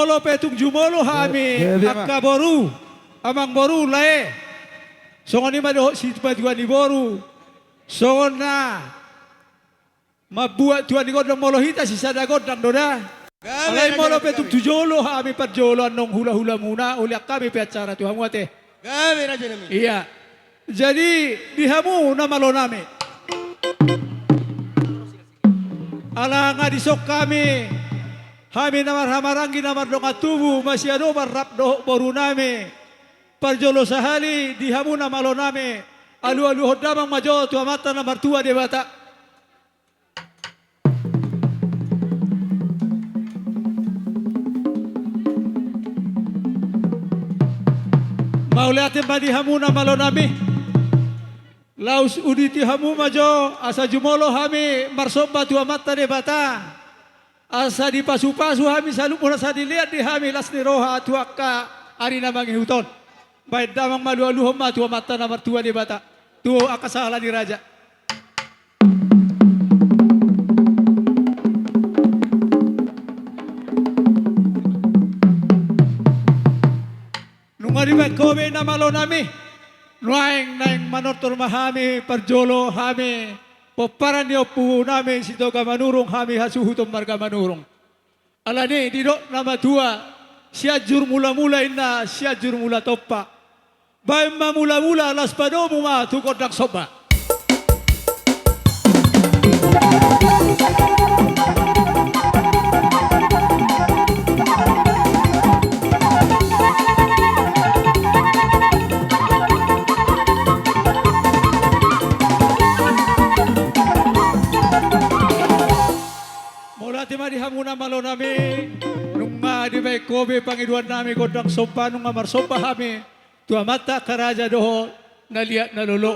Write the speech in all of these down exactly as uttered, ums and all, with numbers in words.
Molo pe tung jumolo hami, eh, eh, angka boru, amang boru, lae. Songon i ma dohot sipatua ni boru. Songon na mambuat tua ni gondang, molo hita sisada gondang do da. Gabe, alai raja molo nami, pe tung gabe. Tu jolo hami parjolo annon hulahulamuna, ulian hami pe acara tu hamu ate. Gabe, raja nami. Ia. Jadi di hamu na malo nami, ala nga dison hami, hami na marhahamaranggi na mardongan tubu, masiadopan rap dohot boru nami. Parjolo sahali di hamu na malo nami, alualuhon damang ma jo tu Amanta na martua Debata. Mauliate ma di hamu na malo nami. Laos uduti hamu ma jo asa jumolo hami marsomba tu Amanta Debata, asa dipasupasu hami saluhutna sadilean di hami las ni roha tu angka ari na mangihut on. Baen damang ma, alualuhon ma tu Amanta na martua Debata, tu angka sahala ni raja. Nunga dibaen ho be na malo nami. Nuaeng naeng manortor ma hami parjolo, hami pomparan ni ompu nami Sitoga Manurung, hami hasuhuton marga Manurung. Alani didok na matua, Sianjur Mulamula inna, Sianjur Mula Tompa. Baen ma mulamula, laos padomu ma tu gondang somba. Mauliate ma di hamu na malo nami, nunga dibaen ho be pangidoan nami gondang somba, nunga marsomba hami tu Amanta angka raja dohot na liat na lolo.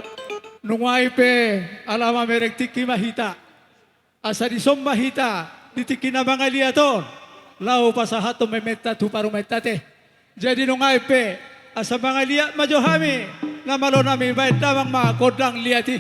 Nunga i pe ala mamereng tingki ma hita, asa dison ma hita di tingki na mangaliat on, laho pasahathon mementa tu parumaenta ate. Jadi nunga i pe asa mangaliat ma jo hami na malo nami, baen damang ma gondang liat i.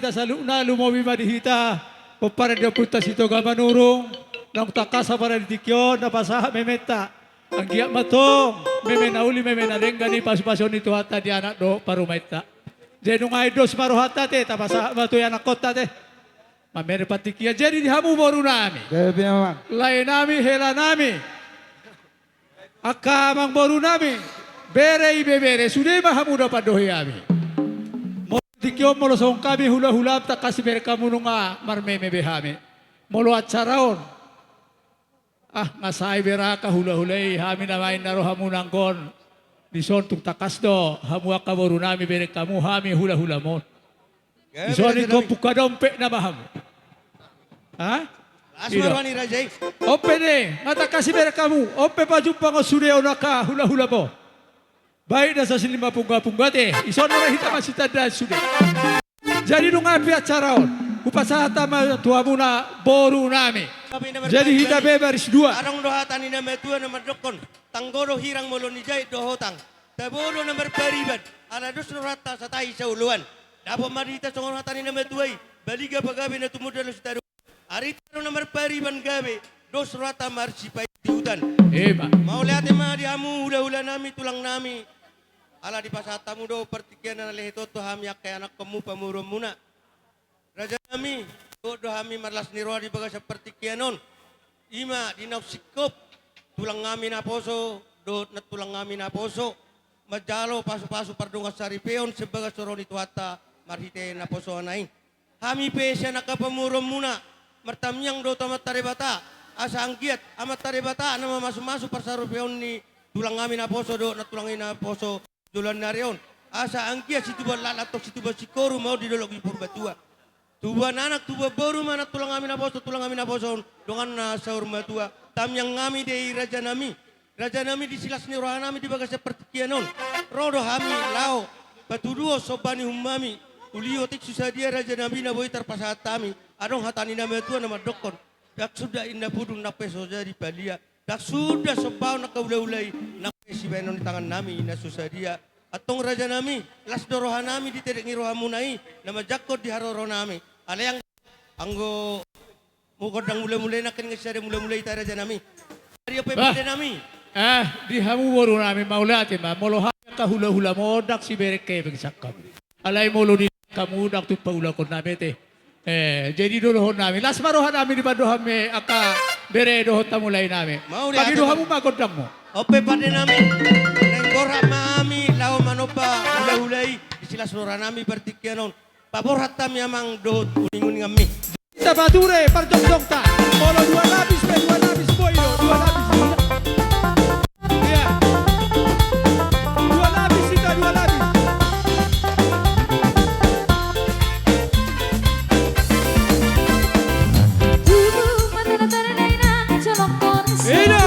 Saluhutna lumobi ma di hita pomparan ni ompunta Sitoga Manurung, naung tangkas ma di tingki on na pasahat mementa. Anggiat ma tong meme na uli, meme na denggan i pasupasuon ni Tuhanta di anak dohot parumaenta. Jadi nunga dos ma rohanta ate, tapasahat ma tu ianakkonta ate. Mamere partingkian. Jadi di hamu boru nami, lae nami, hela nami, angka amangboru nami, bere, ibebere, sude ma hamu do pandohi hami. Molo tingki on molo songon hami hulahula, tangkas ibereng hamu nunga marmeme be hami. Molo acara on, ah, nga sai beraka hulahula i, hami na main na ro hamu nanggon. Dison tung tangkas do hamu angka boru nami, bereng hamu hami hulahulam on. Dison ingkon pungka dompet nama hamu. Ha? Las ma roha ni raja i. On pe ne, nga tangkas ibereng hamu, on pe pajumpang on sude on angka hulahulam on. Baik na sasili ma punggapungga ate, dison na hita masitandaan sude. Jadi nunga api acara on, hupasahat ma tu hamuna boru nami. Jadi hita pe baris dua. Adong do hata ni na matua na mandokkon, tanggo do hirang molo ni jait do hotang. Tabo do na marpariban, ala dos rohanta satahi saoloan. Dapot ma di hita songon hata ni na matua i, baliga pagabe na tumundalhon sitadoan. Arita do na marpariban gabe, dos rohanta marsipaihut-ihutan. Ema. Mauliate ma di hamu hulahula nami, tulang nami. Ala dipasahat hamu do partingkian na lehet on tu hami angka ianakkonmu, pamoruonmuna. Raja nami, dohot do hami marlas ni roha di bagasan partingkian on. I ma di naung singkop tulang nami naposo dohot nantulang nami naposo manjalo pasupasu pardongan saripeon sian bagas joro ni Tuhanta marhite naposoanna i. Hami pe sian angka pamoruonmuna martamiang do tu Amanta Debata, asa anggiat Amanta Debata na mamasumasu parsaripeon ni tulang nami naposo dohot nantulang nami naposo joloan ni ari on. Asa anggiat situbuan laklak tong situbuan singkoru ma on di dolok ni Purbatua. Tubuan anak, tubuan boru ma nantulang nami naposo, tulang nami naposo on, donganna saur matua. Tamiang nami do i raja nami. Raja nami, di silas ni roha nami di bagasan partingkian on, ro do hami laho patuduhon somba ni uhum nami. Uli otik susadia raja nami na boi tarpasahat hami. Adong hata ni na matua na mandokkon, ndang suda inna pudun nang pe so jadi palia. Ndang suda sombaon angka hulahula i nang pe sibahenon ni tangan nami na so sadia. Antong raja nami, las do roha nami di tedek ni rohamuna i na manjangkon di haroro nami. Alai anggo gondang mulamula i nangkin, nunga sada mulamula i hita raja nami. Ari on pe pande nami. Ah, di hamu boru nami mauliate ma, molo hami angka hulahulam on ndang sibereng hepeng sian hamu. Alai molo di hamu ndang tung paulakhon nami ate. Eh, jadi do dohonon nami, las ma roha nami di pandohan ni angka bere dohot hamu lae nami. Pagi do hamu ma gondangmu. On pe pande nami. Naeng borhat ma hami laho manomba hulahula i, di silas roha nami partingkian on. Paborhat hami amang dohot uninguninganmi. Hita pature parjongjongta. Molo dua lapis pe dua lapis, boi do dua lapis. Iya. Dua lapis hita, dua lapis. Ida.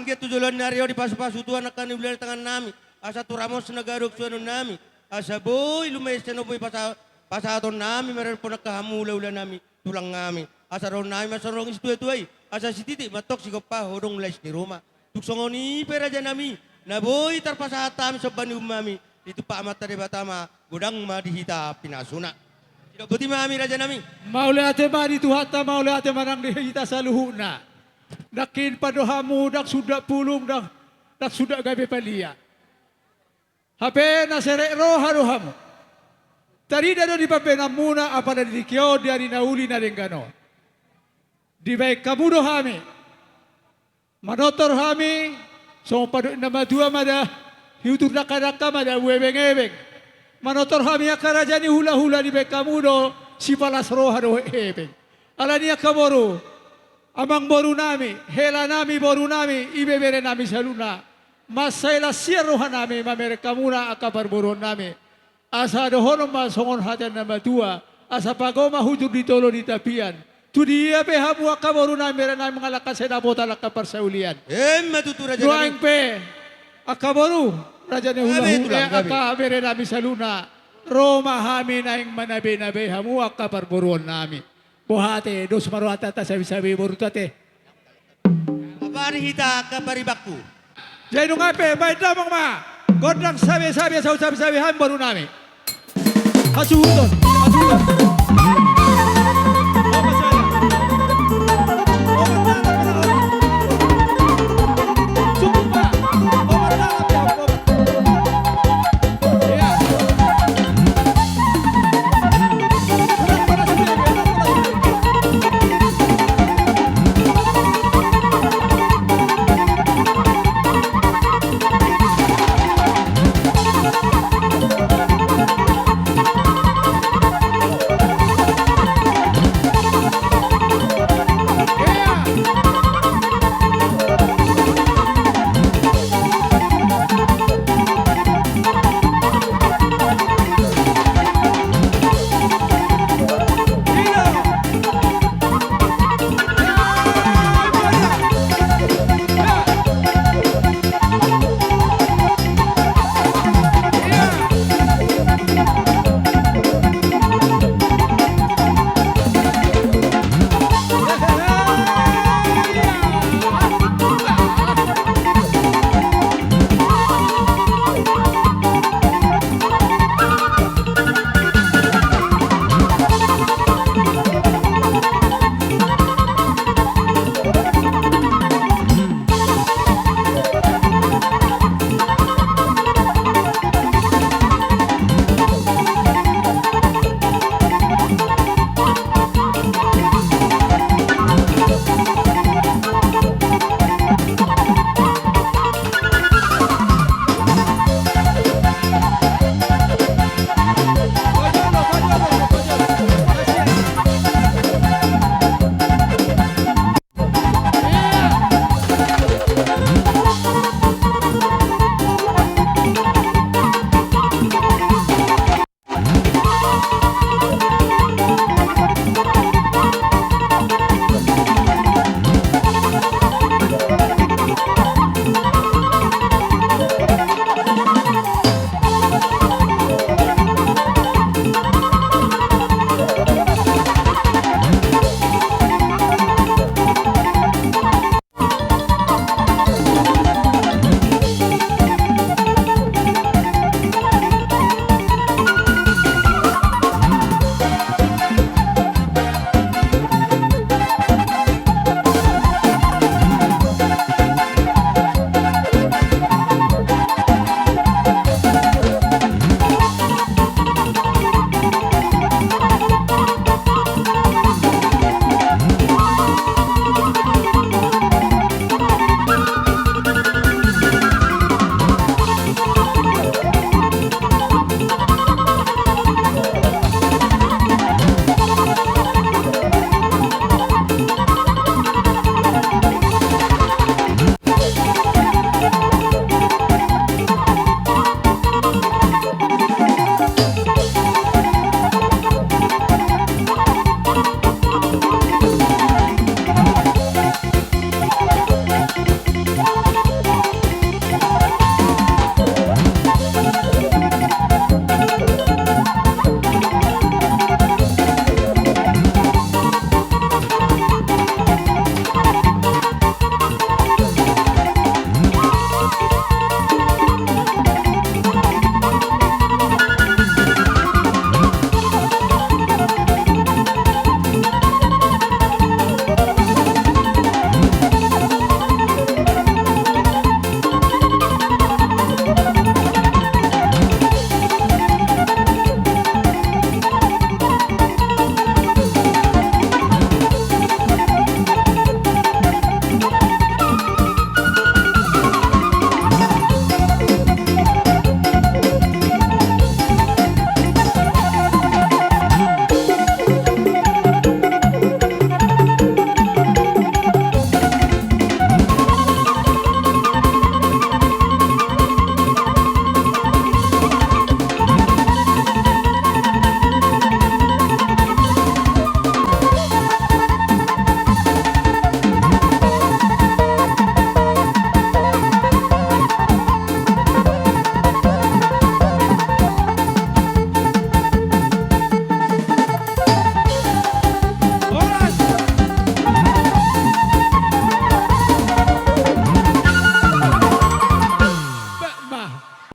Ia tu joloan ni ari on dipasupasu Tuhan angka na uli-uli tangan nami, asa tu ramos na gadok suanon nami, asa boi lumaen sian on boi pasa-, pasahaton nami marhite angka hamu ula-ula nami, tulang nami, asa dohonon nami ma songon situa-tua i, asa sititi ma antong sigompa hodong lais ni ruma. Tung songon i pe raja nami, na boi tarpasahat hami somba ni uhum nami, ditumpak Amanta Debata ma, godang ma di hita pinasuna. Sidok boti ma hami raja nami. Mauliate ma di Tuhanta, mauliate ma nang di hita saluhutna. Nangkin pandok hamu ndang suda pulung, ndang, ndang suda gabe palia. Hape na serep roha do hamu. Tarida do di pambahenanmuna apala di tingki on di ari na uli na denggan on. Dibahen hamu do hami. Manortor hami, songon pandohan na matua ma da, hiutur dangka-dangka ma da, uebeng-ebeng. Manortor hami angka raja ni hula-hula dibahen hamu do, sipalas roha dohot hepeng. Alani angka boru, amangboru nami, hela nami, boru nami, ibebere nami saluhutna. Mansai las sian roha nami, mamereng hamuna angka parboruon nami. Asa dohonon ma songon hata ni na matua, asa pago ma hujur di tolo di tapian. Tu dia pe hamu angka boru nami, bere nami mangalangka sai dapotan angka parsaulian. Emma tutu raja nami. Nuaeng pe, angka boru, raja ni hula-hula, angka bere nami saluhutna. Ro ma hami naeng manabe-nabe hamu angka parboruon nami. Boha ate, dos ma rohanta tasabe-sabe boru tu ate. Apari hita angka paribakku. Jadi nunga pe, baen damang ma. Gondang sabe-sabe, saut sabe-sabe, hami boru nami. Hasuhuton, hasuhuton.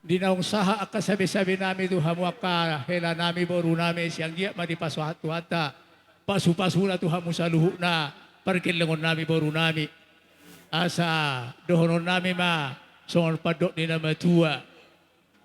Di naung sahat angka sabe-sabe nami tu hamu angka hela nami boru nami, sai anggiat ma dipasahat Tuhanta pasu-pasuna tu hamu saluhutna pargellengon nami boru nami. Asa dohonon nami ma songon pandok ni na matua.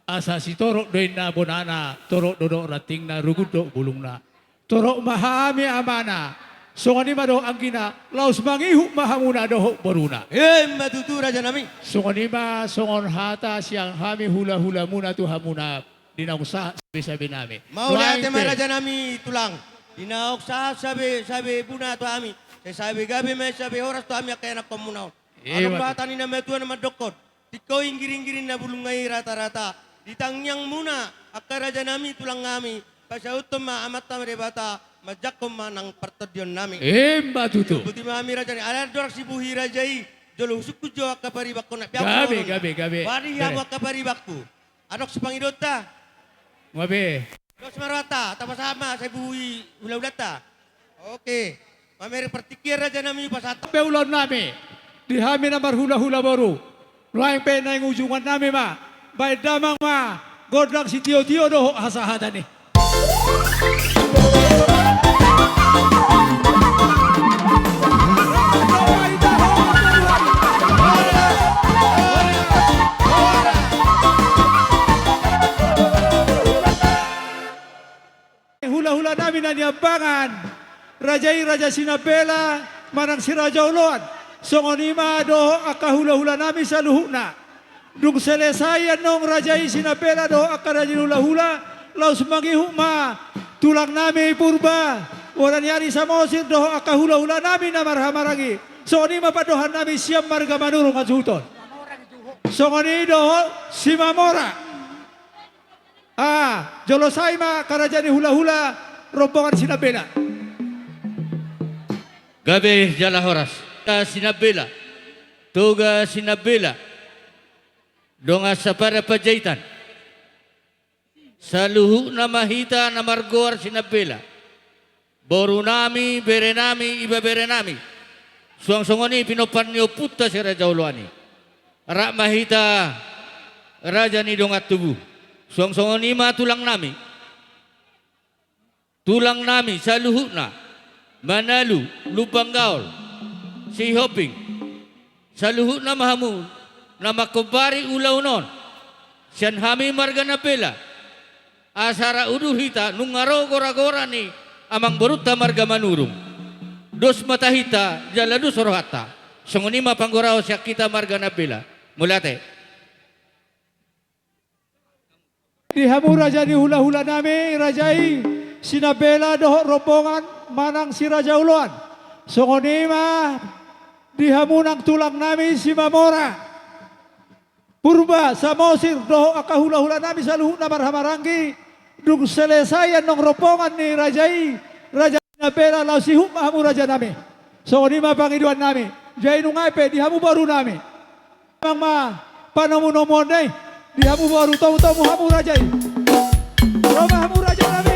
Asa sitorop do inna bonana, torop do dohot rantingna, rugun dohot bulungna. Torop ma hami amana, songon i ma dohot anggina, laos mangihut ma hamuna dohot boruna. Emma tutu raja nami. Songon i ma songon hata sian hami hula-hula muna tu hamuna, di naung sahat sabe-sabe nami. Mauliate ma raja nami tulang. Di naung sahat sabe-sabe muna tu hami, sai sabe gabe ma i, sabe horas tu hami angka ianakhon muna on. Adong ma hata ni na matua na mandokkon. Tingko inggiring-giring na bulungna i rata-rata. Di tangiang muna angka raja nami tulang nami, pasauthon ma Amanta ma Debata, manjangkon ma nang partondion nami. Emma tutu. Buti ma hami raja nami, ala dorang sibuhi raja i, jolo husungkun jo angka paribankon na biasa. Gabe, gabe, gabe. Bari hamu angka paribangku. Adong sipangidoanta. Gabe. Dos ma rohanta, tapasahat ma sai buhi hula-hulanta. Oke. Mamereng partingkian raja nami pasahat. Pe ulaon nami di hami na marhula-hula boru. Nuaeng pe naeng ujungan nami ma, baen damang ma gondang sitio-tio dohot hasahatan i. Hula-hula nami na niambangan, raja i Raja Sinambela manang Si Raja Oloan, songon i ma dohot angka hula-hula nami saluhutna. Dung selesai annon raja i Sinambela dohot angka raja ni hula-hula, laos mangihut ma tulang nami Purba, bona ni ari Samosir dohot angka hula-hula nami na marhamaranggi. Songon i ma pandohan nami sian marga Manurung hasuhuton. Songon i dohot Simamora. Ah, jolo sai ma angka raja ni hula-hula rombongan Sinambela. Gabe jala horas. Toga Sinambela. Toga Sinambela. Dongan sapadan Panjaitan. Saluhutna ma hita na margoar Sinambela. Boru nami, bere nami, ibebere nami. Suang songon i pinompar ni ompunta Si Raja Oloan i. Rap ma hita raja ni dongan tubu. Suang songon i ma tulang nami. Tulang nami saluhutna. Manalu, Lumban Gaol, Sihombing. Saluhutna ma hamu na mangkombari ulaon on. Sian hami marga Nambela. Asa rap udur hita nunga ro gora-gora ni amangborunta marga Manurung. Dos ma tahinta jala dos rohanta. Songon i ma panggoraon sian hita marga Nambela. Mauliate. Di hamu raja ni hula-hula nami, raja i Sinambela dohot rombongan manang Si Raja Oloan. Songon i ma di hamu nang tulang nami Simamora. Purba, Samosir, dohot angka hula-hula nami saluhutna marhamaranggi, dung selesai annon rombongan ni raja i, Raja Sinambela, laos ihut ma hamu raja nami. Songon i ma pangidoan nami, jadi nunga pe di hamu boru nami. Amang ma panomu-nomuon i, di hamu boru, tomu-tomu hamu raja i. Ro ma hamu raja nami.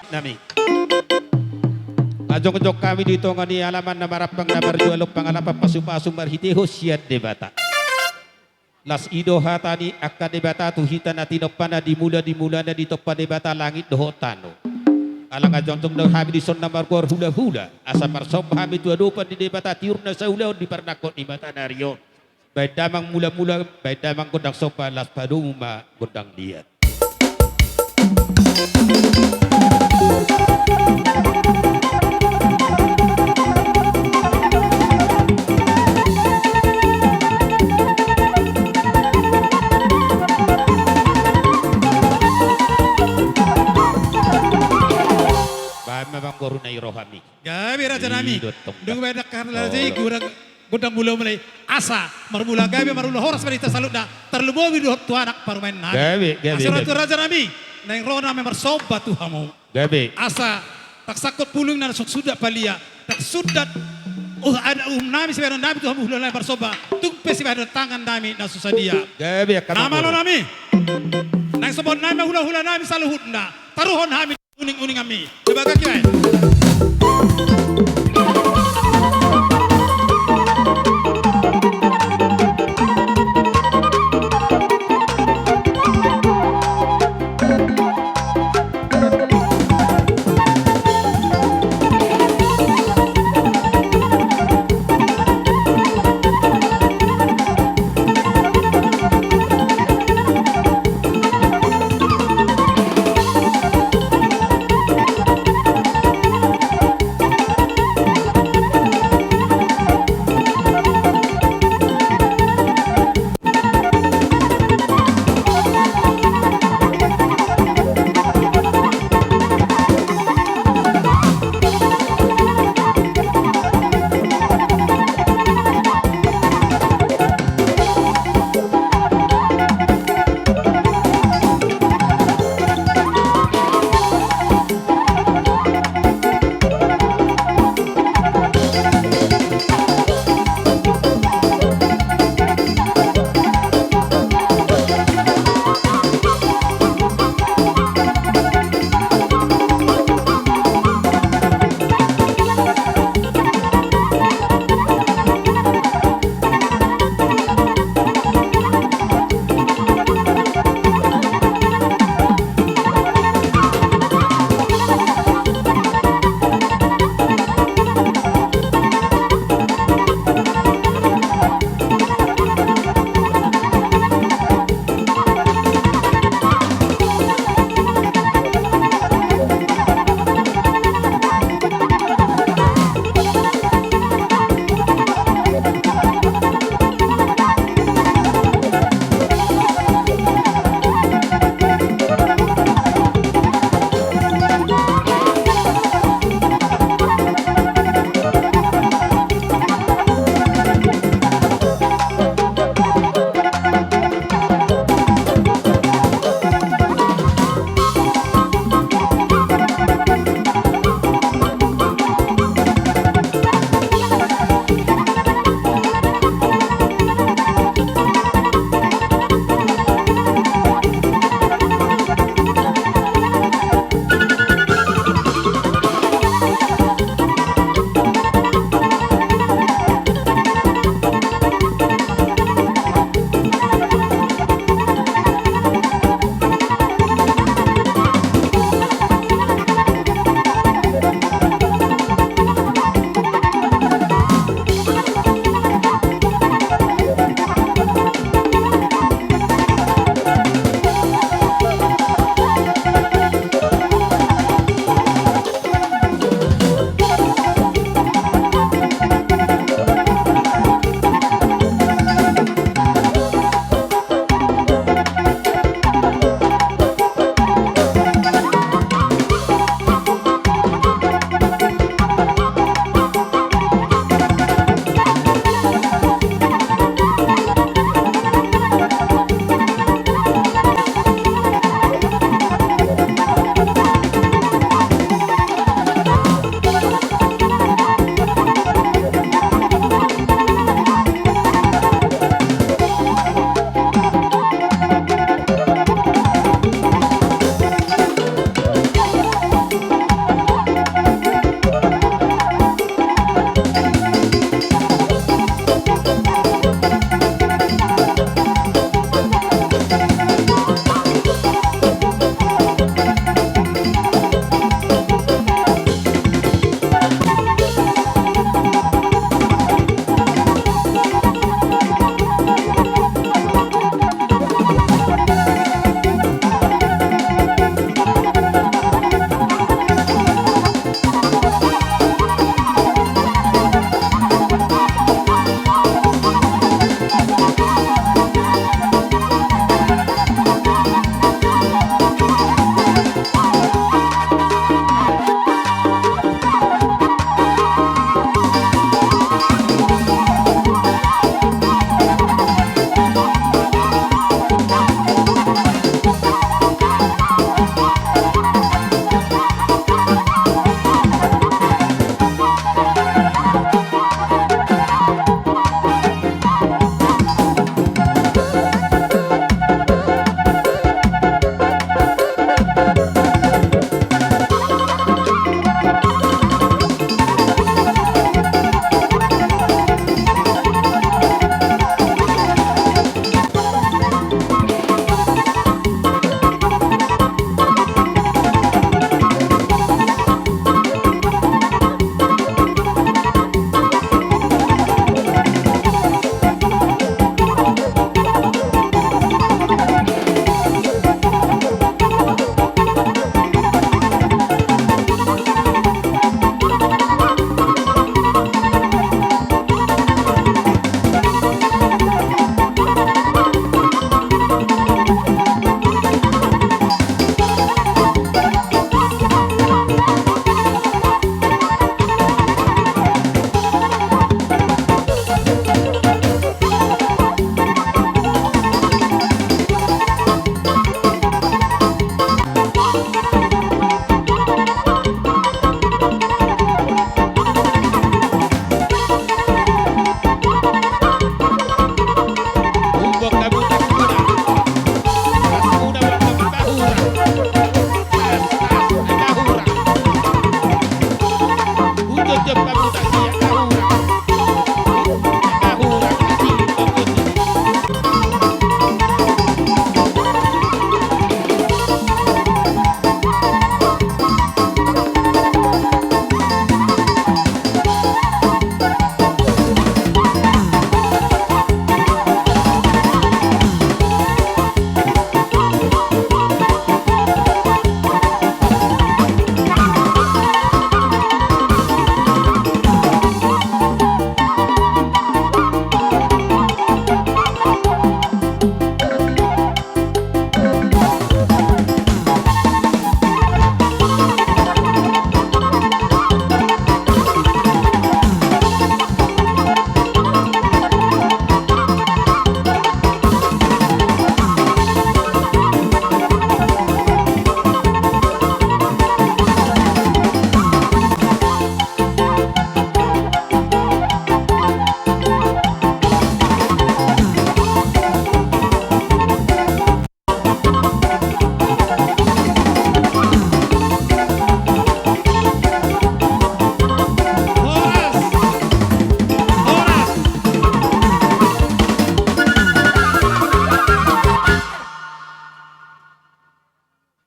nami. Jongjong hami di tonga ni alaman na marampang na marjual on pangalapan pasupasu marhitehon sian Debata. Las i do hata ni angka debata tu hita na tinompana di mula di mulana ditompa Debata langit dohot tano. Ala jongjong do hami dison na margoar hulahula asa marsomba hami tu adopan ni Debata tiur na saulaon di parnangkok ni mataniari on. Baen damang mulamula, baen damang gondang somba, las padomu ma gondang liat. Baen ma amangboru na i rohami. Gabe raja nami. Dung baen dakka raja i, gondang mulamula i asa marmula gabe, marmula horas ma di hita saluhutna, tarlumobi dohot tu anak parumaen nami. Gabe, gabe. Asa ro tu raja nami, naeng ro nami marsomba tu hamu. Gabe. Asa taksangkot pulung na so sundat palia, taksundat, uh, adat uhum nami sibahenon nami tu hamu hulahula nami marsomba, tung pe sibahenon tangan nami na so sadia. Gabe. Na malo nami. Naeng sombahon nami ma hulahula nami saluhutna, taruhon hami uninguninganmi. Coba kaki bae.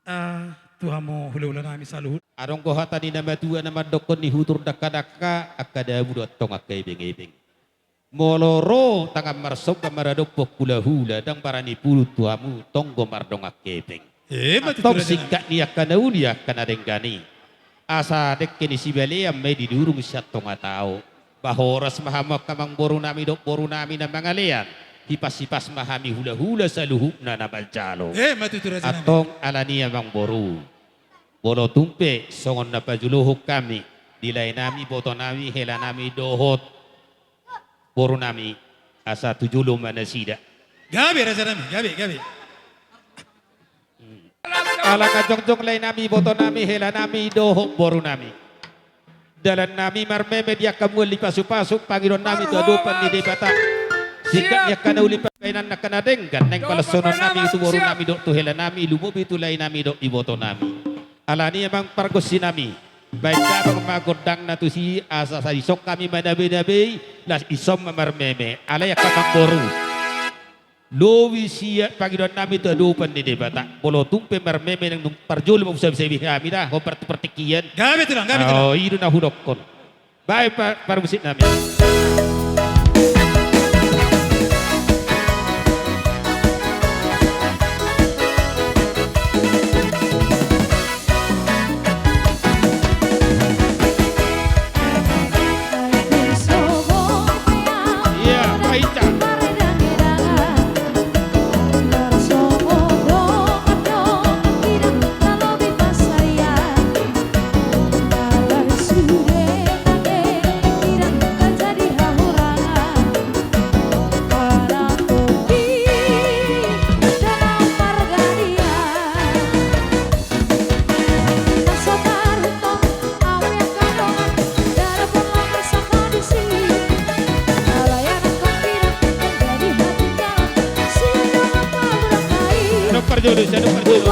Ah, tu hamu hulahula nami saluhut. Adong do hata ni na matua na mandokkon, ni hutur dangkadangka, angka dabu do antong angka ebengebeng. Molo ro tangan marsomba maradophon hulahula, ndang barani pudun tu hamu tonggo mardongan hepeng. Eh, ma tutu. Antong raja nami. Singkat ni angka na uli angka na denggan i. Asa dengke ni sibalean ma i di durung sian tonga tao. Ba horas ma hamu angka amangboru nami dohot boru nami na mangalean. Hipas-hipas ma hami hulahula saluhutna na manjalo. Eh, ma tutu raja nami. Antong alani i amangboru. Molo tung pe songon na pajolohon hami di lae nami, iboto nami, hela nami dohot boru nami, asa tu jolo ma nasida. Gabe raja nami, gabe, gabe. Ala nga jongjong lae nami, iboto nami, hela nami dohot boru nami. Dalan nami marmeme di angka mual ni pasupasu, pangidoan nami tu adopan ni Debata. Singkat ni angka na uli, pambahenan ni angka na denggan, naeng palashonon nami tu boru nami dohot tu hela nami, lumobi tu lae nami dohot iboto nami. Alani i amang pargonsi nami, baen damang ma gondangna tusi, asa sai dison hami manabe-nabe i, laos dison ma marmeme. Alai angka amangboru, lobi sian pangidoan nami tu adopan ni Debata, molo tung pe marmeme, naeng dung parjolo ma husabi-sabi hami da, hombar tu partingkian. Gabe tulang, gabe tulang. Oh, i do na hudokkon. Baen pa-, parmusik nami. Ia, baen. Ado parjolo, ado parjolo.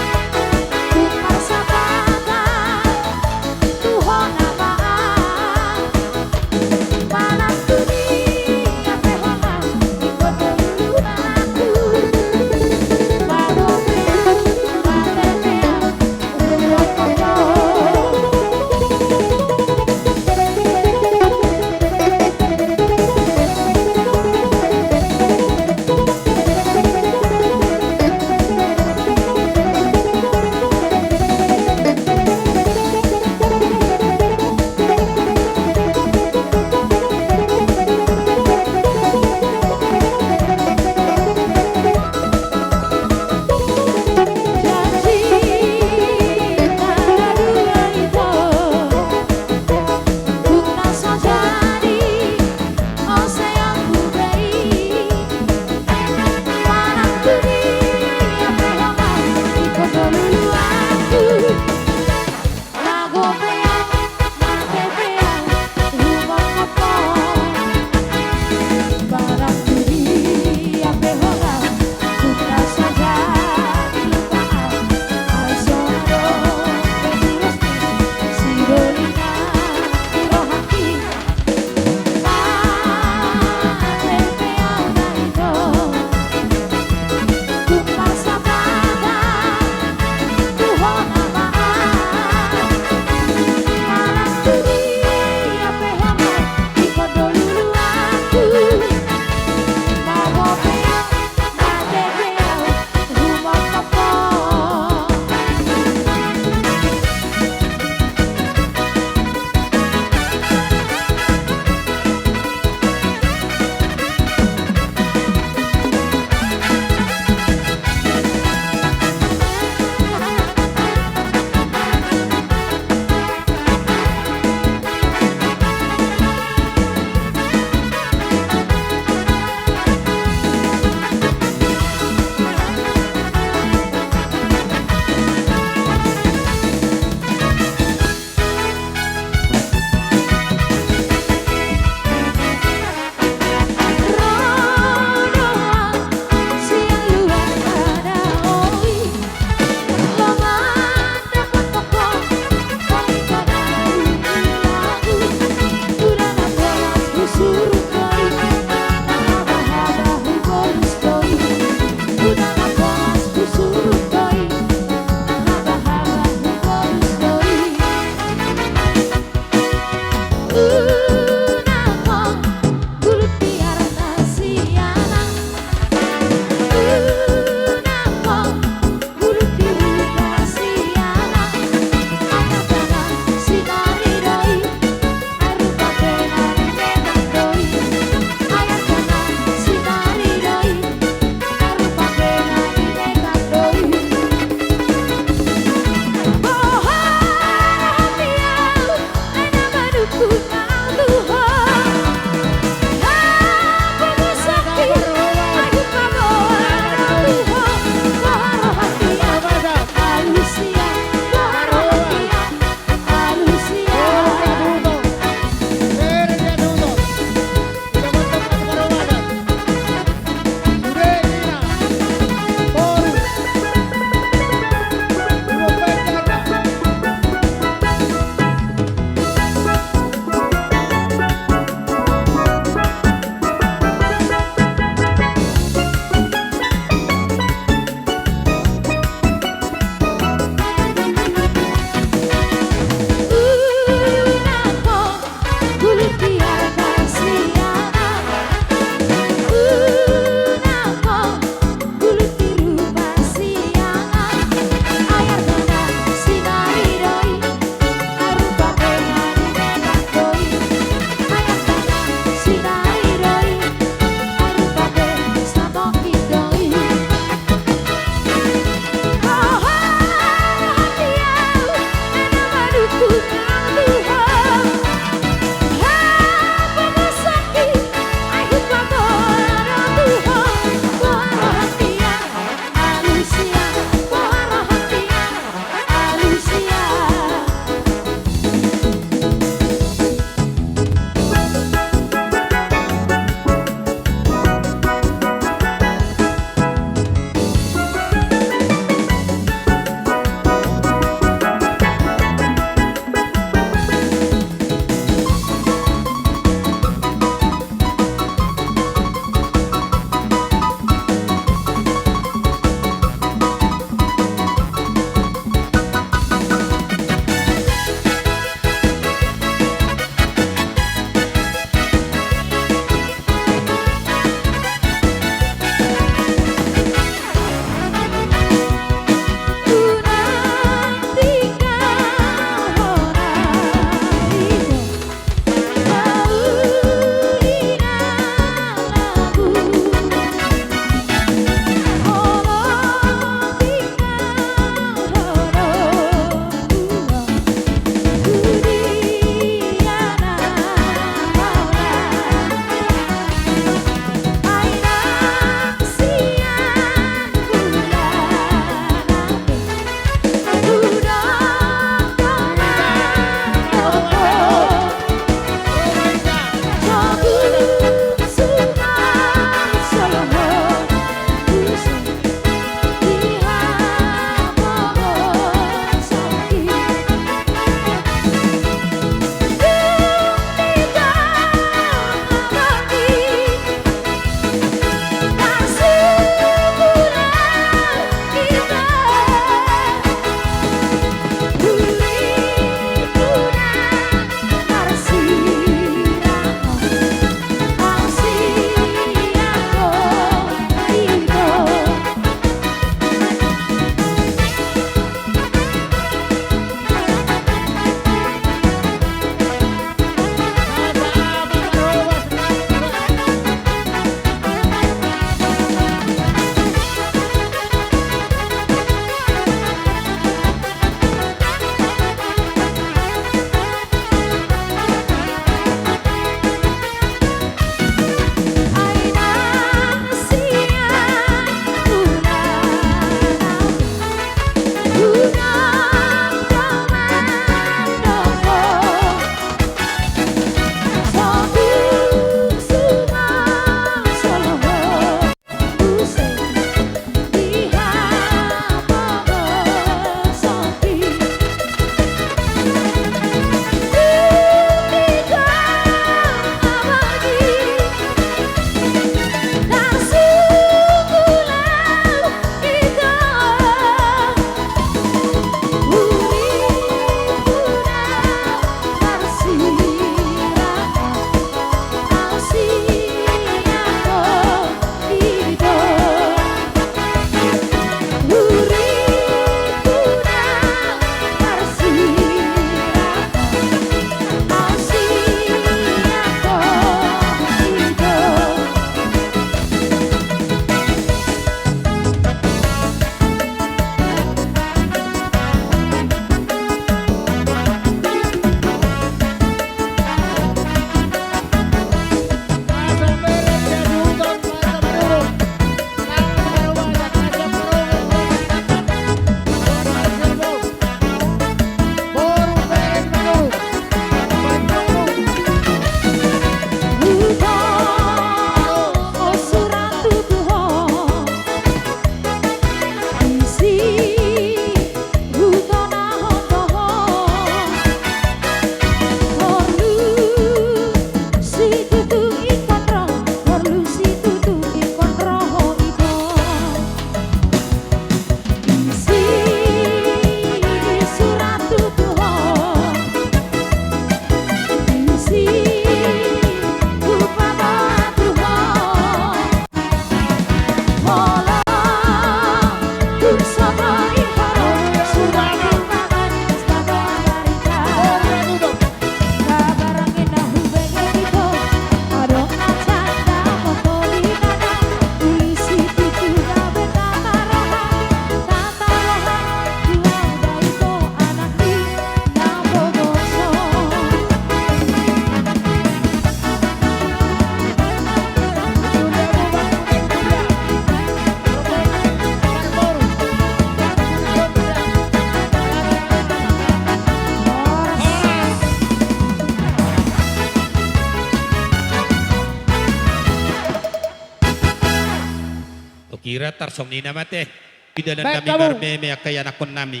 Hira tarsongon i nama te. Di dalan nami marmeme angka ianakkon nami.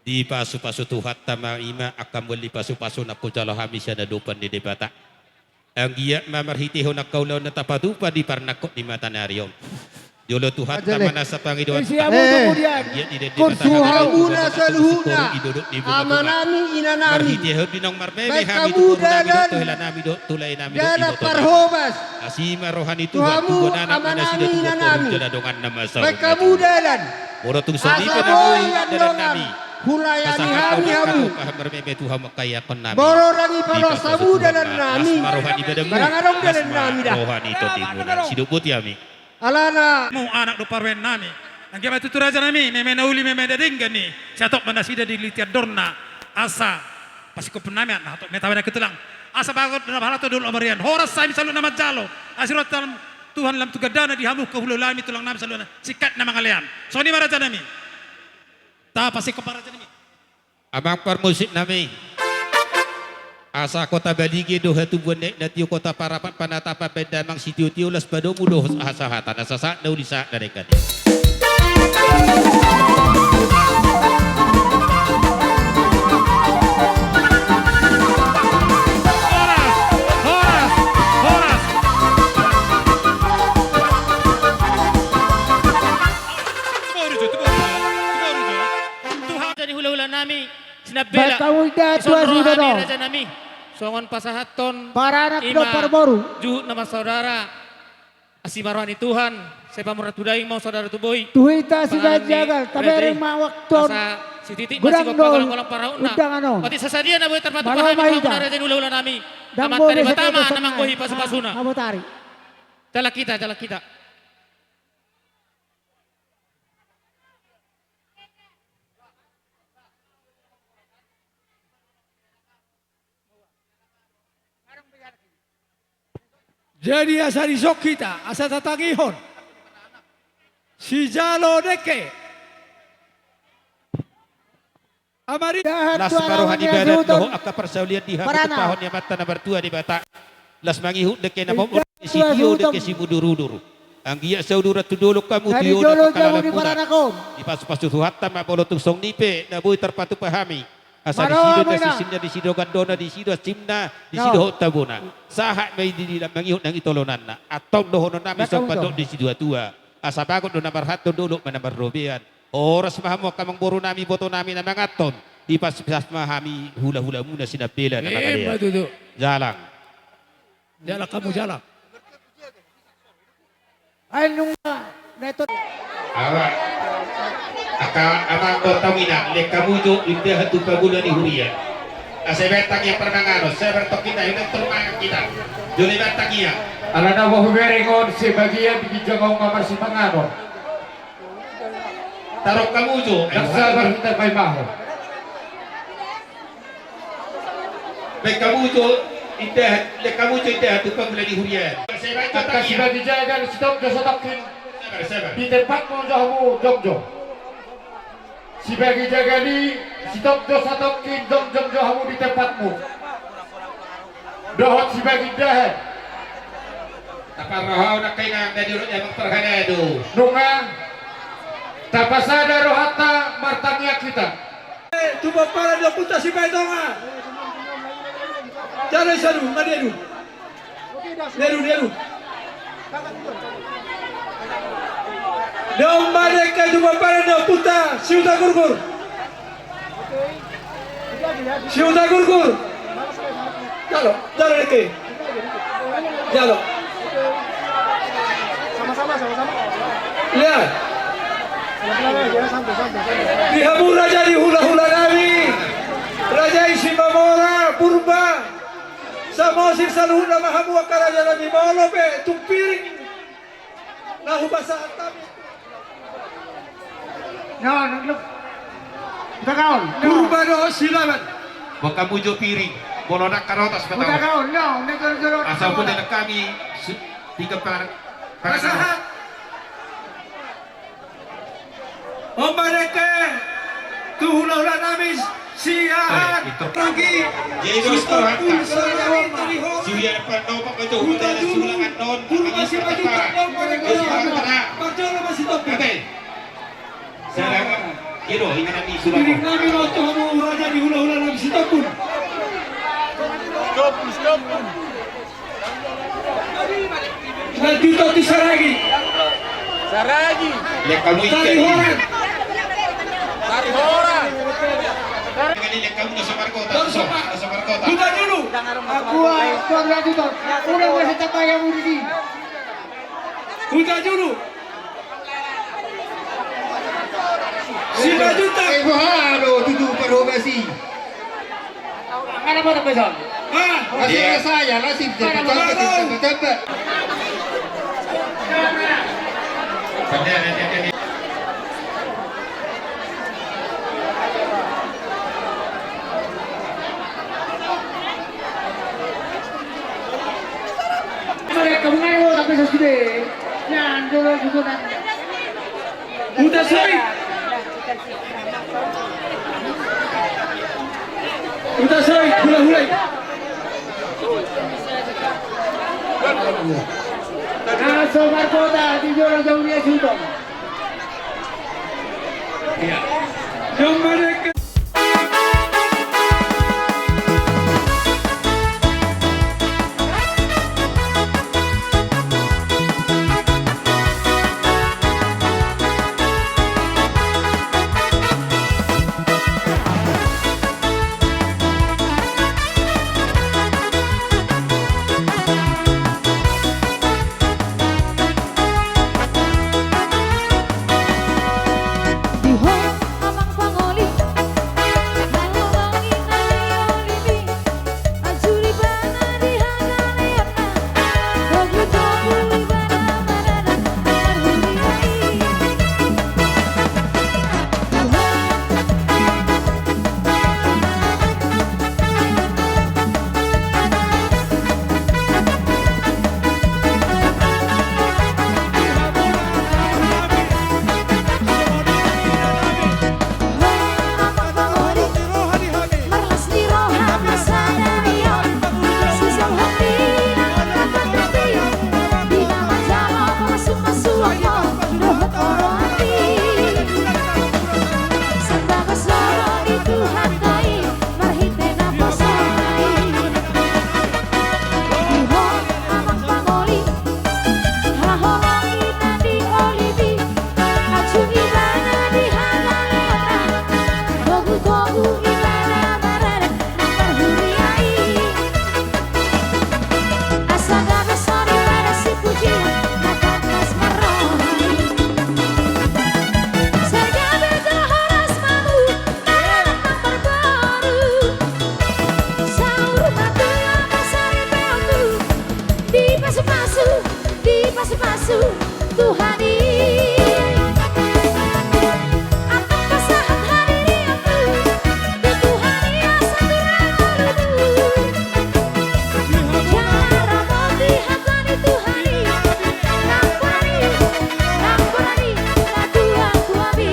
Dipasupasu Tuhanta ma i ma angka mual ni pasupasu na hujalo hami sian adopan ni Debata. Anggiat ma marhitehon angka ulaon na tapatupa di parnangkok ni mata ni ari on. Jolo Tuhanta ma nasa pangidoan. Anggiat di dende mata hami. Kursuhauna saluhutna. Amanami inanami. Marhitehon di naung marmeme hami tu boru nami dohot tu hela nami dohot tu lae nami dohot di boto nami. Asi ma roha ni Tuhan tu bona anak ma nasida tu bona jala dongan na masa. Baen hamu dalan. Molo tung songon i pe na boi dalan nami. Hulayani hami hamu. Pasahat ma hamu marmeme tu hamu angka ianakkon nami. Molo rangi paloas hamu dalan nami. Las ma roha ni badanmu. Barang adong dalan nami da. Las ma roha ni tondimuna. Sidok boti hami. Alana. Hamu anak dohot parumaen nami. Anggiat ma tutu raja nami, meme na uli, meme na denggan i. Sai hatop ma nasida di litian dorna. Asa pasingkophon nami, na hatop ma i tabaen tulang. Asa bagot na marhalto dolok na marlian. Horas hami saluhutna manjalo. Asi roha ni Tuhan lam tu gandana di hamu angka hulahula nami, tulang nami saluhutna. Singkat na mangalean. Songon i ma raja nami. Tapasingkop ma raja nami. Amang parmusik nami. Asa kota Balige do hatubuan ni aek na tio, kota Parapat panatapan, baen damang sitiotio, las padomu do hasahatan, asa sahat na uli sahat na denggan i. Horas, horas, horas. Tiboru jo, tiboru jo, tiboru jo. Tuhan. Jadi hulahula nami, sinambela. Baen hamu indahan tu asi, raja nami. Songon pasahathon paranak dohot parboru. Juhut na marsaudara. Asi ma roha ni Tuhan, sai pamoruon tu daging ma saudara tu bohi. Tu hita sibahen jagal, tabereng ma waktu on. Asa sititik ma sigompa golanggolang parahutna. Undangan on. Otik sasadia na boi tarpatupa hami, raja ni hulahula nami. Amanta Debata ma na manggohi pasupasuna. Dalan hita, dalan hita. Jadi asa dison hita, asa tatangihon sijalo dengke. Amari. Las ma roha ni badan dohot angka parsaulian di hamu, tumpahon ni Amanta na martua Debata. Las mangihut dengke na momot, sitio dengke simudurudur. Anggiat sauduran tu dolok hamu tu jolo ni pangkalalomuna. Dipasupasu Tuhanta ma molo tung songon i pe na boi tarpatupa hami. Asa disi do inda sisinna, disi do gandona, disi do asimna, disi do hot tabona. Sahat ma i di lam mangihut nang i tolonanna. Antong dohonon nami songon pandok ni situatua. Asa bagot do na marhalto, dolok ma na marrobean. Horas ma hamu angka amangboru nami, iboto nami na manganhon. Dipasupasu ma hami hulahulamuna sinambela na mangalean. Jalang. Jalang hamu, jalang. Ai nunga na eto. Awa. Angka amang dohot inang, lehon hamu jo indahan tu pangula ni huria. Asa baen tangiang parmanganon, sabar tong hita, hita termangan hita. Jolo baen tangiang. Alana boha hubereng on sebagian di ginjang on ma marsipanganon. Taruhon hamu jo. Ndang sabar hita paimahon. Baen hamu jo indahan, lehon hamu jo indahan tu pangula ni huria. Angka sibagi jagal sitop jo satongkin. Sabar, sabar. Di tempatmu jo hamu jongjong. Sibagi jagal i sitop jo satongkin, jongjong jo hamu di tempatmu. Dohot sibagi indahan. Taparrohahon angka inang na di rot emang parhalado. Nunga tapasada rohanta martangiang hita. Tu pomparan ni ompunta Sipahi Tonga. Jala i sadu, ma dia du. Dia du, dia du. Dia on ma dengke tu pomparan ni ompunta Siuta Gurgur. Siuta Gurgur. Jalo, jalo dengke. Jalo. Sama-sama, sama-sama. Lihat. Di hamu raja ni hulahula nami. Raja i Simamora, Purba. Samosir saluhutna ma hamu angka raja nami, molo pe tung piring na hupasahat hami. Purba dohot Silaban. Baen hamu jo piring, molo ndang karotas ma taon. Asa hupasahat hami tiga par. Pasahat. On ma dengke tu hulahula nami Siahaan. Jadi, bos, Huta Julu, Purba Simanjuntak, Parjolo ma Sitompul. Ate. Sada, iro, inganan ni surat. Piring nami ma tu hamu raja ni hulahula nami Sitompul. Sitompul, Sitompul. Lanjut tu Saragi. Saragi. Lihat kamu ikan. Tarihoran. Tarihoran. Kali lihat kamu ke Samarkota. Ke Samarkota. Huta Julu. Aku ai, kau lanjut, kau. Udah, masih tak payah, Budi. Huta Julu. Simanjuntak. Eh, boha do tutu parhobasi. Mana, mana, Bang? Ah, iya. Saya lah, sip, cepet, cepet, cepet, cepet. Huta Soit. Huta Soit, hulahula i. Samarkota di jolo jauh dia sudah. Iya. Yang mana ke- Dipasu-pasu Tuhan i. Amang pasahat hadirianmu tu Tuhan i, asa tura ngolunmu. Jala ramoti hata ni Tuhan i. Nang pola ni, nang pola ni natuatuami.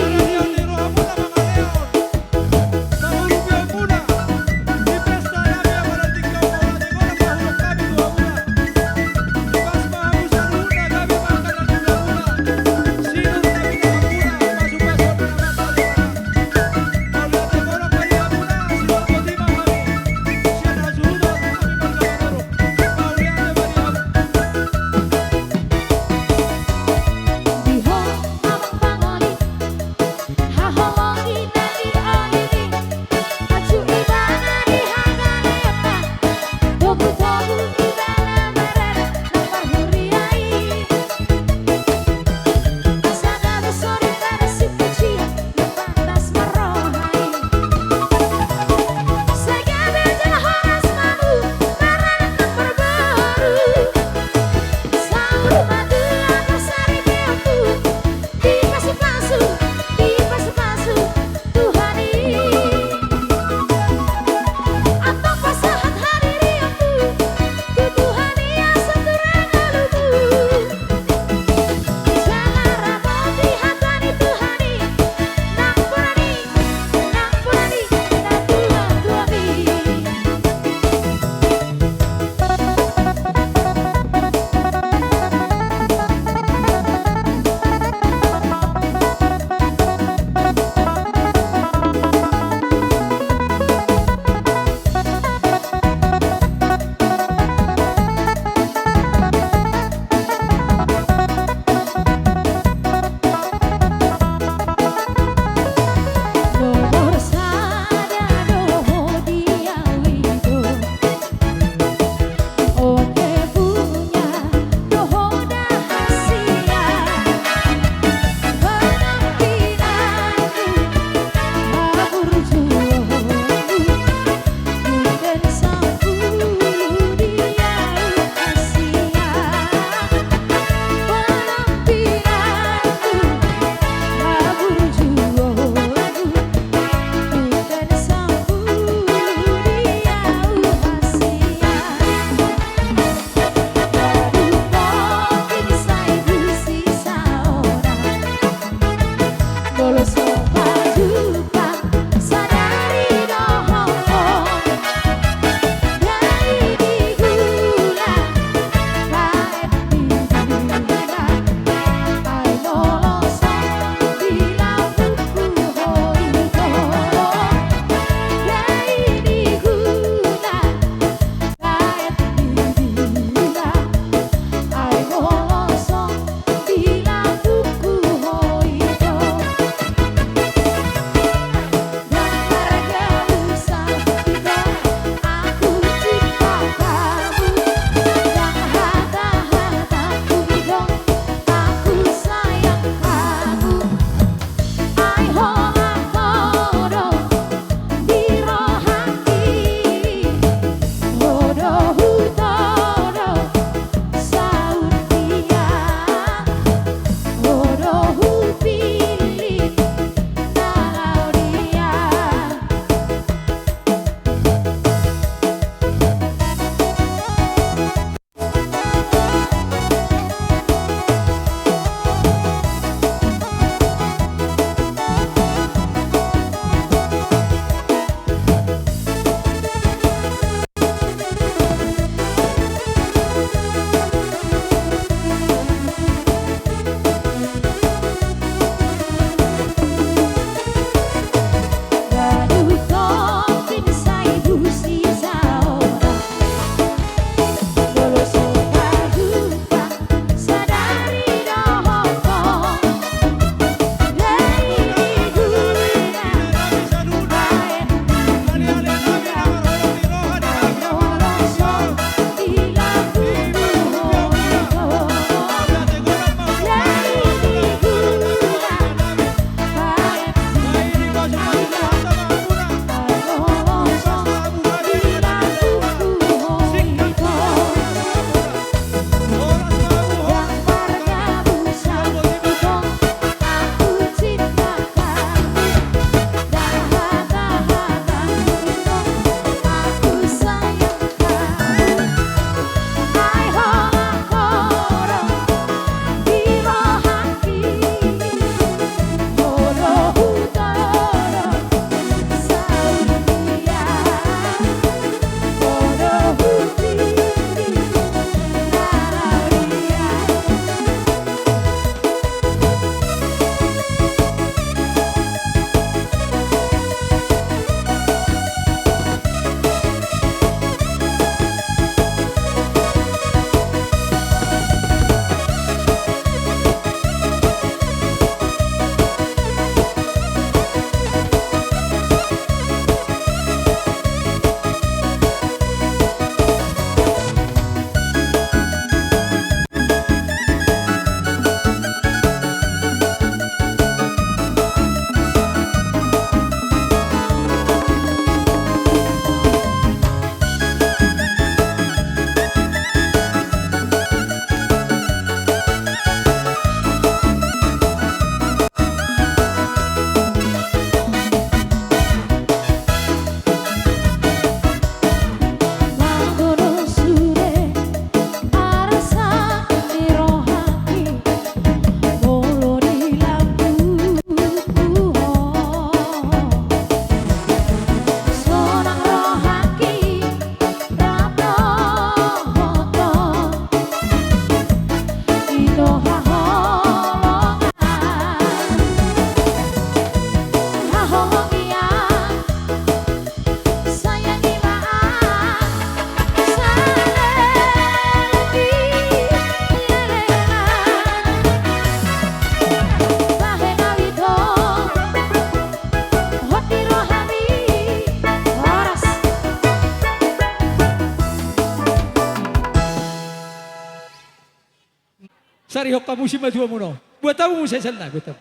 Sarihon hamu simatuamuna on. Buat hamu muse sian na, buat hamu.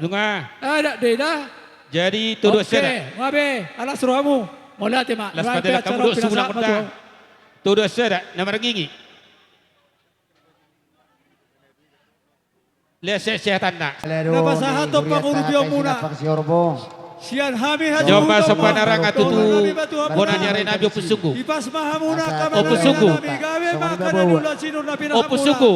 Nunga. Adat do i da. Jadi, Todoan Sada. Oke, gabe, las rohamu. Mauliate ma. Las pande las hamu do, sumulak ma da. Todoan Sada, na marngingi. Las sehat-sehat anna. Na pasahathon pangurupionmuna. Sian hami hasuhuton ma. Jomma sopan arang tutu. Bona ni ari nami Ompu Sunggu. Hipas ma hamuna. Ompu Sunggu. Gabe ma angka na niula sinur na pinahan muna. Ompu Sunggu.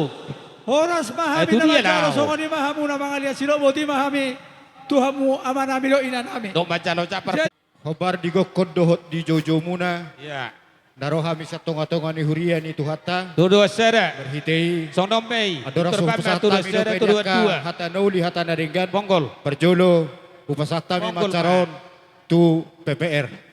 Horas ma hami na manjalo, songon i ma hamuna mangaliat sidok, boti ma hami tu hamu amanami dohot inanami. Dok manjalo japar. Hombar di gokhon dohot di joujoumuna. Iya. Na ro hami sian tonga-tonga ni huria ni Tuhanta. Todoan Sada. Marhite i. Songon on ma i. Andorang so hupasahat hami dope di angka hata na uli, hata na denggan. Monggol. Parjolo hupasahat hami manjaron tu P P R.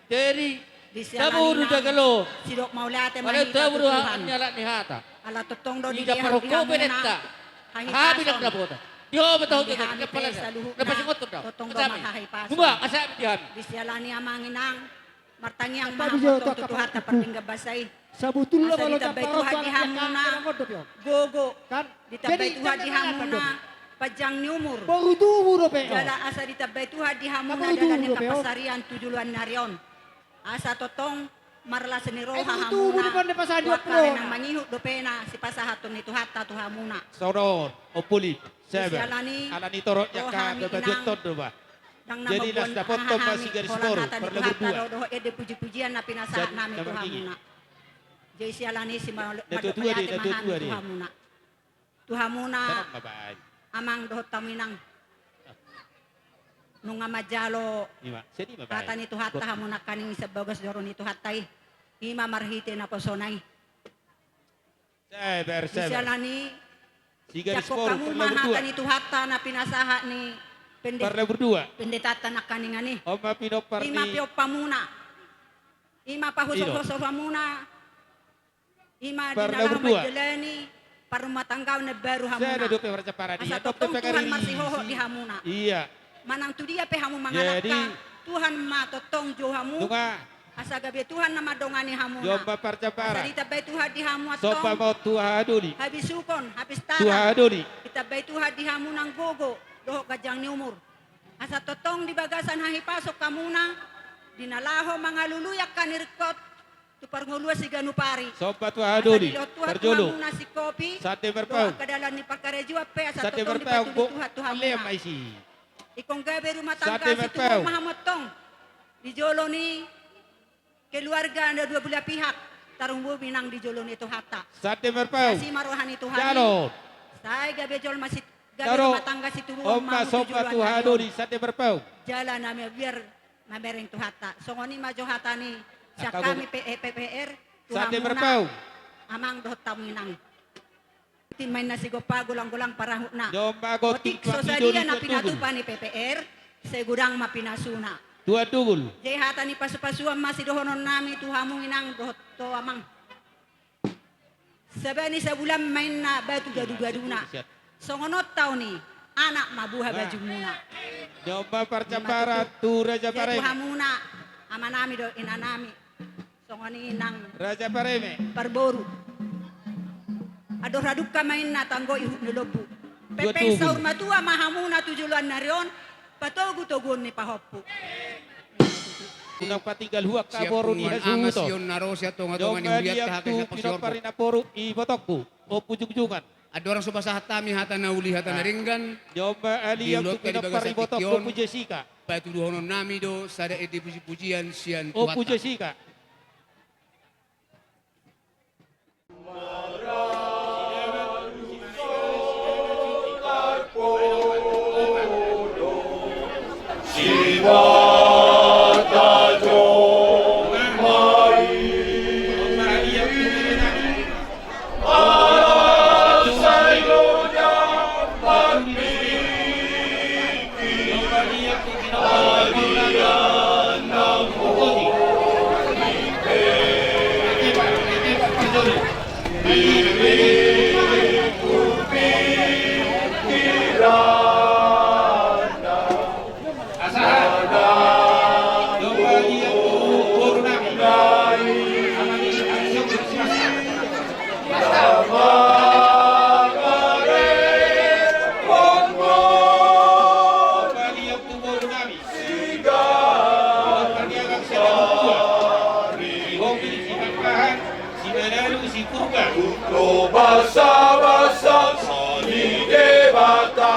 Jadi, di siala ni nang sidok mauliate ma hita tu Tuhan. Ala tongtong do didia di hamuna hahipason. Di hami pe saluhutna tongtong do ma hahipason. Di siala ni i amang inang, martangiang ma hamu tu Tuhanta pardenggan basa i. Asa ditambai Tuhan di hamuna gogo, ditambai Tuhan di hamuna panjang ni umur. Jala asa ditambai Tuhan di hamuna dalan ni parsarian tu joloan ni ari on. Asa tongtong marlas ni roha hamuna tu angka na mangihut dope na sipasahaton ni Tuhanta tu hamuna. Songon on, Ompu Lip, sabar. Ala ni torop ni angka babaen on do ba. Jadi las dapothon ma sigaris boru, parlebur dua. Dohot ende puji-pujian na pinasahat nami tu hamuna. Jadi siala ni i marmauliate ma hami tu hamuna. Tu hamuna amang dohot hamu inang. Nunga manjalo hata ni Tuhanta hamu nangkaning sian bagas joro ni Tuhanta i. Ima marhite naposona i. Sabar, sabar. Di siala ni i, jangkon hamu ma hata ni Tuhanta na pinasahat ni pende-, pendetanta nangkaningan i. Ima pinompar ni, ima pinompar muna. Ima pahusorhusor hamuna. Ima di na laho manjalani parrumatanggaon na baru hamuna. Asa tongtong Tuhan marsihohot di hamuna. Iya. Manang tu dia pe hamu mangalangka, Tuhan ma tongtong jou hamu. Asa gabe Tuhan na mandongani hamuna. Asa ditambai Tuhan di hamu antong habisuhon, hapistaran. Ditambai Tuhan di hamu nang gogo dohot ganjang ni umur. Asa tongtong di bagasan hahipason hamuna, di na laho mangalului angka ni ringkot tu parngoluan siganup ari. Asa dilehon Tuhan tu hamuna singkopi dohot angka dalan ni parkarejoan pe, asa tongtong dipatudu Tuhan tu hamuna. Ingkon gabe rumah tangga situbuan ma hamu antong di jolo ni keluarga na dua belah pihak, tarlumobi nang di jolo ni Tuhanta. Sande marpaung. Asi ma roha ni Tuhan i. Sai gabe jolma sit-, gabe rumah tangga situbuan ma hamu tu joloan na on. Jala na mabiar mamereng Tuhanta. Songon i ma jo hata ni sian hami P-, P P R tu hamuna amang dohot hamu inang. Tingki ma inna sigompa, golanggolang parahutna. Otik so sadia na pinatupa ni P P R, sai godang ma pinasuna. Tuan Dugul. Jadi hata ni pasupasuan ma sidohononnami tu hamu inang dohot tu amang. Saba ni sabulan ma inna batu gadugaduna. Songon on taon i, anak ma buha bajumuna. Ima tutu. Jadi tu hamuna, amanami dohot inanami. Songon i nang raja pareme. Parboru. Andor hadungka ma inna tanggo ihut ni lombu. Pepeng saur matua ma hamuna tu joloan ni ari on, patogutoguon ni pahompu. Unang patinggal hu angka boru ni hasuhuton. Jomma liat tu pinompar ni namboru ibotongku, Ompu Jungjungan. Andorang so pasahat hami hata na uli hata na denggan. Jomma liat tu pinompar ni ibotongku, Ompu Jessica. Patuduhononnami do sada ende pujipujian sian Tuhanta. Ompu Jessica. Simananu si Purba. Tutu basabasa ni Debata.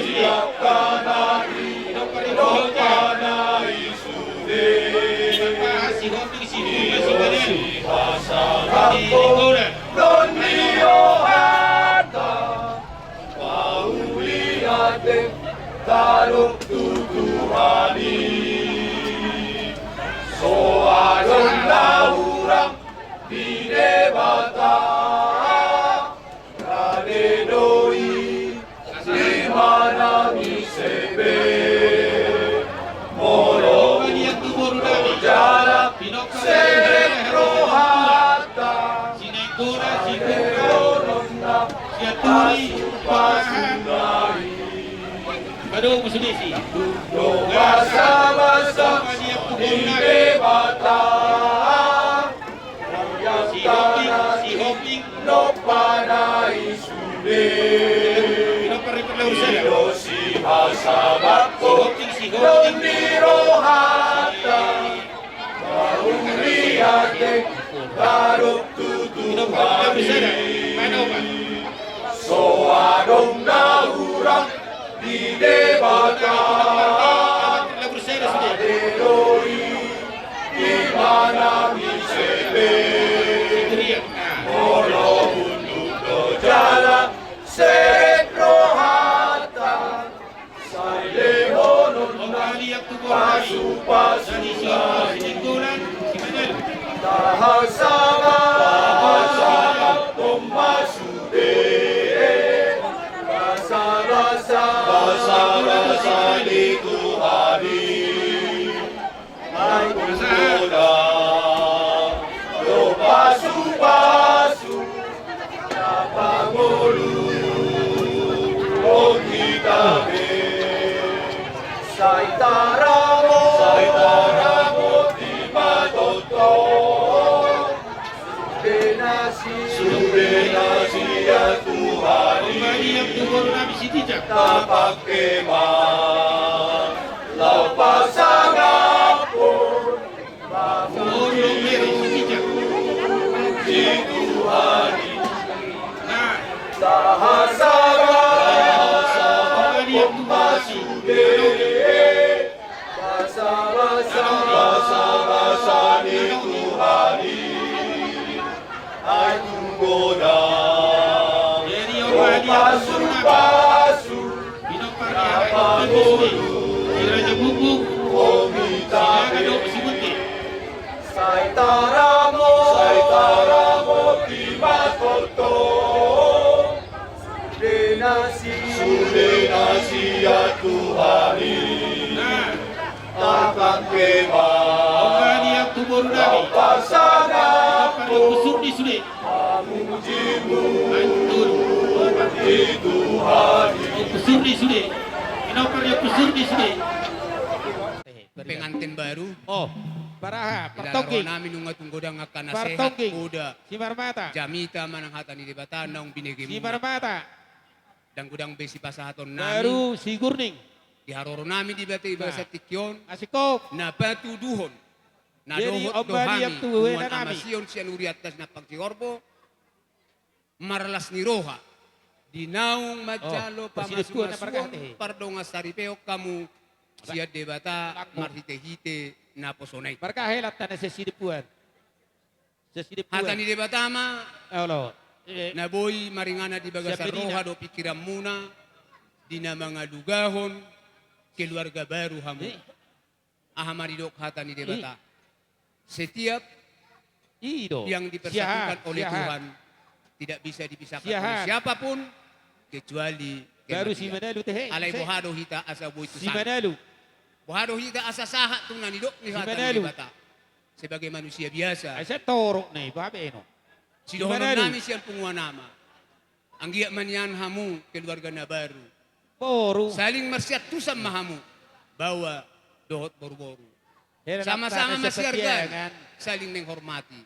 Siapana i, siapana i sude. Sihombing, si Purba, simananu. Sipasahat ho, doni rohanta. Mauliate tadok tu Tuhan i. So adong na hurang di Debata. Rade do i, imana ni sebe. Molo tu jala sehat rohanta. Sinanggona, Sinanggona, Sianturi, Paha. Padomu sude si. Basabasa di Debata. Sihombing, Sihombing. Nompana i sude. Nompana i sude. Ido sipasahat ho, Sihombing, Sihombing. Doni rohanta. Mauliate tadok tu Tuhan i. So adong na hurang di Debata. Rade do i, imana ni sebe. Molo hundul do jala sehat rohanta. Basabasa ni Tuhan i, ai tung godang do pasupasu na mangolu on hita be. Sai taramoti, sai taramoti ma tongtong. Sude na sian, sude na sian Tuhan i. Tuhan i, yang tu boru nami si Tijak. Tapangke ma laho pasangaphon. Boru nami si Tijak. Di Tuhan i. Nah. Tahasahaphon ma sude. Basabasa, basabasa ni Tuhan i, ai tung godang do pasupasu na mangolu on hita be. Sai taramoti, sai taramoti ma tongtong. Sude na sian, sude na sian Tuhan i. Nah. Tapangke ma. Tuhan i, yang tu boru nami. Pasangaphon. Kusur di sude. Mamujimu. Antul. Di Tuhan i. Kusur di sude. Ino karya kusur di sude. Pengantin baru. Oh, paraha, partongging. Nami nunga tung godang angka na sehat, partongging. Poda. Simarmata. Jamita manang hata ni Debata naung binege muna. Simarmata. Ndang godang be sipasahaton nami. Baru Sigurning. Di haroro nami di bata i, bah, bagasan tingki on. Asik kop. Na patuduhon. Na dohot do hami, punguan Ama Sion sian Urianta Sinampang Sigorbo. Marlas ni roha. Di naung manjalo pamasumasuon pardongansaripeon hamu sian Debata marhitehite naposona i. Marga helanta na sian Sidempuan. Hata ni Debata ma na boi maringanan di bagasan roha dohot pingkiranmuna di na mangalugahon keluarga baru hamu. Aha ma didok hata ni Debata? Setiap yang dipersatukan oleh Tuhan tidak bisa dipisahkan oleh siapapun kecuali kematian. Alai boha do hita asa boi tu sana? Boha do hita asa sahat tu na nidok ni hata ni Debata? Sebagai manusia biasa. Sidohonon nami sian punguan Ama. Anggiat ma nian hamu keluarga na baru. Boru. Saling marsiantusan ma hamu. Baoa dohot boruboru. Sama-sama masiargaan. Saling menghormati.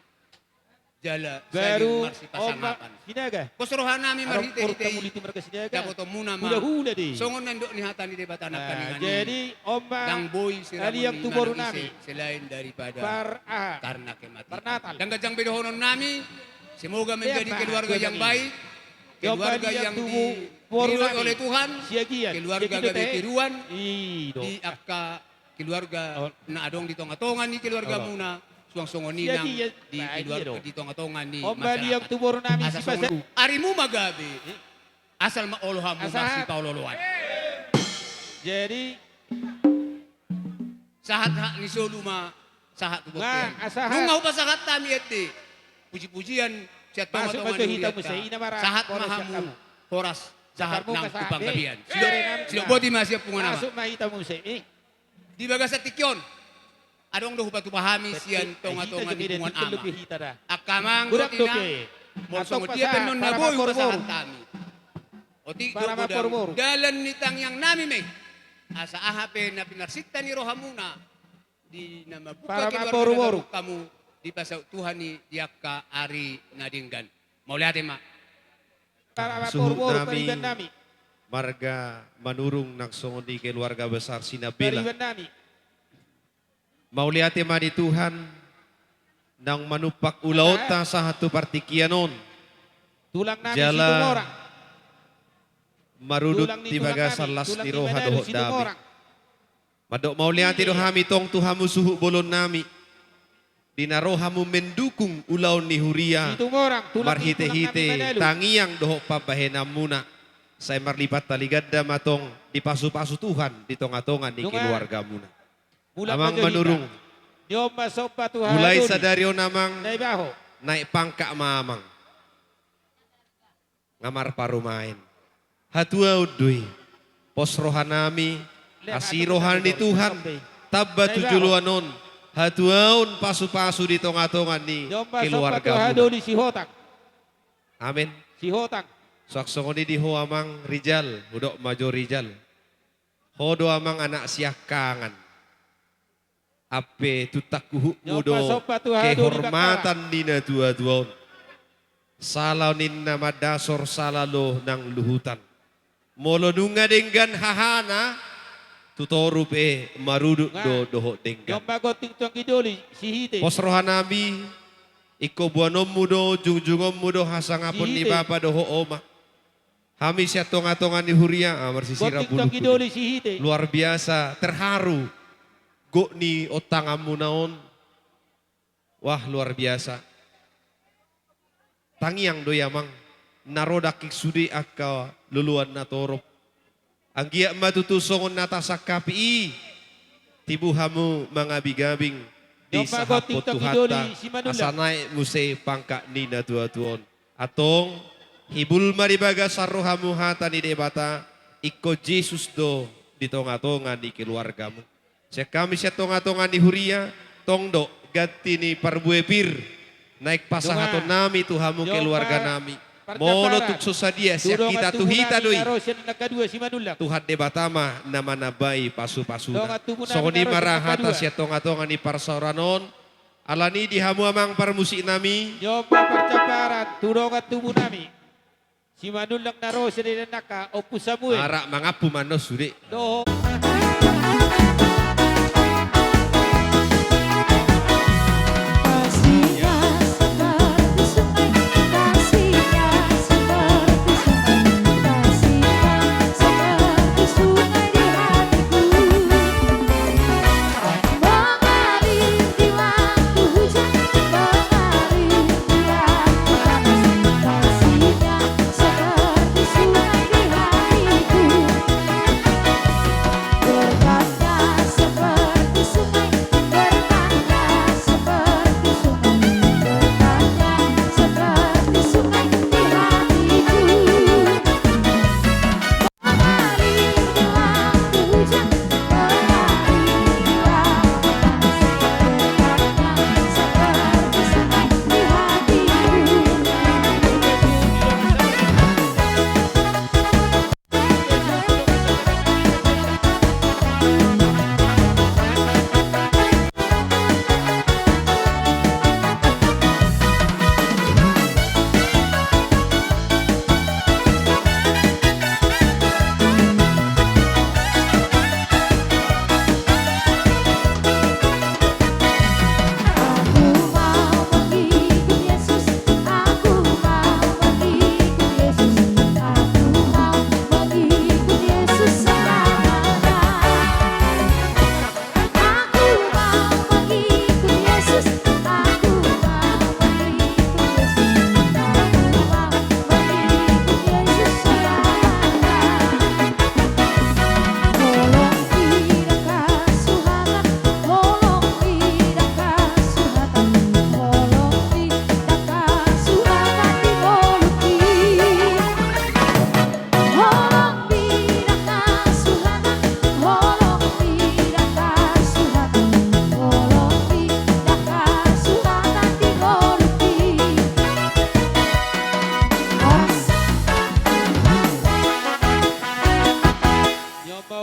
Jala saling marsipasangapan. Pos roha nami marhitehite i. Dapotonmuna ma songon na nidok ni hata ni Debata nangkaningan i. Ndang boi siramotan i manang ise selain daripada karena kematian. Ndang ganjang be dohonon nami. Semoga menjadi keluarga yang baik. Keluarga yang diridhoi oleh Tuhan, keluarga gabe tiruan di angka keluarga na adong di tongatonga ni keluargamuna, suang songon i nang di keluarga, di tongatonga ni masyarakat. Asa songon i arimu ma gabe, asal ma olo hamu marsipaolooloan. Jadi, sahat hak ni solu ma sahat tu bontean. Nunga hupasahat hami ende pujipujian sian tongatonga ni hurianta. Sahat ma hamu horas, sahat nang tu panggabean. Sidok boti ma sian punguan Ama. Di bagasan tingki on adong do hupatupa hami sian tongatonga ni punguan Ama. Angka amang dohot inang, molo songon dia pe annon na boi hupasahat hami. Otik do godang dalan ni tangiang nami ma i. Asa aha pe na pinarsinta ni rohamuna di na mambuka keluarga na baru hamu, dipasaut Tuhan i di angka ari na denggan. Mauliate ma. Suhut nami marga Manurung nang songon i keluarga besar Sinambela. Mauliate ma di Tuhan naung manumpak ulaonta sahat tu partingkian on. Jala marudut di bagasan las ni roha dohot dame. Mandok mauliate do hami tong tu hamu suhut bolon nami di na ro hamu mendukung ulaon ni huria marhitehite tangiang dohot pambahenanmuna. Sai marlipat tali ganda ma tong dipasupasu Tuhan di tongatonga ni keluargamuna. Amang Manurung, mulai sadari on amang, naek pangkat ma amang. Nga marparumaen. Hatuaon do i. Pos rohanami, asi roha ni Tuhan tamba tu joloan on, hatuaon pasu-pasu di tonga-tonga ni keluargamuna. Amen. Sihotang. Suang songon i di ho amang Rijal, hudok ma jo Rijal. Ho do amang anak siangkangan. Ampe tuntang huhutmu do kehormatan ni na tua-tua on. Sala ninna mandasor sala do nang luhutan. Molo nunga denggan hahana, tu toru pe marudut do dohot denggan. Pos rohanami, ingkon boanonmu do, jungjungonmu do hasangapon ni bapa dohot oma. Hami sian tonga-tonga ni huria, ah, marsisira bulu. Luar biasa, terharu. Gok ni ontanganmuna on. Wah, luar biasa. Tangiang do i amang. Na ro dangking sude angka loloan na torop. Anggiat ma tutu songon na tasangkapi i. Tibu hamu mangabing-abing di sahaphon Tuhanta. Asa naek muse pangkat ni na tua-tua on. Antong, hibul ma di bagasan rohamu hata ni Debata, ingkon Jesus do di tonga-tonga ni keluargamu. Sian hami sian tonga-tonga ni huria, tong do ganti ni parbue pir, naeng pasahatonnami tu hamu keluarganami. Molo tung so sadia sian hita tu hita do i. Tuhan Debata ma na manambai pasu-pasuna. Songon i ma ra hata sian tonga-tonga ni parsaoran on. Alani di hamu amang parmusiknami. Jompa parjamparan tu dongan tubunami. Simanullang na ro sian Dangka, Ompu Samuel. Arak mangampu ma annon sude. Dohot.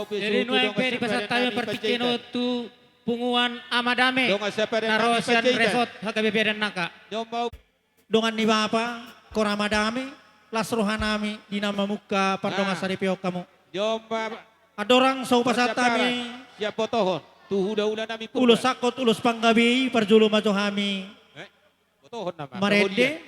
Jadi nuaeng pe dipasahat hami partingkian on tu punguan Ama Dame na ro sian Repot H K B P Dangka. Dongan ni bapa, Kor Ama Dame, las rohanami di na mamungka pardongan saripeon hamu. Andorang so hupasahat hami ulos sangkot, ulos panggabe i, parjolo ma jo hami marende.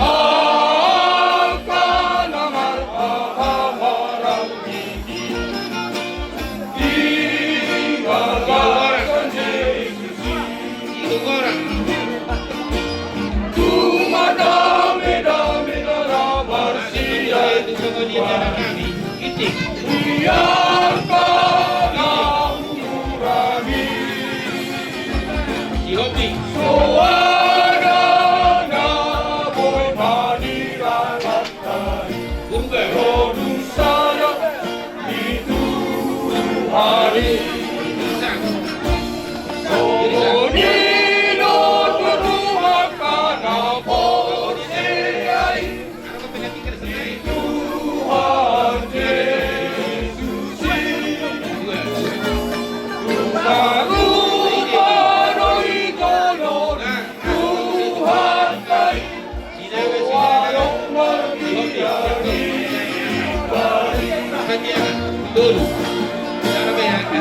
Angka na marhahamaranggi, tinggalkan Jesus i. Tumadame-dame na marsian. Di angka na murami. Soada na boi manira lantai. Ro dung sada di Tuhan i. Songon i do tu angka na porsea i. Tuhan Jesus i. Rupa-rupa do i jolo Tuhanta i. Soada margia di bari.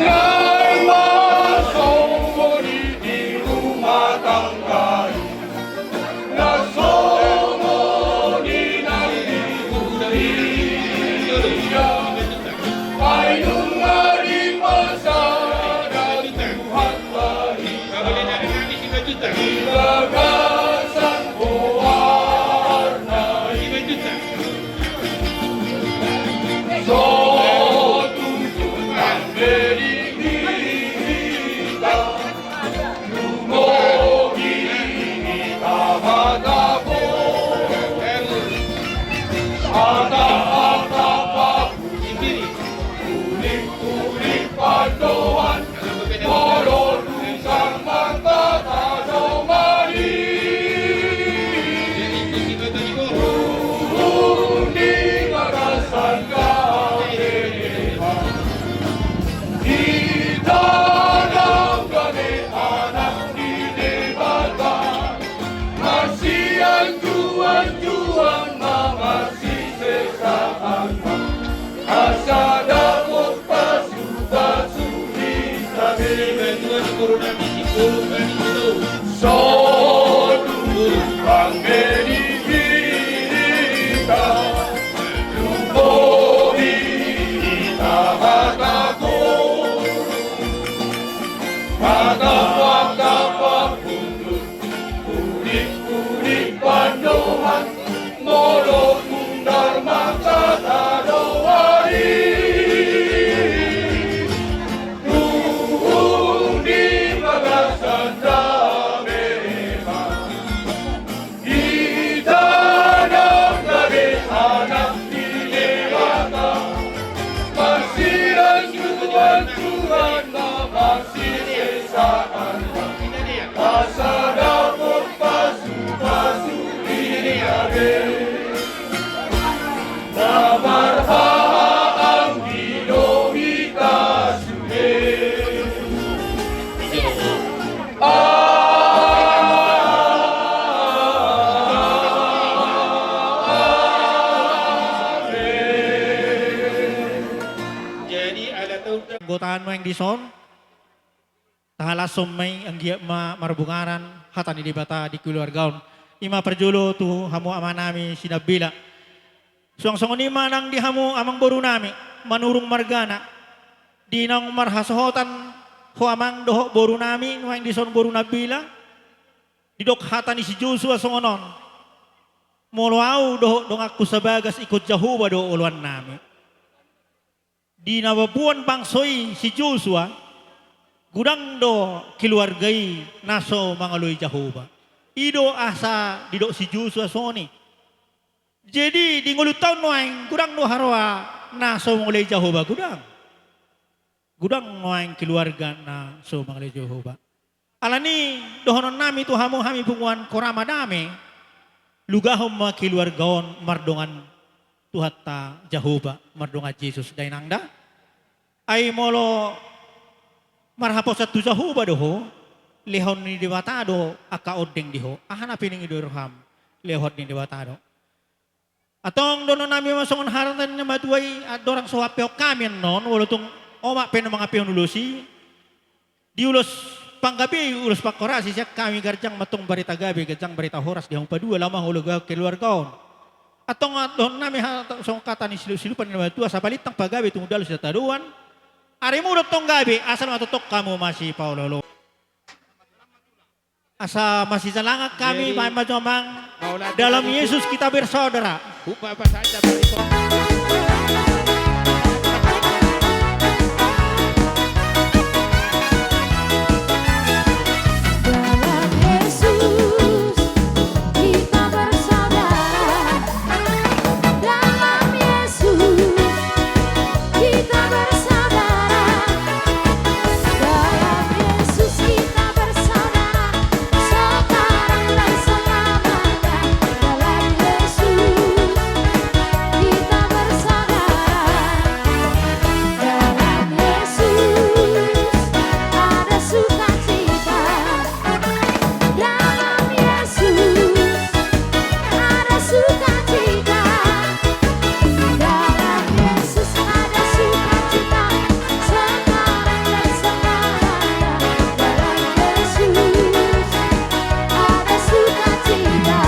Nai masonggori di rumah tangga i. Na songon i nang di huria, ai nunga dipasada Tuhanta i di bagasan goarna i. So tung-tung be di hita. Lumobi hita hatahon. Hata-hata pauli, uli-uli pandohan. Molo tung sangkap hata dongan i. Turun di bagasan gabe. Hita nang gabe anak ni Debata, marsianjuan-juan ma marsisesaan ma, asa dapot pasu-pasu hita be. So tung tumang be di hita. Lumobi hita hatahon. Hata-hata pauli, uli-uli pandohan. Molo tung darma hata dongan i. Turun di bagasan gabe ma. Hita nang gabe anak ni Debata, marsianjuan-juan ma marsisesaan ma, asa dapot pasu-pasu hita be. Na marhahamaranggi do hita sude. Jadi, ala tahu anggotaan nuaeng dison, tahalashon ma i, anggiat ma marbungaran hata ni Debata di keluarga on. I ma parjolo tu hamu amanami sinambela. Suang songon i ma nang di hamu amangborunami, Manurung margana. Di naung marhasohotan ho amang dohot borunami nuaeng dison, boru Nambela, didok hata ni si Josua songon on: Molo ahu dohot donganku sabagas, ingkon Jahowa do oloannami. Di na mamboan bangso i si Josua, godang do keluarga i na so mangaloi Jahowa. I do asa didok si Josua songon i. Jadi, di ngolunta on nuaeng, godang do haroa na so mangaloi Jahowa, godang. Godang nuaeng keluarga na so mangaloi Jahowa. Alani i, dohononnami tu hamu, hami punguan Kora Madame, lugahon ma keluarga on mardongan Tuhanta Jahowa, mardongan Jesus da, inang da. Ai molo marhaposan tu Jahowa do ho, lehon ni Debata do angka ondeng di ho. Aha na pinangido ni roham, lehon ni Debata do. Antong dohononnami ma songon hata ni na matua i, andorang so hampehon hami annon, molo tung omak pe na manghampehon ulos i, di ulos Panggabean ulos pangkorasi sian hami, ganjang ma antong barita gabe, ganjang barita horas di hamu paduahon, laho mangoloi keluarga on. Antong dohonon nami, songon hata ni silup-silupan ni na matua, asa balintang pagabe tumundalhon sitadoan. Arimu do antong gabe, asal ma tongtong hamu masipaolo-oloan. Asa masijalangan hami. Jadi, baen ma jo amang. Dalam Yesus kita bersaudara. Dalam Yesus kita bersaudara. Dalam Yesus kita bersaudara. Dalam Yesus kita bersaudara. Sekarang dan selamanya. Dalam Yesus kita bersaudara. Dalam Yesus ada sukacita. Dalam Yesus ada sukacita. Dalam Yesus ada sukacita. Sekarang dan selamanya. Dalam Yesus ada sukacita.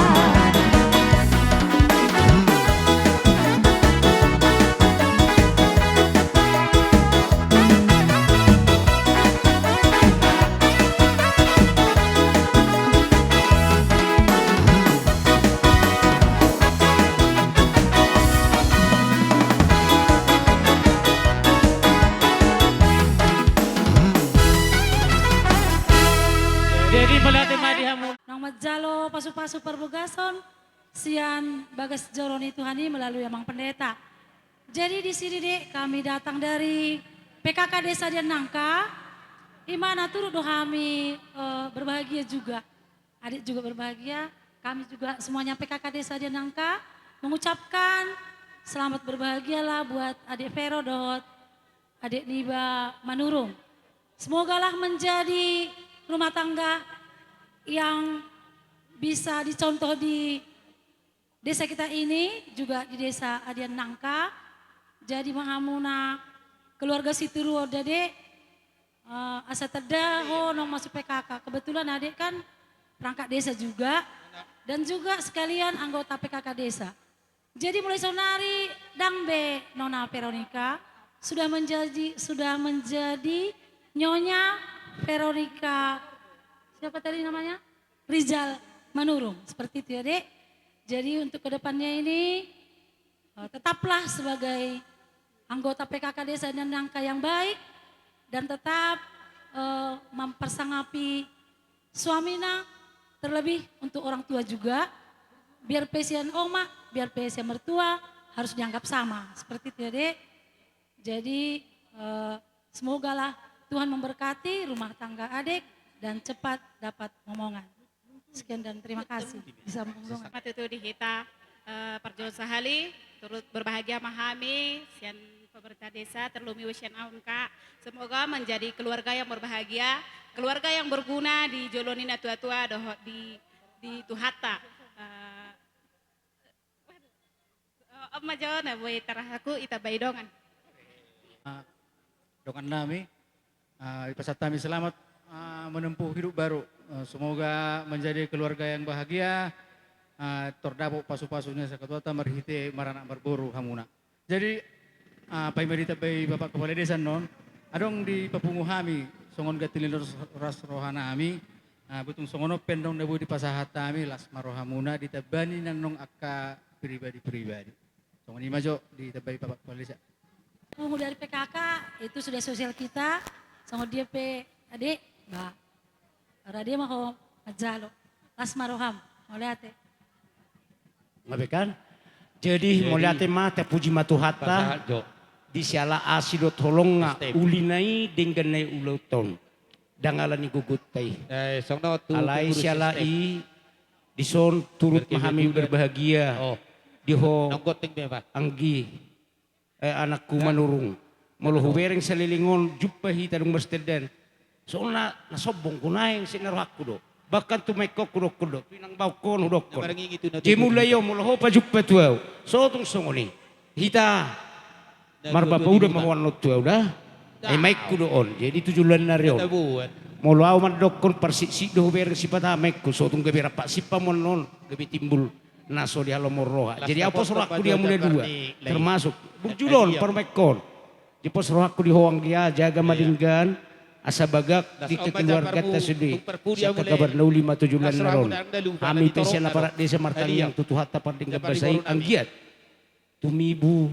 Jadi, mauliate ma di hamu. Naung manjalo pasu-pasu parbogason sian bagas joro ni Tuhan i melalui Amang Pendeta. Jadi di sini, Dek, kami datang dari P K K Desa Adian Nangka, i ma na turut do hami, eh, berbahagia juga. Adik juga berbahagia, kami juga semuanya P K K Desa Adian Nangka mengucapkan selamat berbahagialah buat Adik Vero dohot Adik Niba Manurung. Semogalah menjadi rumah tangga yang bisa dicontoh di desa kita ini, juga di Desa Adian Nangka. Jadi ma hamuna keluarga sitiruon, Dek, eh, asa tanda ho naung masuk P K K. Kebetulan Adik kan perangkat desa juga, dan juga sekalian anggota P K K desa. Jadi mulai saonari ndang be Nona Veronica, sudah menjadi, sudah menjadi Nyonya Veronica, siapa tadi namanya? Rizal Manurung. Seperti itu ya, Dek. Jadi untuk kedepannya ini, eh, tetaplah sebagai anggota P K K Desa Adian Nangka yang baik dan tetap, eh, mempersangapi suamina, terlebih untuk orang tua juga. Biar pe sian oma, biar pe sian mertua, harus dianggap sama. Seperti itu ya, Dek. Jadi, eh, semogalah Tuhan memberkati rumah tangga Adik dan cepat dapat momongan. Sekian dan terima kasih. Disambung dongan. Matutu di hita, eh, parjolo sahali, turut berbahagia ma hami sian pemerintah desa, terlumi sian au, Kak. Semoga menjadi keluarga yang berbahagia, keluarga yang berguna di jolo ni natua-tua dohot di, di Tuhanta. Eh, waduh. Eh, on ma jo na boi tarhahangku, ditambai dongan. Ah, dongan nami, ah, dipasahat hami selamat, ah, menempuh hidup baru. Eh, semoga menjadi keluarga yang bahagia, ah, tordapot pasu-pasu ni Debata marhite maranak marboru hamuna. Jadi, ah, paima ditambai Bapak Kepala Desa annon, adong dipapungu hami songon ganti ni las, las roha nami. Ah, botung songon on pe annon na boi dipasahat hami, las ma rohamuna, ditambani annon angka pribadi-pribadi. Songon i ma jo, ditambai Bapak Kepala Desa. Pungu dari P K K, itu sudah sosial kita, songon dia pe, Adik, ba, rade ma ho manjalo. Las ma roham, mauliate. Nga be kan? Jadi, jadi, mauliate ma, tapuji ma Tuhanta. Pasahat jo. Di siala asi dohot holongna, step, ulina i denggan na i ulaonta on. Ndang ala ni gogonta i. Eh, songon on tu, alai tu siala step i, dison turut ma hami berbahagia. Oh. Di ho, nonggot ting be, Pak. Anggi. Eh, anakku Manurung. Molo hubereng saleleng on, jumpa hita dung marsitandan. Songon na, na sombong hunaeng, seng na rohangku do. Bahkan tu ma ingkon hudokkon do, tu inang baonkon hudokkon. Jemulai on, molo ho pajumpa tu au. So tung songon i. Hita marbapauda ma ho annon tu au da. Ai maengku do on. Jadi tu joloan ni ari on. Molo ahu mandokkon parsitsit do hubereng sipata, mengko so tung gabe rap parsipata on, gabe timbul na so di halomoan roha. Jadi ahu pos rohangku di hamuna dua, termasuk burju do on, parmengkon. Jadi pos rohangku di ho, anggia, jaga ma denggan, asa bagak di kekeluarganta sude. Sian angka kabar na uli ma tu joloan on. Hami pe sian aparat desa martangiang tu Tuhanta pardenggan basa i, anggiat tumibu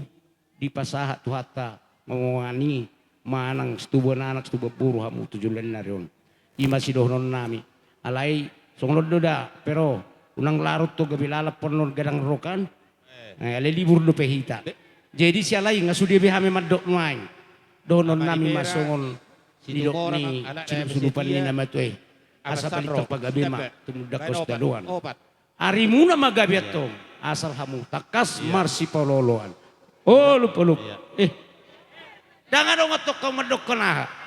dipasahat Tuhanta, mangongani manang situbuan anak situbuan boru hamu tu joloan ni ari on. I ma sidohononnami. Alai songon on do da, Pero, unang larut ho gabe lalap on, gadang rokan. Eh, alai libur dope hita. Jadi siala i nga sude be hami mandok nuaeng. Dohononnami ma songon nidok ni sinup-sunupan ni na matua i. Asa balintang pagabe ma tumundalhon sitadoan. Arimuna ma gabe antong, asal hamu tangkas marsipaolo-oloan. Olup, olup. Eh. Ndang adong antong hamu mandokkon aha.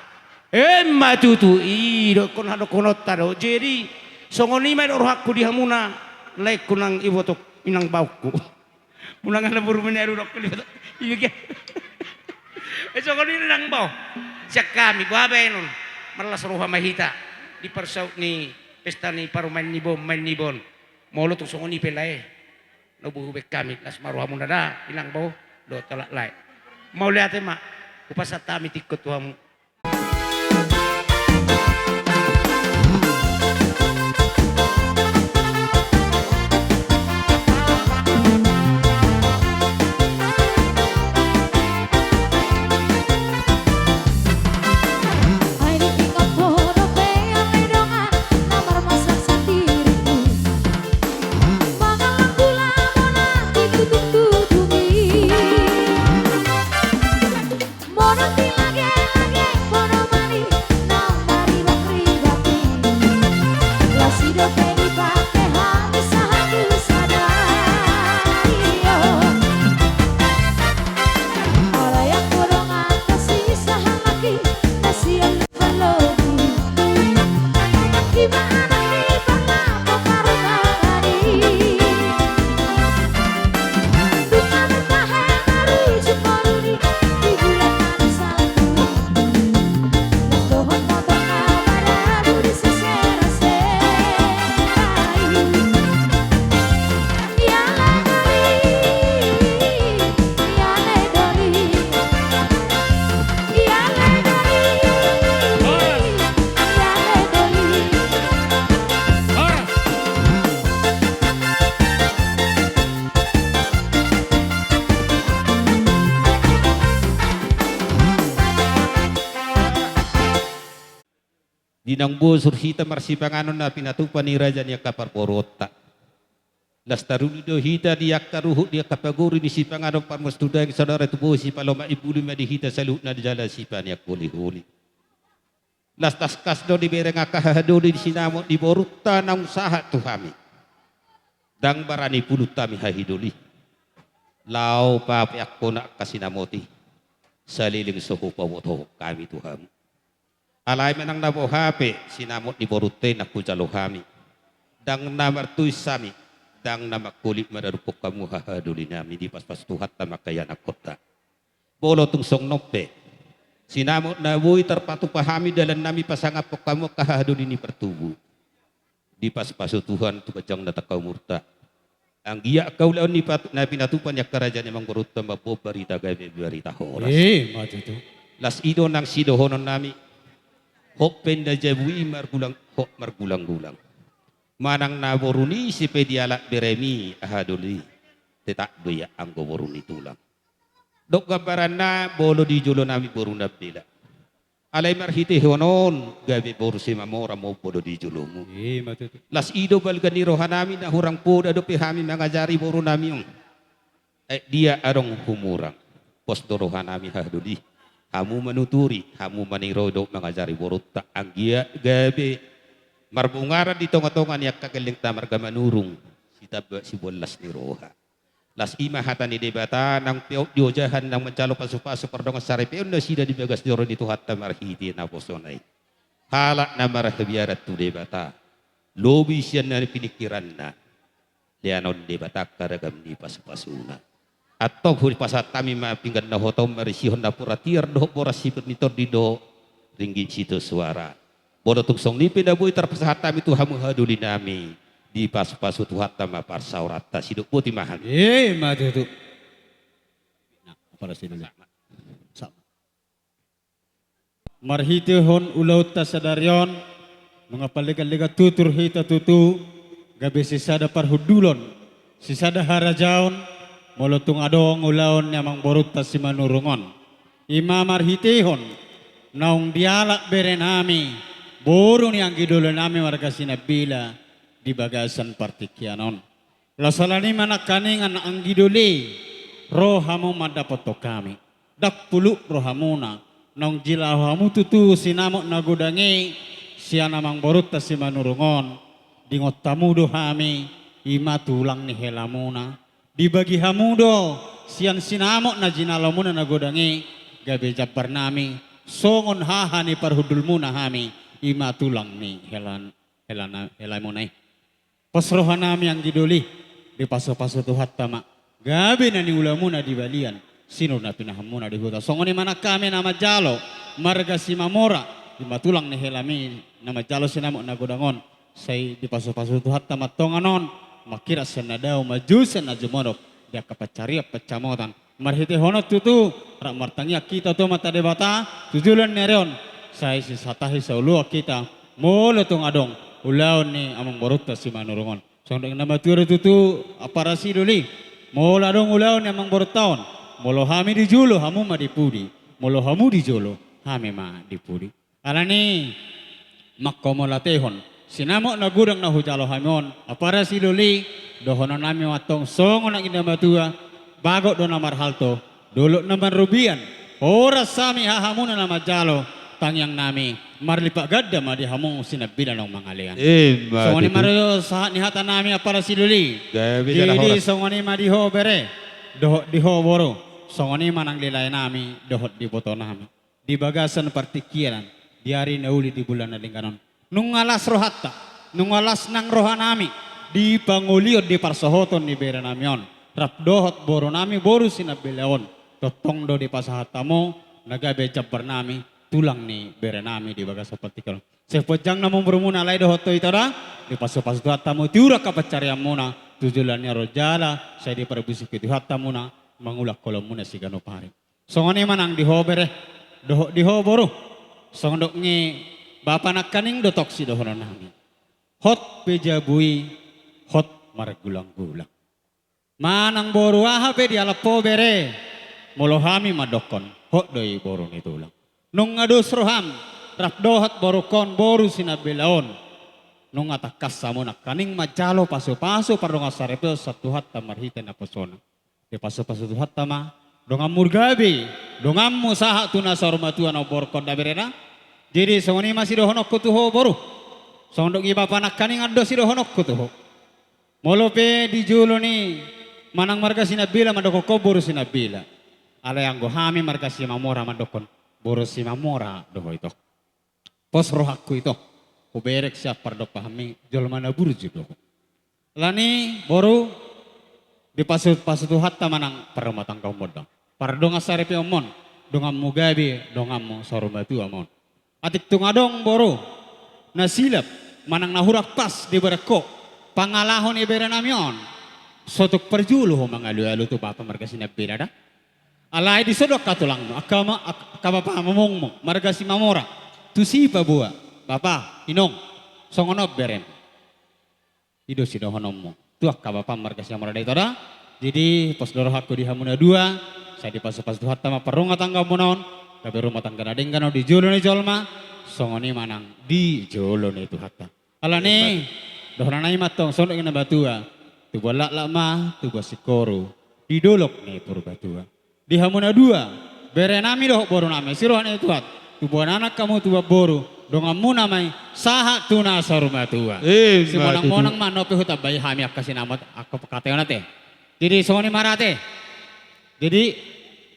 Emma tutu, i dokkon hadokkononta do. Jadi songon i ma didok rohangku di hamuna, laengku nang iboto, inang baoku. Unang ala boru manaru dokkon iboto. Iya, iya. Eh, songon i do inang bao. Sian hami, boha baenon. Marlas roha ma hita di parsaut ni pesta ni parumaen ni boan, maen ni boan. Molo tung songon i pe lae, na boi hubaen hami, las ma rohamuna da, inang bao dohot halak lae. Mauliate ma, hupasahat hami tingkos tu hamu. Di naung bosur hita marsipanganon na pinatupa ni raja ni angka parboruonta. Las taruli do hita di angka ruhut ni angka paguru ni sipanganon parmos tu daging saudara tu bohi sipalomak i, buli ma di hita saluhutna di jala sipaneang holi-holi. Las tangkas do dibereng angka hahadoli di sinamot ni borunta naung sahat tu hami. Ndang barani pulunta hami hahidoli. Laho papeakhon angka sinamot i. Saleleng so hupabotohon hami tu hamu. Alai manang na boha pe sinamot ni borunta i naung hujalo hami. Ndang na martuis hami, ndang na mangholit maradophon hamu hahadoli nami, dipaspas Tuhanta ma angka ianakhonta. Molo tung songon on pe sinamot na boi tarpatupa hami dalan nami pasangaphon hamu angka hahadoli ni partubu. Dipaspasu Tuhan tu ganjang na tangka umurta. Anggiat angka ulaon ni pat-, na pinatupa ni angka raja ni amangborunta mamboan barita gabe, barita horas. Eh, ma tutu. Las i do nang sidohonon nami. Hot pe na jabu i margulang, hot margulang-gulang. Manang na boru ni ise pe dialap beremi, hahadoli, tetap do ia anggo boru ni tulang. Dok gambaranna, molo di jolo nami boru Nambela. Alai marhitehon on gabe boru Simamora ma molo di jolomu. Eh, ma tutu. Las i do balga ni roha nami, na hurang poda dope hami mangajari boru nami on. Aek dia adong humurang. Pos do roha nami hahadoli. Hamu manuturi, hamu maniroi dohot mangajari borunta, anggiat gabe marbungaran di tonga-tonga ni angka gellengta marga Manurung, sitamba siboan las ni roha. Las i ma hata ni Debata, naung pe aut di ojahan naung manjalo pasu-pasu pardongansaripeon nasida di bagas joro ni Tuhanta marhite naposona i. Halak na marhabiaran tu Debata, lobi sian na piningkiranna, leanon Debata angka ragam ni pasu-pasuna. Antong hupasahat hami ma pinggan na hot on marisihon napuran tiar dohot boras sipir ni tondi dohot ringgit sitio suara. Molo tung songon i pe na boi tarpasahat hami tu hamu haha doli nami, dipasupasu Tuhanta ma parsaoranta, sidok boti ma hami. Ima tutu. Nah, apala si doli. Sama. Marhitehon ulaonta sadari on, nunga paleganlegan tutur hita tutu, gabe sisada parhundulon, sisada harajaon, molo tung adong ulaon ni amangborunta Simanurung on. Ima marhitehon naung dialap bere nami, boru ni anggidoli nami marga Sinambela di bagasan partingkian on. Laos alani i ma nangkaningan anggidoli, ro hamu mandapothon hami. Ndang puluk rohamuna, naung jalo hamu tutu sinamot na godang i sian amangborunta Simanurung on, diingot hamu do hami, ima tulang ni helamuna. Dibagi hamu do sian sinamot na jinalamuna na godang i, gabe jambar nami, songon haha ni parhundulmuna hami, ima tulang ni hela, hela, helamuna i. Pos roha nami anggidoli, dipasupasu Tuhanta ma, gabe na niulamuna di balian, sinur na pinahanmuna di huta. Songon i ma nang hami na manjalo, marga Simamora, ima tulang ni helami, na manjalo sinamot na godang on, sai dipasupasu Tuhanta ma tongan on, mangkiras sian na dao, manjou sian na jumodop, di angka pansarian pansamotan, marhitehon on tutu, rap martangiang hita tu Amanta Debata, tu joloan ni ari on, sai sisatahi saoloan hita, molo tung adong ulaon ni amangborunta Simanurung on. Songon na matua do tutu, apala si doli, molo adong ulaon ni amangborunta on, molo hami di jolo, hamu ma di pudi, molo hamu di jolo, hami ma di pudi. Alani i, manghamauliatehon sinamot na godang na hujalo hami on, apala si doli, dohonon nami ma antong songon nang i na matua, bagot do na marhalto, dolok na marrobean, horas hami hahamuna na manjalo, tangiang nami, marlipat ganda ma di hamu Sinambela naung mangalean. Ima tutu. Songon i ma do sahat ni hata nami apala si doli. Gabe jala horas. Jadi songon i ma di ho bere, dohot di ho boru, songon i ma nang di lae nami, dohot di boto nami. Di bagasan partingkian, di ari na uli di bulan na denggan on. Nunga las rohanta, nunga las nang roha nami, di pangolion di parsohoton ni bere nami on. Rap dohot boru nami boru Sinambela on. Tongtong do dipasahat hamu, na gabe jambar nami, tulang ni bere nami di bagasan partingkian on. Sai pojang na umurmuna lae dohot tu ita da, dipasupasu Tuhanta hamu, tiur angka pansarianmuna, tu joloan ni ari on jala, sai diparbusuk Tuhanta hamuna, mangulak holongmuna siganup ari. Songon i ma nang di ho bere, dohot di ho boru. Songon dok ni bapa nangkaning do tong sidohonon nami. Hot pe jabu i, hot margulang-gulang. Manang boru aha pe dialap ho bere, molo hami mandokkon, hot do i boru ni tulang. Nunga dos roham, rap dohot borungkon boru Sinambela on. Nunga tangkas hamu nangkaning manjalo pasu-pasu pardongansaripeon sian Tuhanta marhite naposona. Dipasupasu Tuhanta ma, donganmu gabe, donganmu sahat tu na saur matua na umborhon da bere na. Jadi songon i ma sidohononku tu ho boru. Songon dok ni bapa nangkaning do sidohononku tu ho. Molo pe di jolo ni manang marga Sinambela mandokkon ho boru Sinambela. Alai anggo hami marga Simamora mandokkon boru Simamora do ho ito. Pos rohangku ito, huberek sian pardompahanmi, jolma na burju do ho. Alani boru, dipasupasu Tuhanta ma nang parrumatanggaonmon da. Pardongansaripeonmon, donganmu gabe, donganmu saur matua ma on. Atik tung adong boru, na silap, manang na hurang pas dibereng ho, pangalaho ni bere nami on. Sotung parjolo ho mangalu-alu tu bapa marga Sinambela da. Alai dison do angka tulangmu, angka ma-, angka bapa amangmu, marga Simamora, tusi paboa, bapa, inong, songon on berem. I do sidohononmu. Tu angka bapa marga Simamora da ito da. Jadi, pos do rohangku di hamu na dua, sai dipasupasu Tuhanta ma parrumatanggaonmuna on, gabe rumah tangga na denggan on di jolo ni jolma, songon i ma nang di jolo ni Tuhanta. Alani, dohonon nami ma antong songon dok ni na matua, tubuan laklak ma, tubuan singkoru, di dolok ni Purbatua. Di hamu na dua, bere nami dohot boru nami, siroha ni Tuhan, tubuan anak hamu tubuan boru, donganmuna ma i, sahat tu na saur matua. Ima tutu. Simonang-monang ma, nunga pe hutambai hami angka sinamot, angka pangkataion ate. Jadi songon i ma ra ate. Jadi,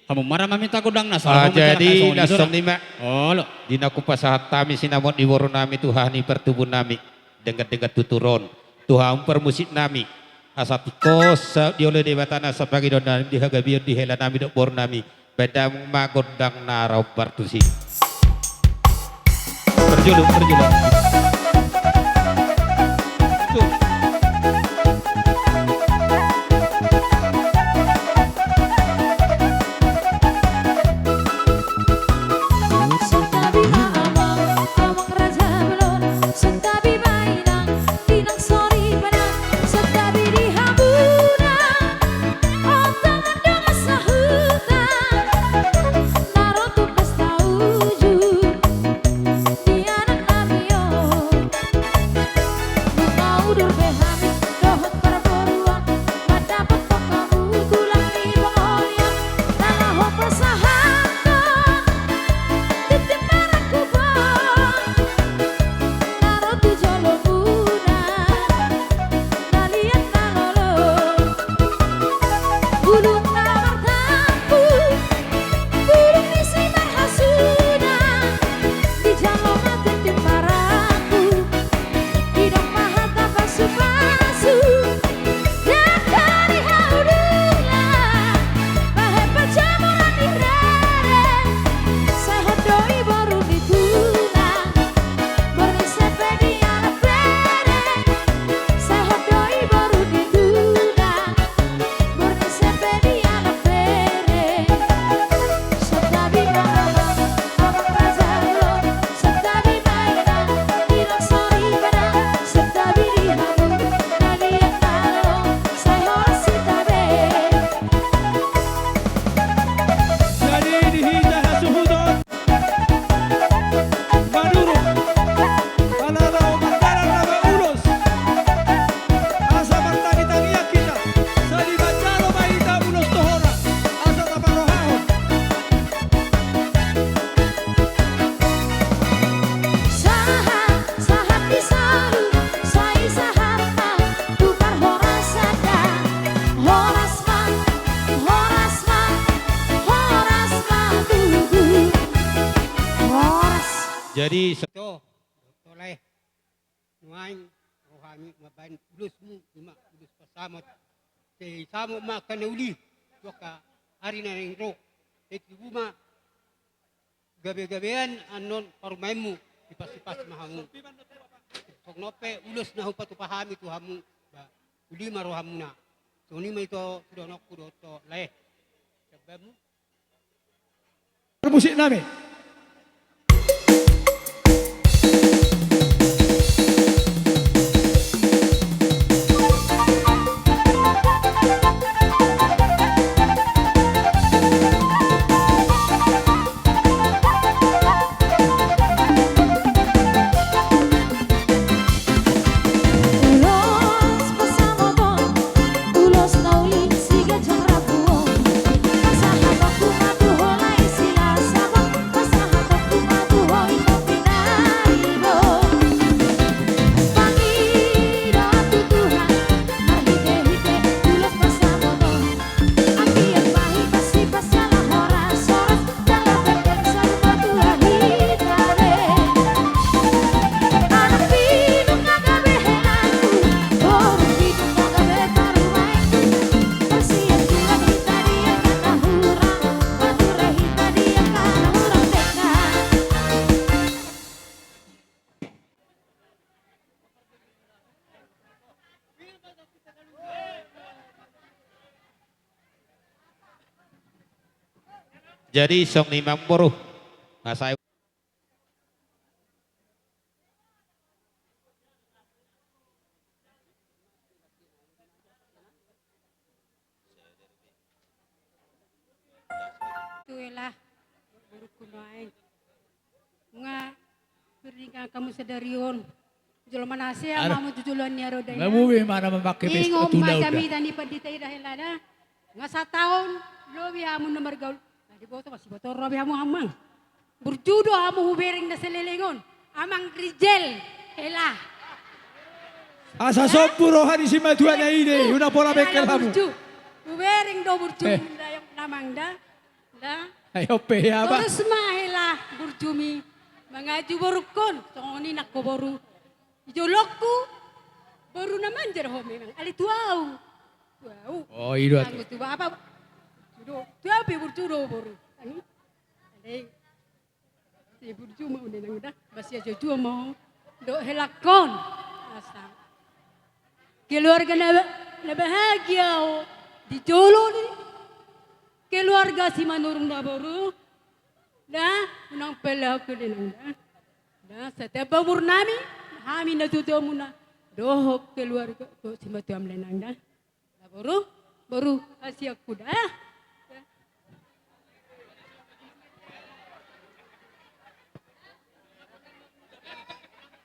hamu ma ra maminta gondang na sahat. Ah, jadi na songon i ma. Olo. Di na hupasahat hami sinamot ni boru nami tu haha ni partubu nami. Denggan-denggan tutur on. Tu hamu parmusik nami. Asa tingkos, ah, dioloi Debata nasa pangidoan nami di hagabeon di hela nami dohot boru nami. Baen damang ma gondang na ra hombar tusi. Parjolo, parjolo. Tuh. Santabi ma amang, amang raja bolon, santabi ma inang, inang soripada, santabi di hamuna. Oto mandongan sahuta, na ro tu pesta ujung ni anaknami on. Nunga udur be hami dohot parboruon, mandapothon hamu tulang ni pangolian, na laho pasahathon tintin marangkup on, na ro tu jolomuna, na liat na lolo. Bulung na martampu, bulung ni si marhasuda, dijalo ma tintin marangkup, didok ma hata pasupasu. Ndang dao di hau dula, bahen panjamoran ni rere, sai hot do i boru ni tulang, boru ni sepe di anak bere. Sai hot do i boru ni tulang, boru ni sepe di anak bere. Santabi ma amang, amang raja bolon, santabi ma inang, inang soripada, santabi di hamu na liat na lolo, sai horas hita be. Jadi di hita hasuhuton. Madurung. Ala laho mardalan na maulos. Asa martangitangian hita. Sai manjalo ma hita ulos tu hora. Asa taparrohahon. Sahat, sahat di solu, sai sahat ma tu parhorasan da. Horas ma, horas ma, horas ma tutu. Horas. Jadi, sa- to, to lae. Nuaeng rohami mambaen ulosmu, ima ulos pasamot. Sai samot ma angka na uli, tu angka ari na naeng ro. Sai tubu ma gabegabean annon parumaenmu, dipasipas ma hamu. Songon on pe ulos na hupatupa hami tu hamu, ba, uli ma rohamuna. Songon i ma ito sude anakku dohot to lae. Jambanmu. Musik nami. Ulos pasamoton, ulos na uli si ganjang rambu on. Pasahatonku ma tu ho lae Silasabon, pasahatonku ma tu ho ito Pinaribot. Pangidoan tu Tuhan, marhitehite ulos pasamoton. Anggiat ma hita sipasiala horas-horas, jala berkah saur matua hita be. Anak pitung na gabe helangku, boru pitung na gabe parumaenku. Marsianjuran hita di angka na hurang, marhure hita di angka na hurang denggan. Jadi songon i ma amang boru. Nga sai. Tu hela, borungku nuaeng. Nga berdingkan kamu sadari on. Jolo manase ama mu tu joloan ni aroda i. Nga boi ma na mamake pesta tu laut da. Ingot ma jamita ni pandita i da hela da. Nga sataon lobi hamu na margaul. Nga diboto, masiboto lobi hamu amang. Burju do hamu hubereng na saleleng on. Amang Rijal, hela. Asa sombu roha ni simatuana i do, unang pola bengkel hamu. Hubereng do burju, ndang amang da. Da. Ai ope ya ba. Torus ma hela burjumi. Mangaju borungkon, songon i nangkin boru. Di jolongku, boru na manja do ho memang. Ale tu au. Tu au. O, i do ate. Anggo tu bapa. Tu au pe burju do boru. Ani. Ale. Sai burju ma ho inang da, basa jujur ma ho dohot helangkon. Asa keluarga na, na bahagia ho di jolo ni keluarga Simanurung da boru. Da, unang pella ho inang da. Da, satiap umur nami, hami na tuatua muna dohot keluarga, dohot simatuam inang da. Da boru, boru hasianku da.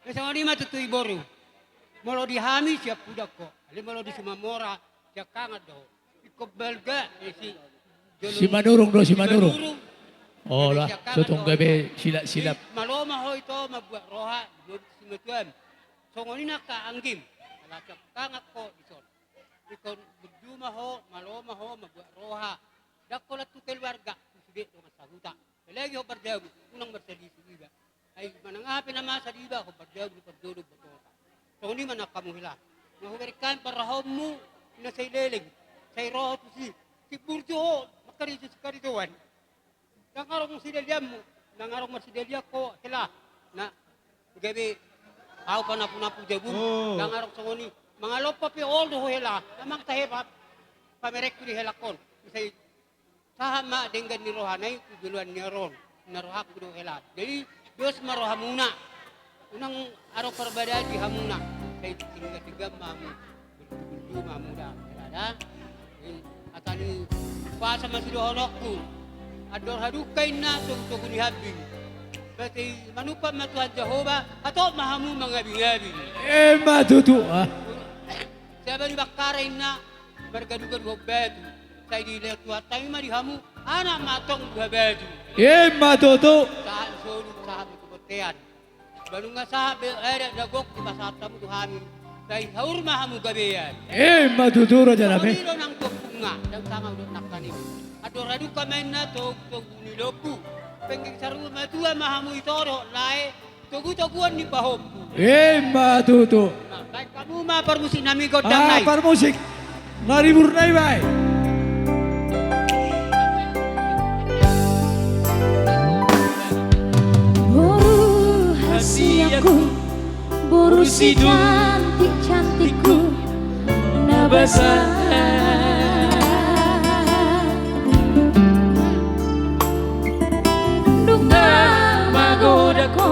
Songon i ma tutu i boru. Molo di hami sian Pudak ho, alai molo di Simamora sian Kangan do ho. Ingkon balga, eh, si Simanurung do, Simanurung. Simanurung. Olo, sian Kangan do ho. Gabe silap-silap. Malo ma ho ito mambuat roha, di simatuam. Songon i nang angka anggim, ala sian Kangan ho dison. Ingkon burju ma ho, malo ma ho mambuat roha. Ndang holan tu keluarga, tu sude dongan sahuta. Apalagi ho parjabu, unang marsalisi iba. Ai manang aha pe na masa di iba, ho parjabu, parjolo, parjolo. Songon i ma nang hamu hela. Nga hubereng hami parrohaonmu na sai leleng, sai ro ho tusi. Siburju ho mangkarejo sikarejoan. Ndang adong sidalianmu, ndang adong marsidalian ho hela. Na gabe ahu panampunampu jabum. Oh. Ndang adong songon i. Mangalompa pe olo do ho hela. Memang tahe pa-, pamerengku di helangkon. Sai sahat ma denggan ni rohana i tu joloan ni ari on. Na rohangku do hela. Jadi dos ma rohamuna. Unang adong parbadaan di hamuna. Sai tinggal-tinggal ma hamu. Burju ma hamu da, hela da. Asa ni puasa ma sidohononku. Andor hadungka inna togu-togu ni hambing. Berarti manumpak ma Tuhan Jahowa, hatop ma hamu mangabing-abing. Emma tutu, ah. Saba ni Bakkara inna margadu-gadu hon batu. Sai dilehon Tuhanta i ma di hamu anak ma antong buhabatu. Emma tutu. Sahat solu, sahat tu bontean. Ba nunga sahat be adat na gok dipasahat hamu tu hami, sai saur ma hamu gabean. Emma tutu raja nami. Songon i do nang tu ompungna, ndang sanga dohot nangkaning. Andor hadungka ma inna togu-togu ni lombu. Penggeng saur matua ma hamu ito dohot lae, togu-toguan ni pahompu. Emma tutu. Na, baen hamu ma parmusik nami gondang nai. Ah, parmusik. Maribur nai bae. Boru hasianku, boru sicantik-cantikku, na basa. Nunga magodang ho,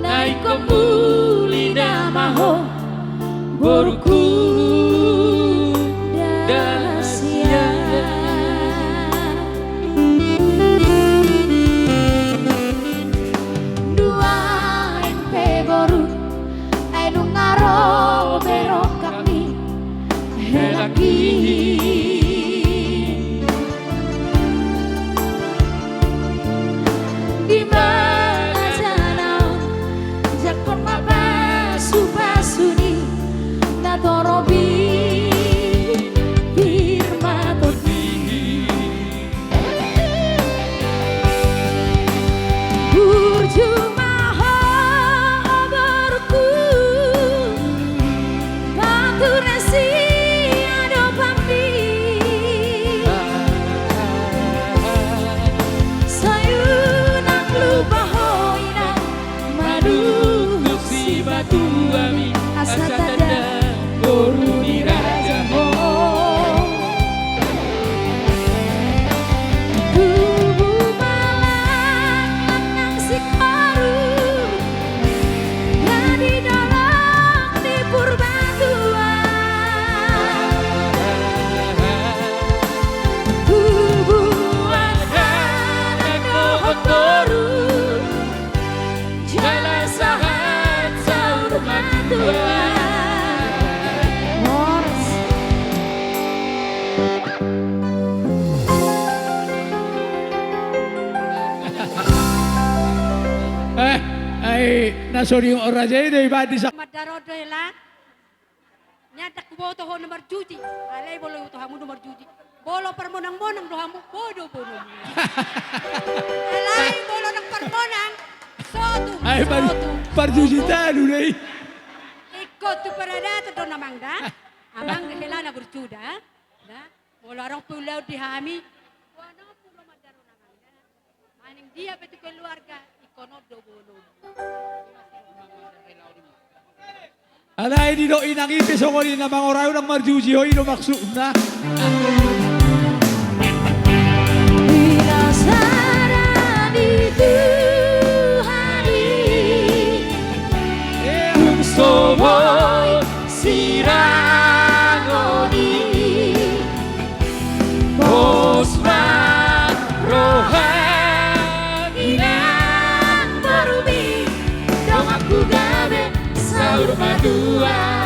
na ingkon muli da ma ho. Boruku da hasian. Nuaeng pe boru, ai nunga ro be rongkapmi, helangki. Di mangan jala on, jangkon ma pasu-pasu ni na torop i, pir ma tondi. Burju ma ho, o boruku, pature siadopanmi. Sai unang lupa ho inang, manuhuk simatuami, asa tanda boru ni raja ho. Tubu ma laklak nang singkoru, na di dolok ni Purbatua. Tubuan anak dohot boru, jala sahat saur matua. Horas. Eh, ai na so diingot raja i do iba di sa- Mandar on do hela. Nian ndang huboto ho na marjuji. Alai molo huboto hamu na marjuji, molo parmonang-monang do hamu, bodo bodo. Alai molo ndang parmonang, sotung, ai, par-, sotung, parjuji sotung. Talu dei. Ingkon tu paradaton do amang da. Amang da hela na burju da. Da. Molo adong pe ulaon di hami, boanompu do mandar on amang da. Manang dia pe tu keluarga, Alai didok inang i pe songon i, na mangorai unang marjuji ho, i do maksudna. Pinasaran ni Tuhan i, tung so boi sirangon i. Pos ma roham inang borumi, donganku gabe saur matua.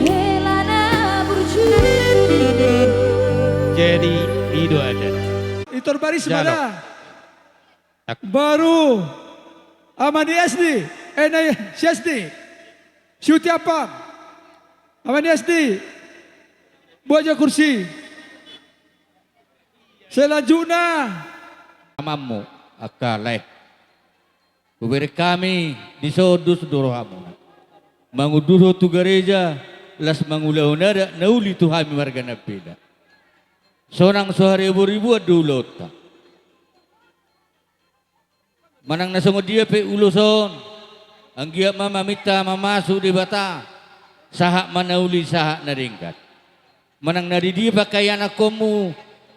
Hela na burju. Jadi, i do adat. Itor baris ma da. Baru ama ni Esdi, eh, na si Esdi. Siuti ampang. Ama ni Esdi. Buat jo kursi. Selanjutna. Amammu, angka lae. Hubereng hami dison dos do rohamuna. Mangundurhon tu gareja, las mangulahon adat na uli tu hami marga Nambela. Sonang so haribo-riboan do ulaonta. Manang na songon dia pe ulos on, anggiat ma maminta mamasu Debata, sahat ma na uli sahat na denggan. Manang na di dia pe angka ianakhonmu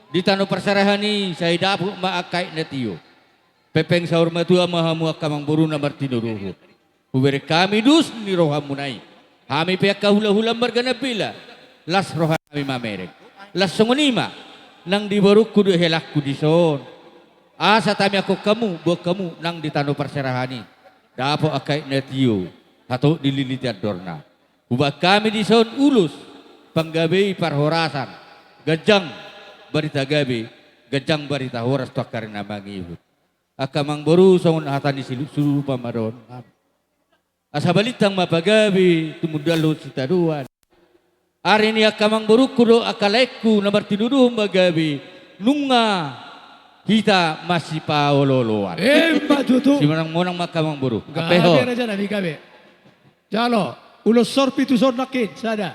di tano parserahan i, sai dapot ma angka aek na tio. Pengpeng saur matua ma hamu angka amangboru na martinodohon. Hubereng hami dos ni rohamuna i. Hami pe angka hula-hula marga Nambela, las roha nami mamereng. Las songon i ma nang di borungku dohot helangku dison. Asa tamiangkon hamu, boan hamu nang di tano parserahan i. Dapot angka aek na tio, hatop dililiti andorna. Hubahen hami dison ulos, panggabean, parhorasan, ganjang barita gabe, ganjang barita horas tu angka ari na mangihut. Angka amangboru, songon hata ni silup-silup ma dohonon nami. Asa balintang ma pagabe, tumundalhon sitadoan. Ari ni angka amangborungku dohot angka laengku na martinodohon ma gabe, nunga hita masipaolo-oloan. Emma tutu. Simonang-monang ma angka amangboru. Gabe, ampe ho. Raja nami, gabe. Jalo, ulos sor pitu son nangkin, sada.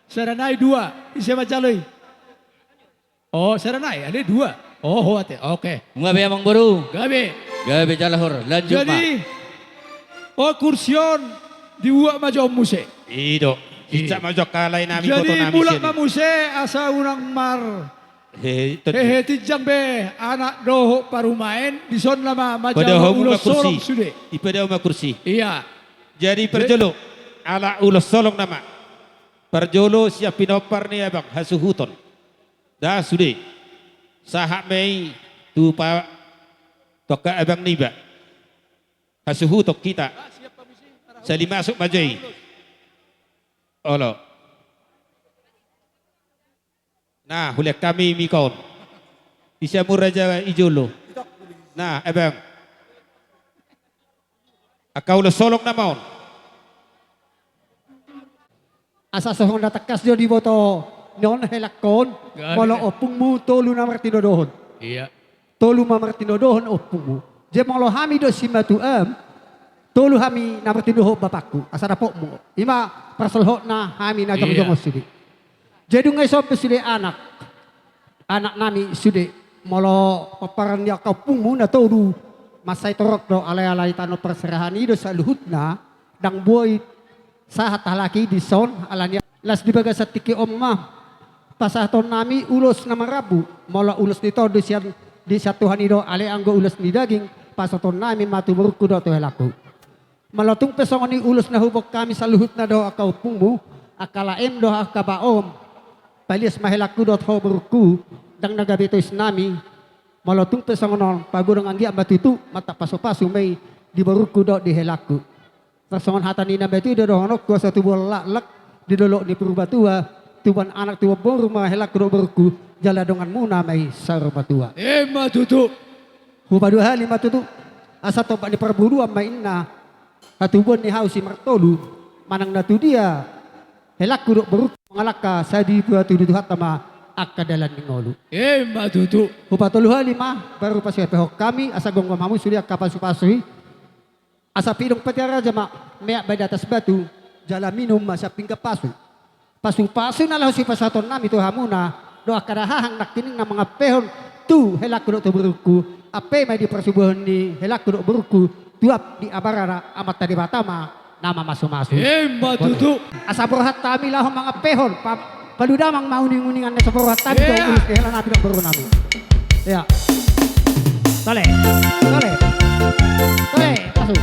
Sada nai dua, ise manjalo i? Oh, sada nai, ale dua. Oh, ho ate. Oke. Nunga be, amangboru? Gabe. Gabe, jala hor, lanjut ma. Jadi, oh, kursi on dibuat ma jo on muse. I do. I. Sincap ma jo angka lae nami, boto nami. Jadi, mulak ma muse asa unang mar. He, he, tontu. Hehe, tinjang be anak dohot parumaen, dison nama manjalo ulos solong sude. Ipadao ma kursi. Iya. Jadi parjolo, ala ulos solong nama. Parjolo sian pinompar ni abang, hasuhuton. Da sude. Sahat ma i tu pa, tu angka abang niba. Hasuhuton hita. Sali masuk ma jo i. Olo. Nah, hulehon hami mika on. Ise hamu raja i jolo. Nah, abang. Angka ulos solong nama on. Asa songon na tangkas jo diboto ni on helangkon, gabe, molo ompungmu tolu na martinodohon. Iya. Tolu ma martinodohon ompungmu. Jadi molo hami do simatuam, tolu hami na martinodohon bapakku, asa dapotmu. I ma parsolhotna hami na, iya, jongjong on sude. Jadi nunga dison pe sude anak. Anak nami sude, molo pomparan ni angka ompungmu na tolu, mansai torop do, alai-alai tano parserahan i do saluhutna, ndang boi sahat halak i dison, alani las di bagasan tingki on ma pasahaton nami ulos na marambu, molo ulos ni tondi sian, di sian Tuhan i do, alai anggo ulos ni daging, pasahaton nami ma tu borungku dohot tu helangku. Molo tung pe songon i ulos na huboan hami saluhutna dohot angka ompungmu, angka laem dohot angka baom. Palias ma helangku dohot ho borungku, ndang na gabe tois nami. Molo tung pe songon on, pagodang anggiat ma tutu, mantap pasu-pasu ma i di borungku dohot di helangku. Tarsongon hata ni na matua i do dohononku, asa tubuan laklak di dolok ni Purbatua, tubuan anak tubuan boru ma helangku dohot borungku, jala donganmuna ma i saur matua. Emma tutu. Hupaduahali ma tutu, asa tompa ni parboruon ma inna, hatubuan ni hau simartolu, manang na tudia, helangku dohot borungku mangalangka, sai dibuat tu Tuhanta ma angka dalan ni ngolu. Emma tutu. Hupatoluhali ma, baru pasupasuhon hami, asa gomgom hamu sude angka pasupasu i. Asa pidong pati raja ma, meak baen di atas batu, jala minum ma sian pinggan pasu. Pasupasu na laho sipasahaton nami tu hamuna, dohot angka dahahang nangkining na mangampehon tu helangku dohot tu borungku, ampe ma i di parsubuhon ni helangku dohot borungku, tuap di abarana Amanta Debata ma na mamasumasu. Emma tutu. Asa borhat hami laho mangampehon, pa-, palu damang ma uninguningan na so borhat hami tu ulos ni helanami dohot borunami. Ya. Tole. Tole. Tole. Pasu.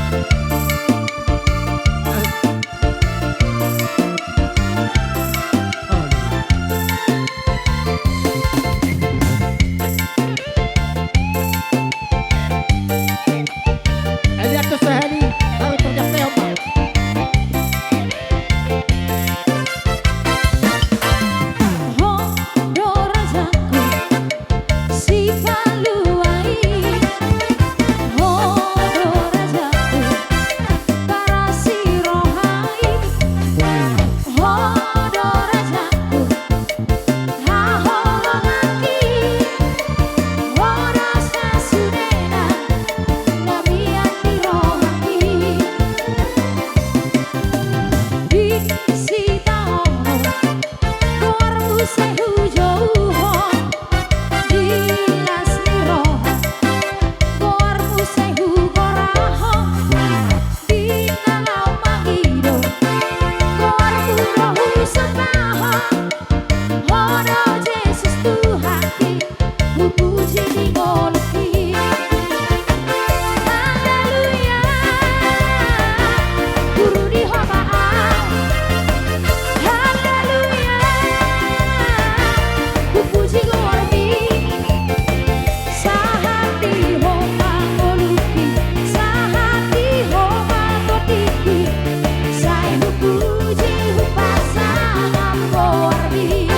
Ho do rajangku, sipalua i. Ho do rajangku, parasi roha i. Ho do rajangku, haholonganki. Ho do sasudena, na mian ni rohangki. Di sitaonon, goar muse hujouhon. Di las ni roha, goar muse hugorahon. Di na laho mangido, goarmu do husombahon. Ho do Jesus Tuhanki, hupuji di ngolungki. Haleluya. Guru di homa au. Haleluya. Hupuji goarmi. Sahat di homa ngolungki, sahat di homa tondingki, sai hupuji hupasahat goarmi.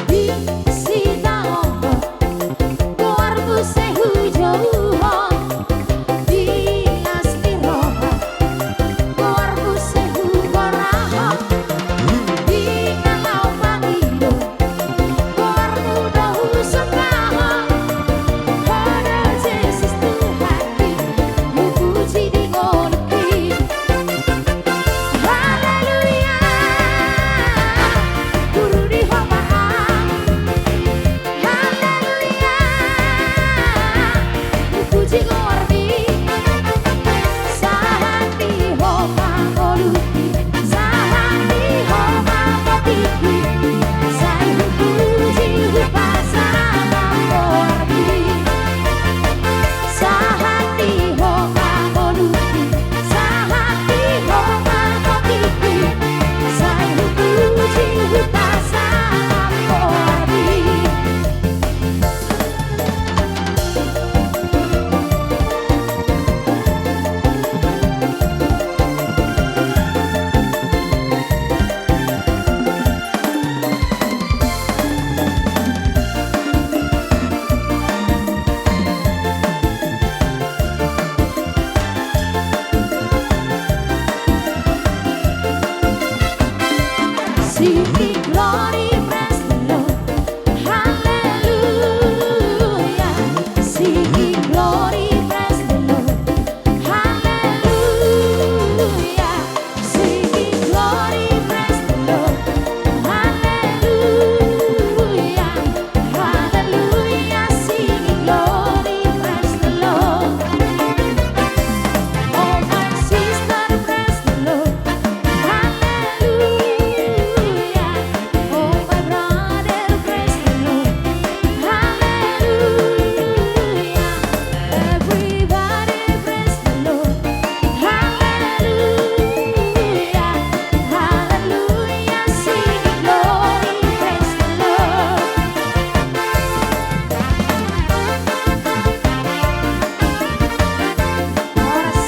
Di sitaonon, goar muse hujouhon. Di las ni roha, goar muse hugorahon. Di na laho mangido, goarmu do husombahon. Ho do Jesus Tuhanki, hupuji di ngolungki. Haleluya. Guru di homa au. Haleluya. Hupuji goarmi. Sahat di homa ngolungki, sahat di homa tondingki, sai hupuji hupasahat goarmi. Sahat di homa ngolungki, sahat di homa tondingki, sai hupuji hupasahat goarmi. Singing glory, praise the Lord. Hallelujah. Singing glory, praise the Lord. Hallelujah. Singing glory, praise the Lord. Hallelujah. Hallelujah. Singing glory, praise the Lord. Oh, my sister, praise the Lord. Hallelujah. Oh, my brother, praise the Lord. Hallelujah. Everybody, praise the Lord. Hallelujah. Hallelujah. Singing glory, praise the Lord. Horas.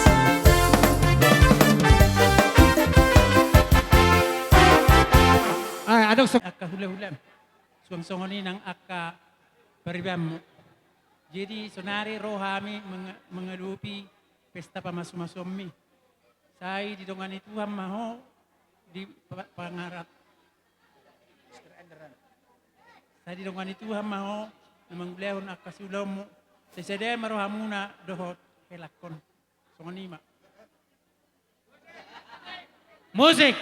Ai, adong so- angka hulahulam. Suang songon i nang angka paribanmu. Jadi sonari ro hami meng-, mangadopi pesta pamasumasuonmi. Sai didongani Tuhan ma ho di pa-, pangarat. Sai didongani Tuhan ma ho na mangulahon angka siulaonmu. Sai sada ma rohamuna dohot helakkon. Songon i ma. Musik.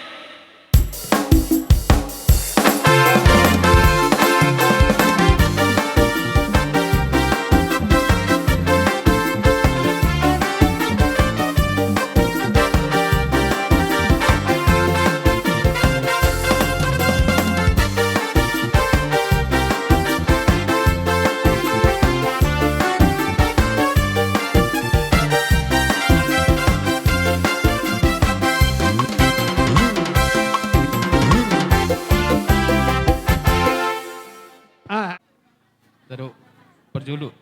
Ah. Taruh parjolo.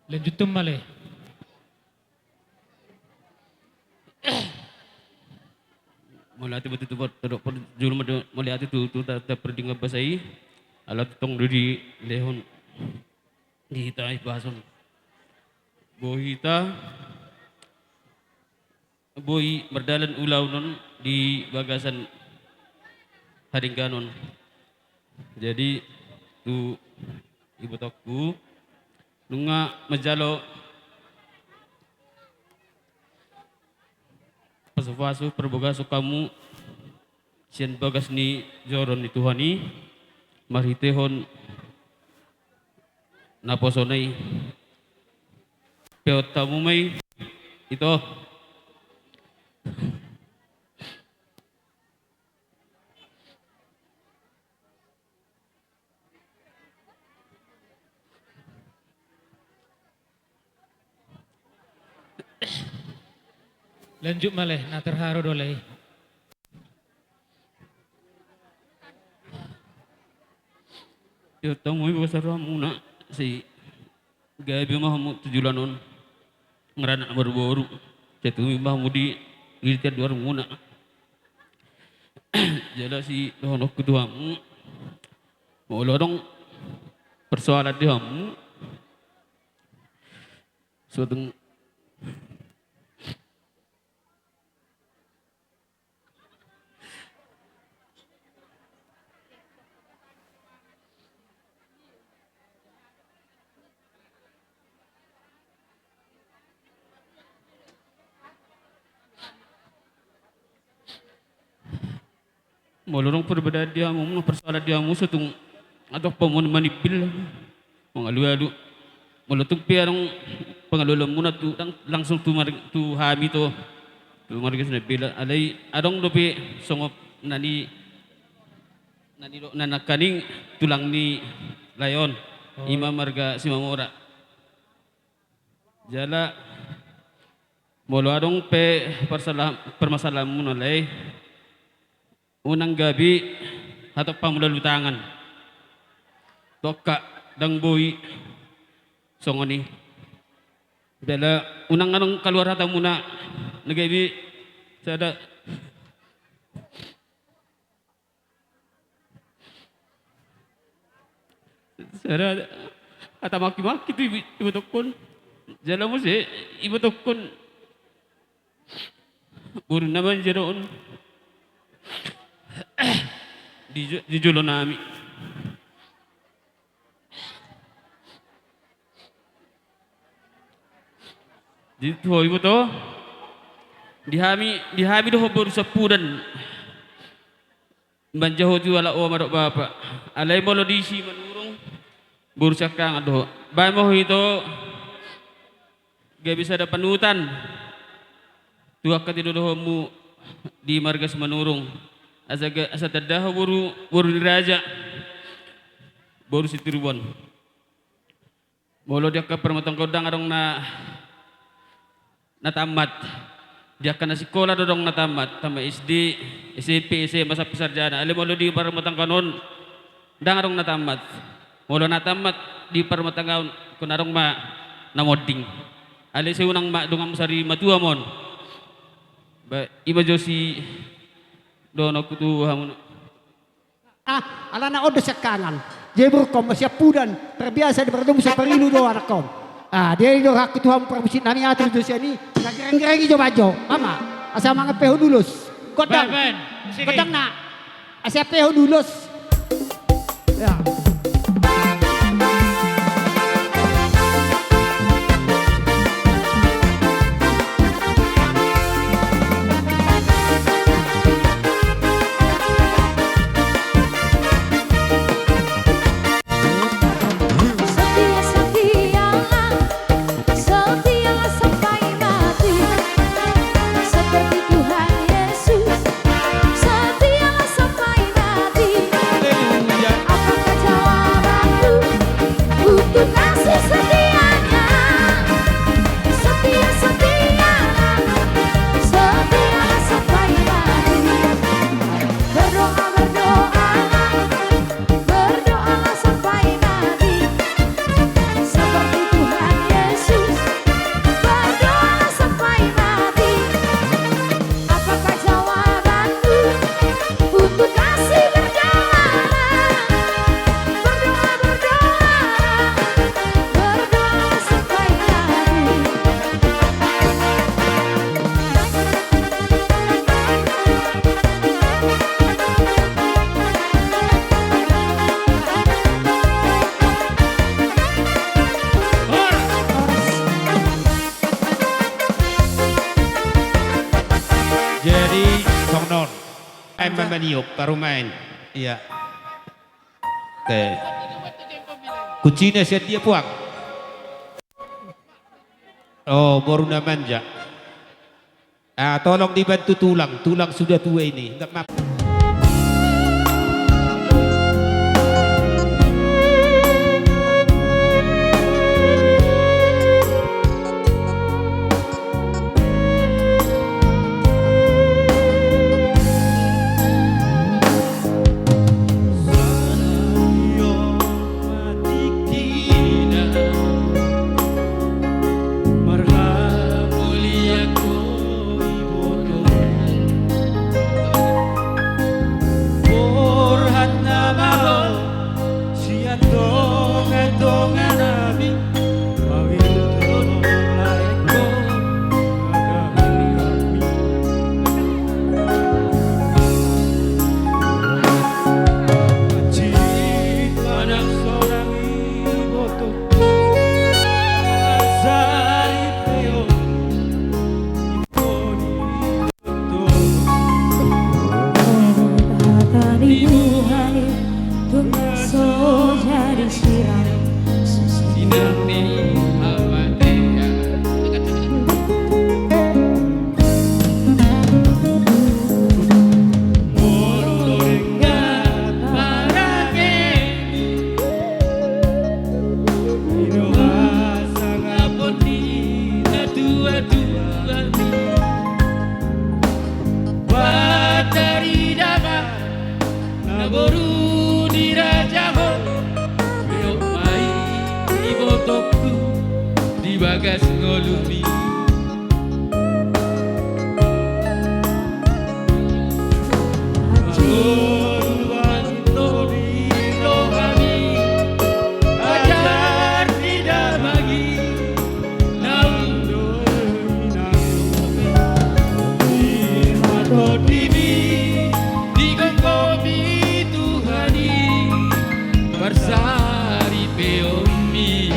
Lanjuthon ma le. Mauliate ma tutu, taruh parjolo ma do, mauliate tutu ta, ta pardenggan basa i. Ala tong do dilehon di hita i bahason. Boi hita, boi mardalan ulaon on di bagasan hadengganon. Jadi tu ibotongku nunga manjalo pasupasu, parbagason hamu sian bagas ni joro ni Tuhan i, marhitehon naposona i. Peot hamu ma i, ito. Lanjut ma le, na terharu do le. Peot hamu ma i, bagasan rohamuna, sai gabe ma hamu tu joloan on, maranak marboru, sai tubu ma hamu di, di tigaduamuna. Jala sidohononku tu hamu, molo adong persoalan di hamu, so tung Molo adong perbedaan di hamu, persoalan di hamu, so tung adong pe hamu manimbil, mangalualu. Molo tung pe adong pangalualuanmuna tu, lang-, langsung tu mar-, tu hami tu, tu marga Sinambela. Alai adong dope songon na ni, na nidok na nangkaning tulang ni lae on, oh, i ma marga Simamora. Jala molo adong pe persala-, permasalahanmuna lae, unang gabe hatop hamu lalu tangan. Tongka, ndang boi songon i. Jala unang adong kaluar hatamuna na gabe sada. Sada hata maki-maki tu ibo-, ibotongkon. Jala muse ibotongkon, boruna manjalo on di jo-, di jolo nami. Di tu ho iboto, di hami, di hami dohot boru Sampudan manjaha tu halak omak dohot bapa. Alai molo di si Manurung, boru siangkangan do ho. Baen ma ho ito gabe sada panutan tu angka tinodohonmu di marga Simanurung. Asa ga-, asa tanda ho boru, boru ni raja, boru Situmorang. Molo di angka parmatanggaon ndang adong na, na tammat. Di angka na sikola do adong na tammat, tammat S D, S M P, S M A sampe sarjana. Alai molo di parmatanggaon on ndang adong na tammat. Molo na tammat di parmatanggaon, ingkon adong ma na monding. Alai sai unang ma donganmu sari matua ma on. Ba, ima jo sidohononku tu hamu. Ah, alana on do siangkangan. Jadi burkon ma siampudan, terbiasa di mardomu saparilu do anakkon. Ah, dia do hakku tu hamu parmusik nami, atur jo sian i, na gereng-gereng i jo bajo. Mama, asa mangampehon ulos. Godang. Godang na. Asa ampehon ulos. Ya. Setia, setia, setia sampai mati. Seperti Tuhan Yesus, setia sampai mati. Apakah jawabanku untuk kasih setianya? Setia, setia, setia sampai mati. Berdoa, berdoa, berdoalah sampai mati. Seperti Tuhan Yesus, berdoalah sampai mati. Apakah jawabanku untuk kasih berdoa? Berdoa, berdoa, berdoalah sampai mati. Jadi, songon on. Ai ma maniop, parumaen. Ia. Oke. Kuncina sian dia, Puang? Oh, boru na manja. Ah, tolong dibantu tulang, tulang sudah tua ini. Enggak mampu. Sian tongatonga nami, mangihut laengkon, hansit manang sonang iboto, sari peon. Hata ni Tuhan i tung so jadi sirang. Sinang ni hamatean. Molo denggan marangeni, i do hasangapon ni natuatuami. Batarida ma, na boru ni raja ho, peop ma i ibotongku di bagas ngolumi. Anggo ruanto di rohami, ajar ni damang i. Naung do inang, i ma tondimi, digomgomi Tuhan i, parsaripeonmi.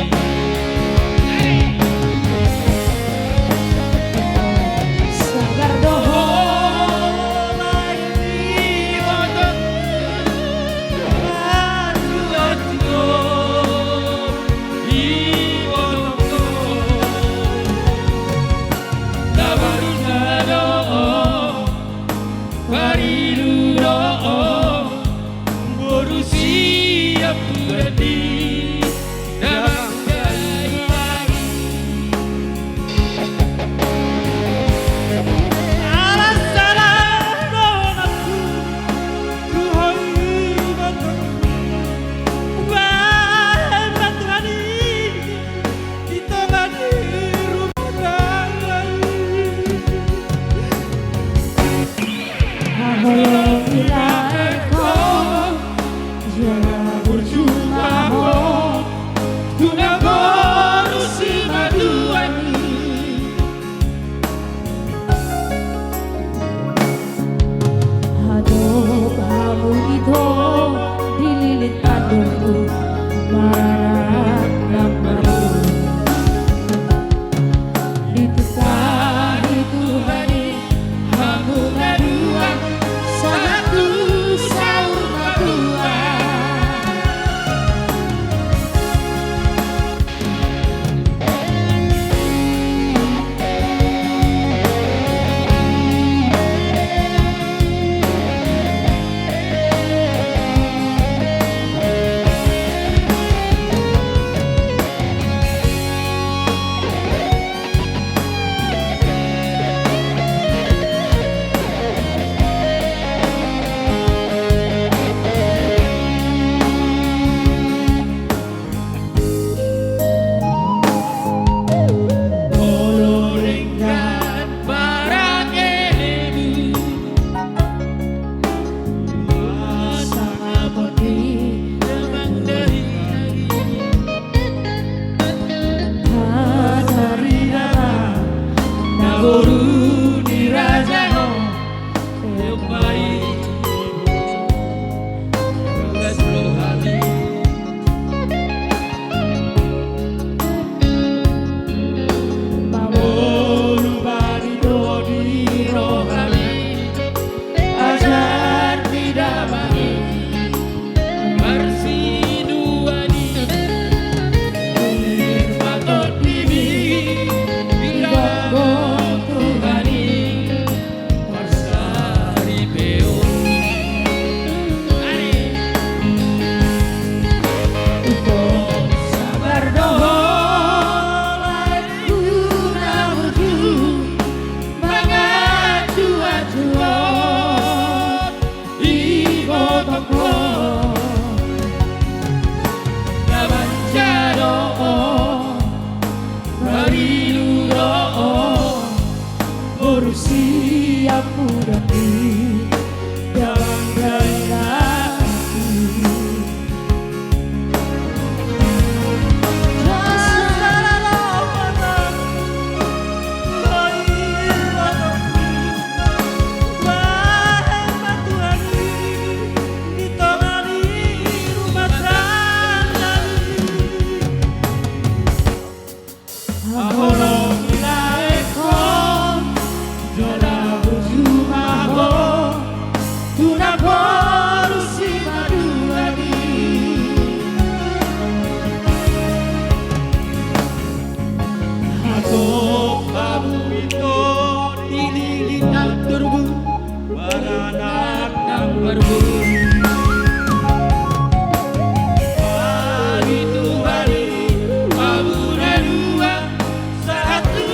Boru ni raja ho, euk ma i, tugas rohani. Mamboru bani do di rohami, ajar ni damang i. Marsiduan i, lir ma tondimi, di tangan Tuhan i, marsaripeon. Ari. Sabar do ho, laengku na burju, manganju-anju ho. Ibotongku, na manjalo, marilu do, boru sian mudangki, dalan dainangki. Jala burju ma ho tu namboru simatua i. Hatop hamu ito di lili na turbu, baranak na marboru. Bagi Tuhan i hamu na dua, sahat tu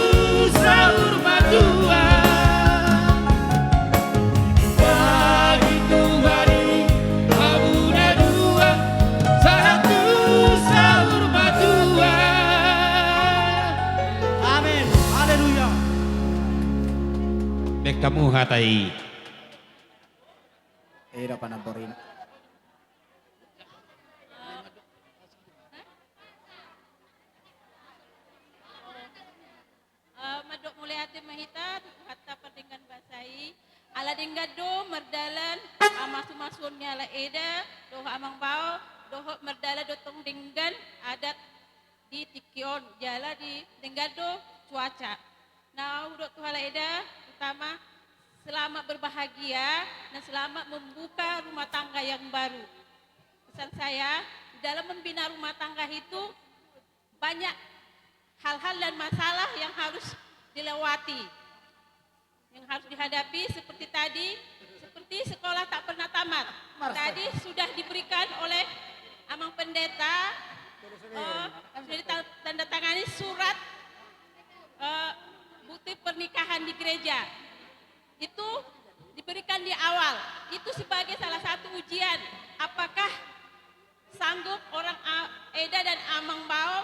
saur matua. Bagi Tuhan i hamu na dua, sahat tu saur matua. Amen. Haleluya. Baen hamu hata i. Ida panamborin. Eh, mandok mauliate ma hita tu Tuhanta pardenggan basa i. Ala denggan do mardalan, ah, masu-masuon ni halak Eda dohot Amang Bao, dohot mardalan do tong denggan adat di tingki on, jala di denggan do cuaca. Na hudok tu halak Eda, pertama, selamat berbahagia dan selamat membuka rumah tangga yang baru. Pesan saya, di dalam membina rumah tangga itu banyak hal-hal dan masalah yang harus dilewati, yang harus dihadapi, seperti tadi, seperti sekolah tak pernah tamat. Tadi sudah diberikan oleh Amang Pendeta, eh, sudah ditandatangani surat, eh, bukti pernikahan di gereja. Itu diberikan di awal. Itu sebagai salah satu ujian, apakah sanggup orang a-, Eda dan Amang Bao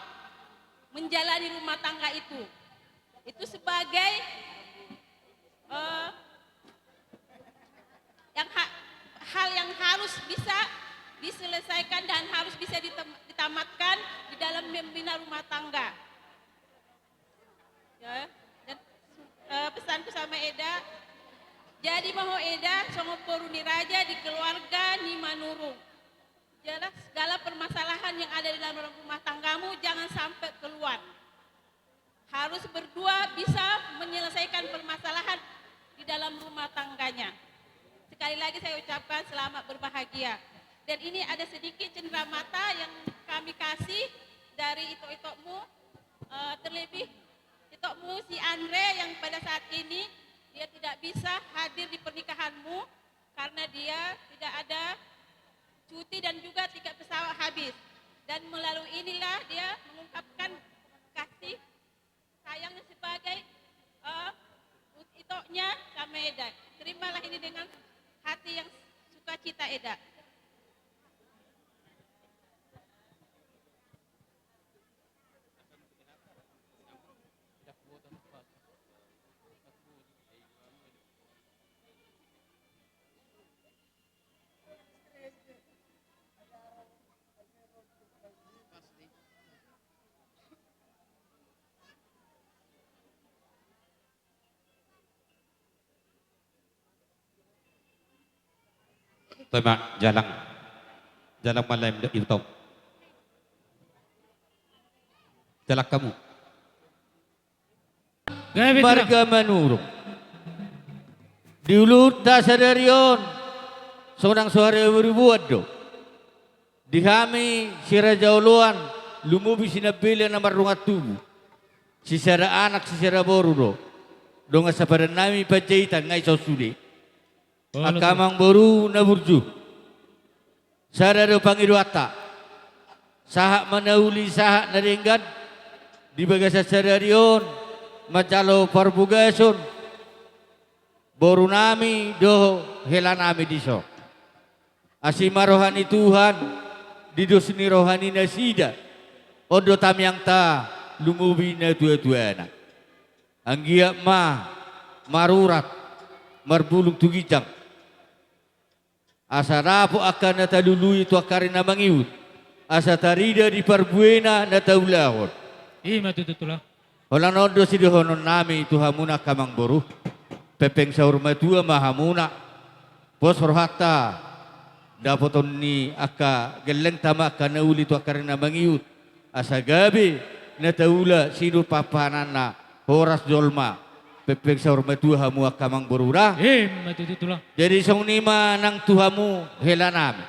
menjalani rumah tangga itu. Itu sebagai, eh, yang ha-, hal yang harus bisa diselesaikan dan harus bisa ditem-, ditamatkan di dalam membina rumah tangga. Ya, dan, eh, pesanku sama Eda, jadi ma ho Eda songon boru ni raja di keluarga ni Manurung. Jelas, segala permasalahan yang ada di dalam rumah tanggamu jangan sampai keluar. Harus berdua bisa menyelesaikan permasalahan di dalam rumah tangganya. Sekali lagi saya ucapkan selamat berbahagia. Dan ini ada sedikit cenderamata yang kami kasih dari itok-itokmu, eh, terlebih itokmu si Andre yang pada saat ini dia tidak bisa hadir di pernikahanmu karena dia tidak ada cuti dan juga tiket pesawat habis. Dan melalui inilah dia mengungkapkan kasih sayangnya sebagai, eh, itoknya sama Eda. Terimalah ini dengan hati yang sukacita, Eda. Toe ma jalang. Jalang ma laem do iutom. Jalang hamu. Gabe, marga Manurung. Di uluta sadari on, sonang so hariboriboan do. Di hami si Raja Oloan, lumobi si Nambela na mardongan tubu. Sisada anak, sisada boru do. Dongan sapadan nami Panjaitan, nga i son sude. Olo, angka amangboru na burju. Sada do pangidoanta. Sahat ma na uli, sahat na denggan. Di bagasan sadari on, manjalo parbogason boru nami dohot hela nami dison. Asi ma roha ni Tuhan, di dos ni roha ni nasida, on do tamiangta lumobi natuatuana. Anggiat ma marurat, marbulung tu ginjang. Asa dapot angka na talului tu angka ari na mangihut. Asa tarida di parbuena na taulahon. I ma tutu, Tulang. Holan on do sidohonon nami tu hamuna angka amangboru. Pengpeng saur matua ma hamuna. Pos rohanta dapoton ni angka gellengta ma angka na uli tu angka ari na mangihut. Asa gabe na taula sinur pahanpahananna, horas jolma, pengpeng saur matua hamu angka amangboru da. I ma tutu, Tulang. Jadi songon i ma nang tu hamu hela nami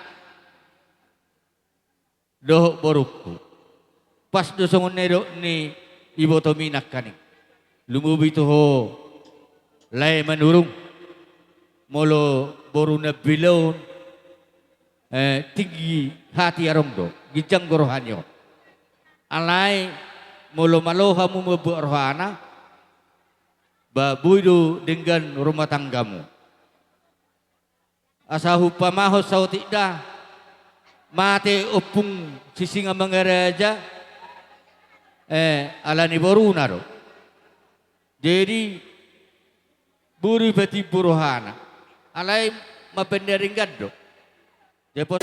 dohot borungku. Pas do songon na nidok ni ibotomi nangkaning. Lumobi tu ho lae Manurung. Molo boru Nambela on, eh, tinggi hati adong do, ginjang do rohana on. Alai molo malo hamu mambuat rohana, ba boi do denggan rumah tanggamu. Asa hupaima ho saotik da, mate Ompung Sisingamangaraja, eh, ala ni boruna do. Jadi boi do patimbo rohana. Alai mambaen na denggan do. Dapot.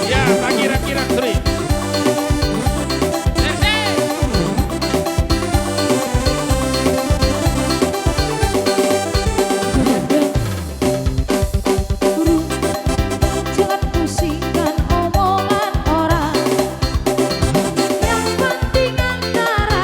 Ya, pagirak-girak, suri. Mersi. Jangan pusingkan omongan orang. Yang penting antara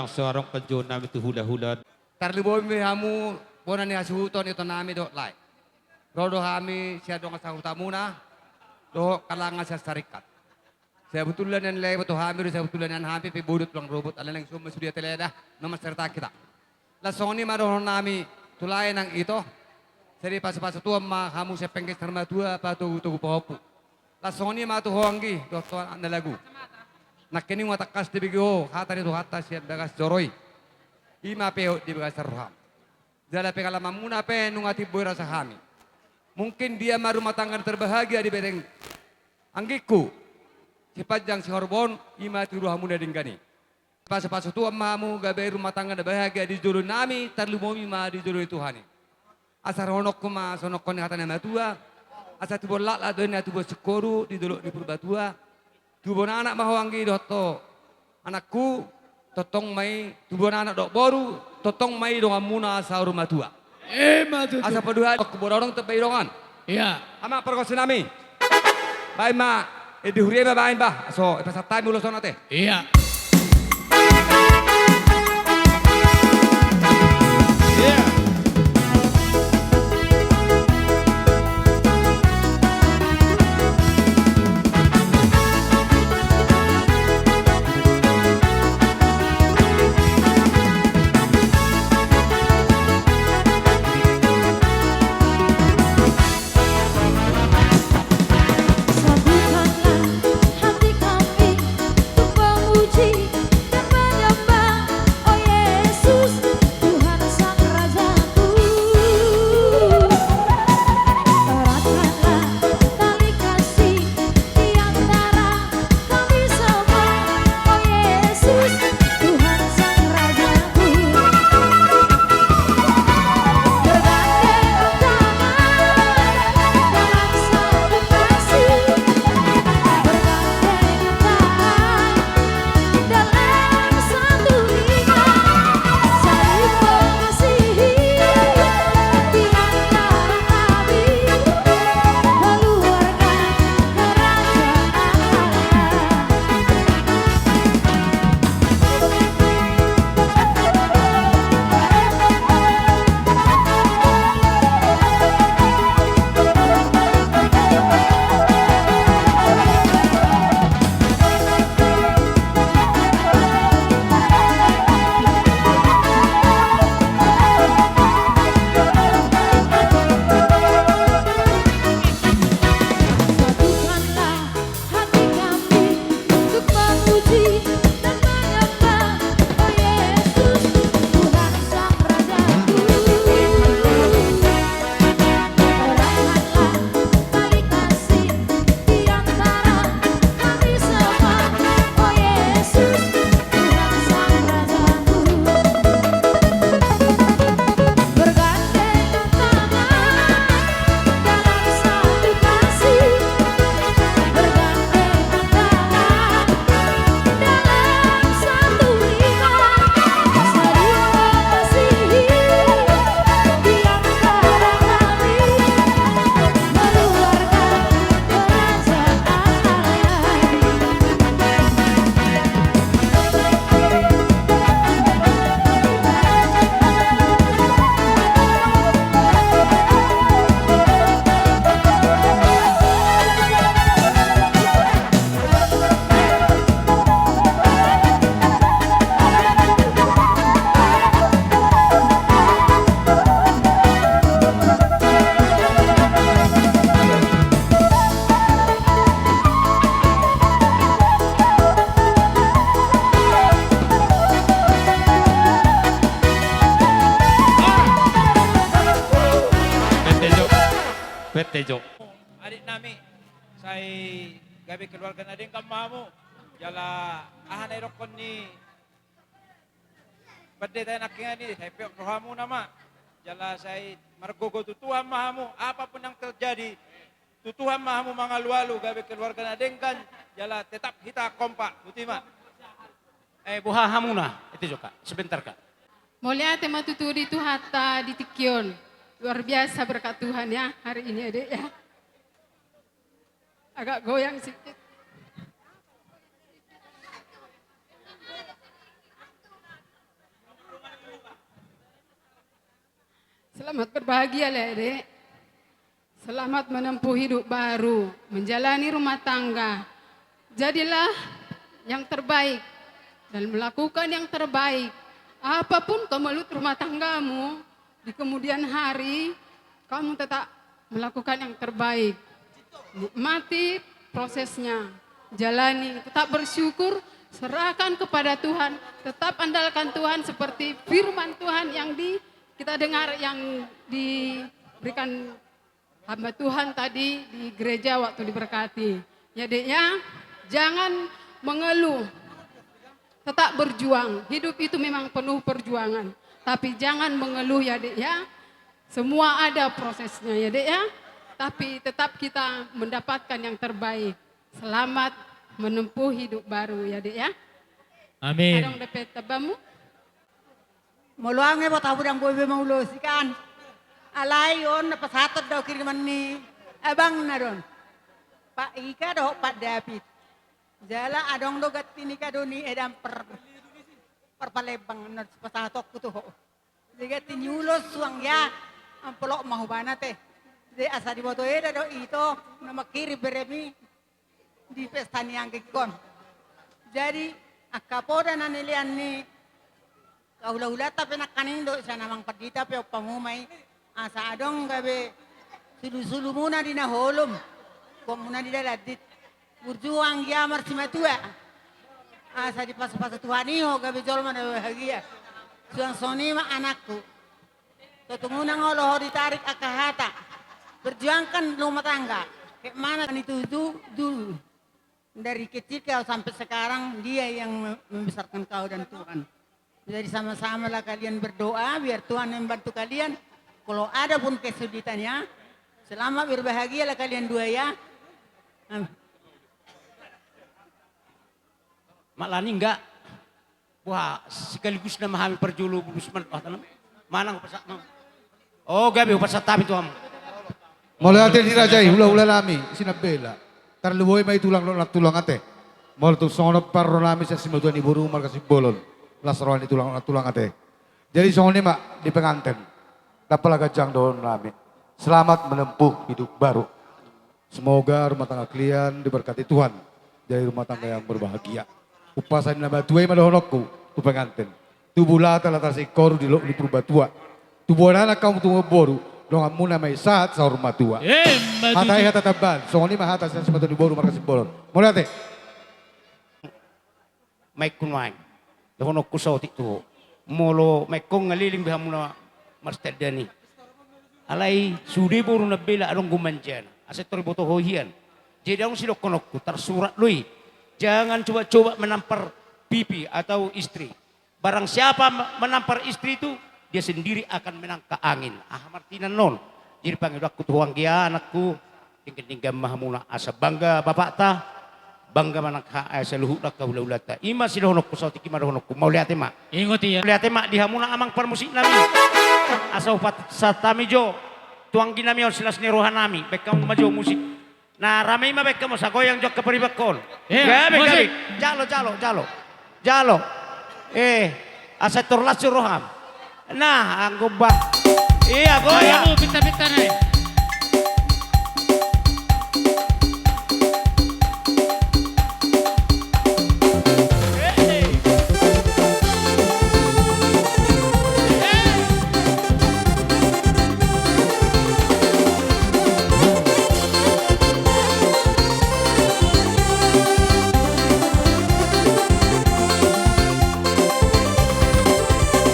Langsung adong panjouon nami tu hulahula. Tarlumobi hamu bona ni hasuhuton, ito nami dohot lae. Ro do hami sian dongan sahutamuna dohot kalangan sian Saringkat. Sabotulna nian lae, iboto hami do, sabotulna nian hami pe bodo tulang rorobot, alai naeng somal sude ate lae da, na mansaritaan hita. Laos songon i ma dohonon nami tu lae nang ito. Sai dipasupasu Tuhan ma hamu sian penggeser matua, patogutogu pahompu. Laos songon i ma tu ho anggi dohot tu anak na lagu. Nangkin i ma tangkas dibege ho hata ni Tuhanta sian bagas joro i. I ma pehot di bagasan roham. Jala pengalamanmuna pe nunga timbo i rasa hami. Mungkin dia ma rumah tangga na terbahagia di Beteng anggingku, sipanjang sihorbo on, i ma tiur hamuna denggan i. Pasupasu Tuhan ma hamu gabe rumah tangga na bahagia di jolo nami, tarlumobi ma di jolo ni Tuhan i. Asa dohononku ma songon hata ni natuatua, asa tubuan laklak do ninna tubuan singkoru di dolok ni Purbatua. Tubuan anak ma ho anggi dohot ho anakku, tongtong ma i tubuan anak dohot boru, tongtong ma i donganmuna saur matua. Ima tutu. Asa paduahali, boru adong tempa i dongan. Ia. Amang pargonsi nami. Baen ma, eh, di huria i ma baen bah. So, eh, pasahat hami ulos on ate. Ia. Ia. Satukanlah hati kami untuk memuji dan menyembah, oh Yesus, Tuhan Sang Rajaku. Eratkanlah tali kasih di antara kami semua, oh Yesus, Tuhan Sang Rajaku. Bergandengan tangan dalam satu kasih, bergandengan tangan dalam satu iman, saling mengasihi di antara kami, keluarga kerajaan Allah. Satukanlah hati kami untuk memuji dan menyembah, oh Yesus, Tuhan Sang Rajaku. Eratkanlah tali kasih di antara kami semua, oh Yesus, Tuhan Sang Rajaku. Bergandengan tangan dalam satu kasih, bergandengan tangan dalam satu iman, saling mengasihi di antara kami, keluarga kerajaan Allah. Pete jo. Pete jo. Adik nami, sai gabe keluarga na denggan ma hamu. Jala aha na idokkon ni pandita nangkiningan i, sai peop rohamuna ma. Jala sai margogo tu Tuhan ma hamu, apapun yang terjadi, tu Tuhan ma hamu mangalualu, gabe keluarga na denggan, jala tetap hita kompak. Botima. Eh, boha hamuna? Ete jo ka, sebentar ka. Mauliate ma tutu di Tuhanta di tingki on. Luar biasa berkat Tuhan ya, hari ini, Adik, ya. Agak goyang sedikit. Selamat berbahagia, Dek. Selamat menempuh hidup baru, menjalani rumah tangga. Jadilah yang terbaik dan melakukan yang terbaik. Apapun kemelut rumah tanggamu, di kemudian hari, kamu tetap melakukan yang terbaik. Nikmati prosesnya, jalani, tetap bersyukur, serahkan kepada Tuhan, tetap andalkan Tuhan seperti firman Tuhan yang di, kita dengar, yang diberikan hamba Tuhan tadi di gereja waktu diberkati. Ya, Dek, ya, jangan mengeluh. Tetap berjuang. Hidup itu memang penuh perjuangan. Tapi jangan mengeluh, ya, Dek, ya. Semua ada prosesnya, ya, Dek, ya. Tapi tetap kita mendapatkan yang terbaik. Selamat menempuh hidup baru, ya, Dek, ya. Amin. Adong dope tambamu? Molo au nge, bota, hudang boi be maulosi kan. Alai on na pasahaton do au kiriman ni abangna do on. Pak Ika dohot Pak David. Jala adong do ganti ni kado ni edan per, per Palembang na pasahatonku tu ho. Jadi ganti ni ulos suang ya, ampolok ma hubana te. Jadi asa diboto eda do ito na mangkirim beremi di pesta ni anggingkon. Jadi angka poda na nilean ni hula-hulanta pe nangkaning do, sian amang pandita pe ompamuna i. Asa adong gabe sulu-sulumuna di na holom, gommuna di dalandit. Burju anggia marsimatua. Asa dipasu-pasu Tuhan i ho gabe jolma na bahagia. Suang songon i ma anakku. Totu unang olo ho ditarik angka hata. Perjuangkan rumah tangga. Hikmana itu dulu. Dari kecil kau sampai sekarang, dia yang me-, membesarkan kau dan Tuhan. Jadi sama-samalah kalian berdoa, biar Tuhan yang bantu kalian. Kalau ada pun kesulitannya, selamat berbahagialah kalian dua ya. Am- Mak Lani enggak? Wah, sekaligus nama hami parjolo bulus man, wah, tanam. Manang hupasahat ma. Oh, gabe hupasahat hami tu hamu. Mauliate di raja i, hula-hula nami, sinambela. Tarlumobi ma i tulang dohot nantulang ate. Molo tung songon on parro nami sian simatua ni boru marga Simbolon. Las roha ni tulang dohot nantulang ate. Jadi songon i ma di penganten. Ndang pola ganjang dohonon nami. Selamat menempuh hidup baru. Semoga rumah tangga kalian diberkati Tuhan, jadi rumah tangga yang berbahagia. Umpasa ni na matua i ma dohononku tu penganten. Tubu lata, lata singkoru di Lok ni Purbatua. Tubuan anak hamu, tubuan boru, donganmuna ma i sahat saur matua. Emma tutu. Hata i hata tambahan, songon i ma hata sian simatua ni boru marga Simbolon. Mauliate. Maingkon nuaeng dohononku saotik tu ho. Molo maingkon nga leleng be hamu na marsitandahan i. Alai sude boru nambela adong gomanjana. Asa tor diboto ho hian. Jadi adong sidohononku, tarsurat do i. Jangan coba-coba menampar pipi atau istri. Barang siapa me-, menampar istri itu, dia sendiri akan menangkap angin. Aha ma artina on? Jadi pangidoanku tu ho anggia anakku, denggan-denggan ma hamuna asa bangga bapakta, bangga ma nang ha-, eh, saluhutna angka hula-hulanta. I ma sidohononku, saotik i ma dohononku. Mauliate ma. Ingot ia. Mauliate ma di hamuna amang parmusik nami. Asa hupasahat hami jo tu anggi nami on silas ni roha nami. Baen hamu ma jo musik. Na rame i ma, baen hamu, asa goyang jo angka paribanhon. Iya, gabe, musik. Gabe. Jalo, jalo, jalo. Jalo. Eh, asa tor las roham. Nah, anggo ba. Iya, goyang. Ayo, pinta-pinta nai.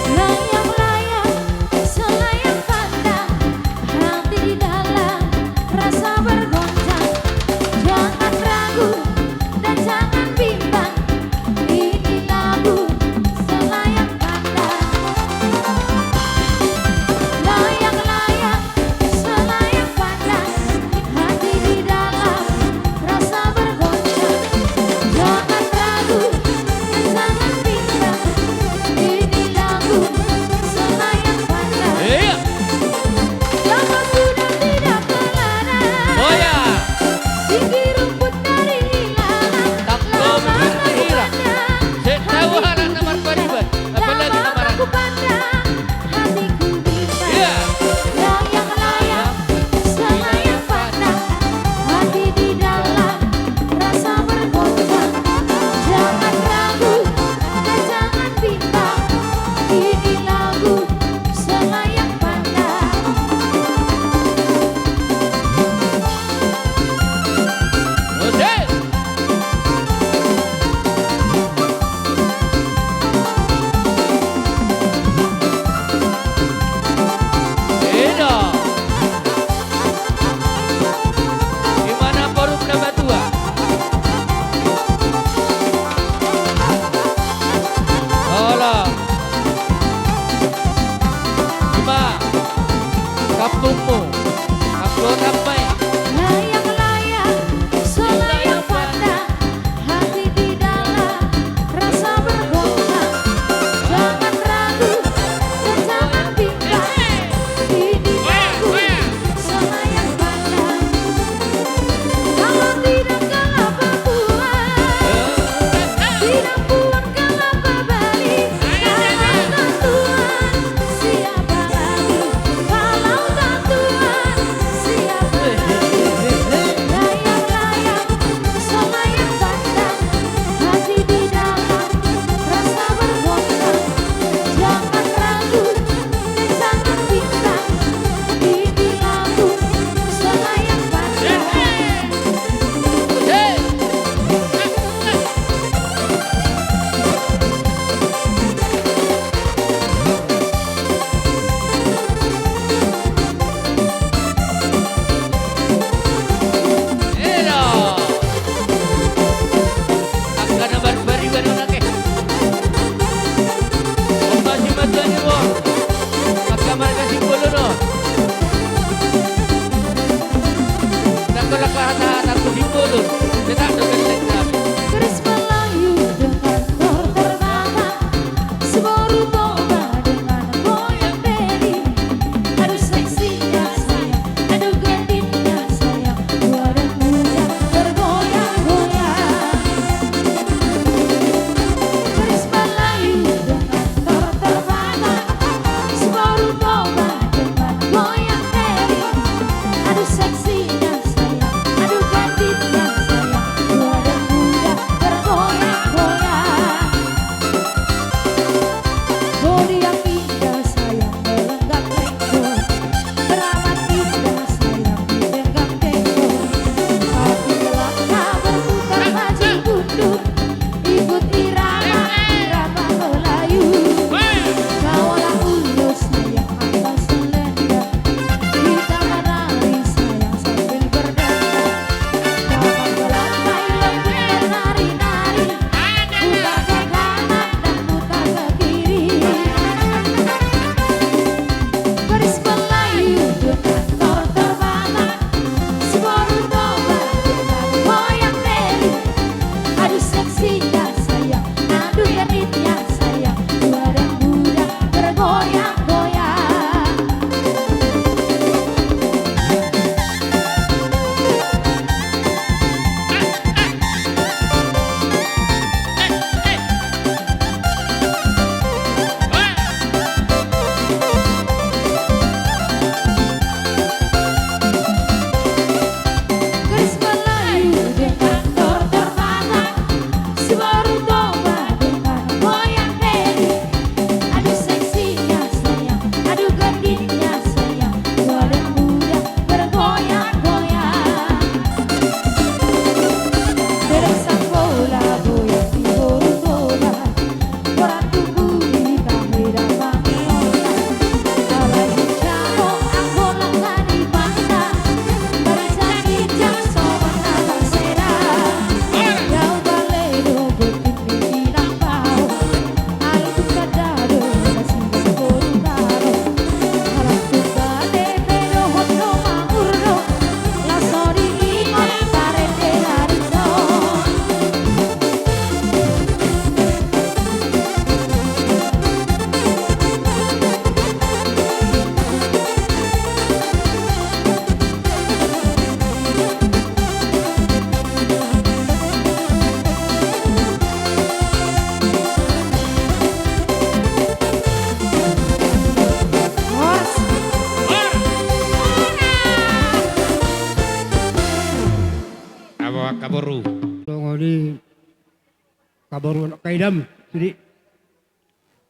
Layang-layang selayang pandang, hati di Angka boru. Songon i angka boru, angka idam, jadi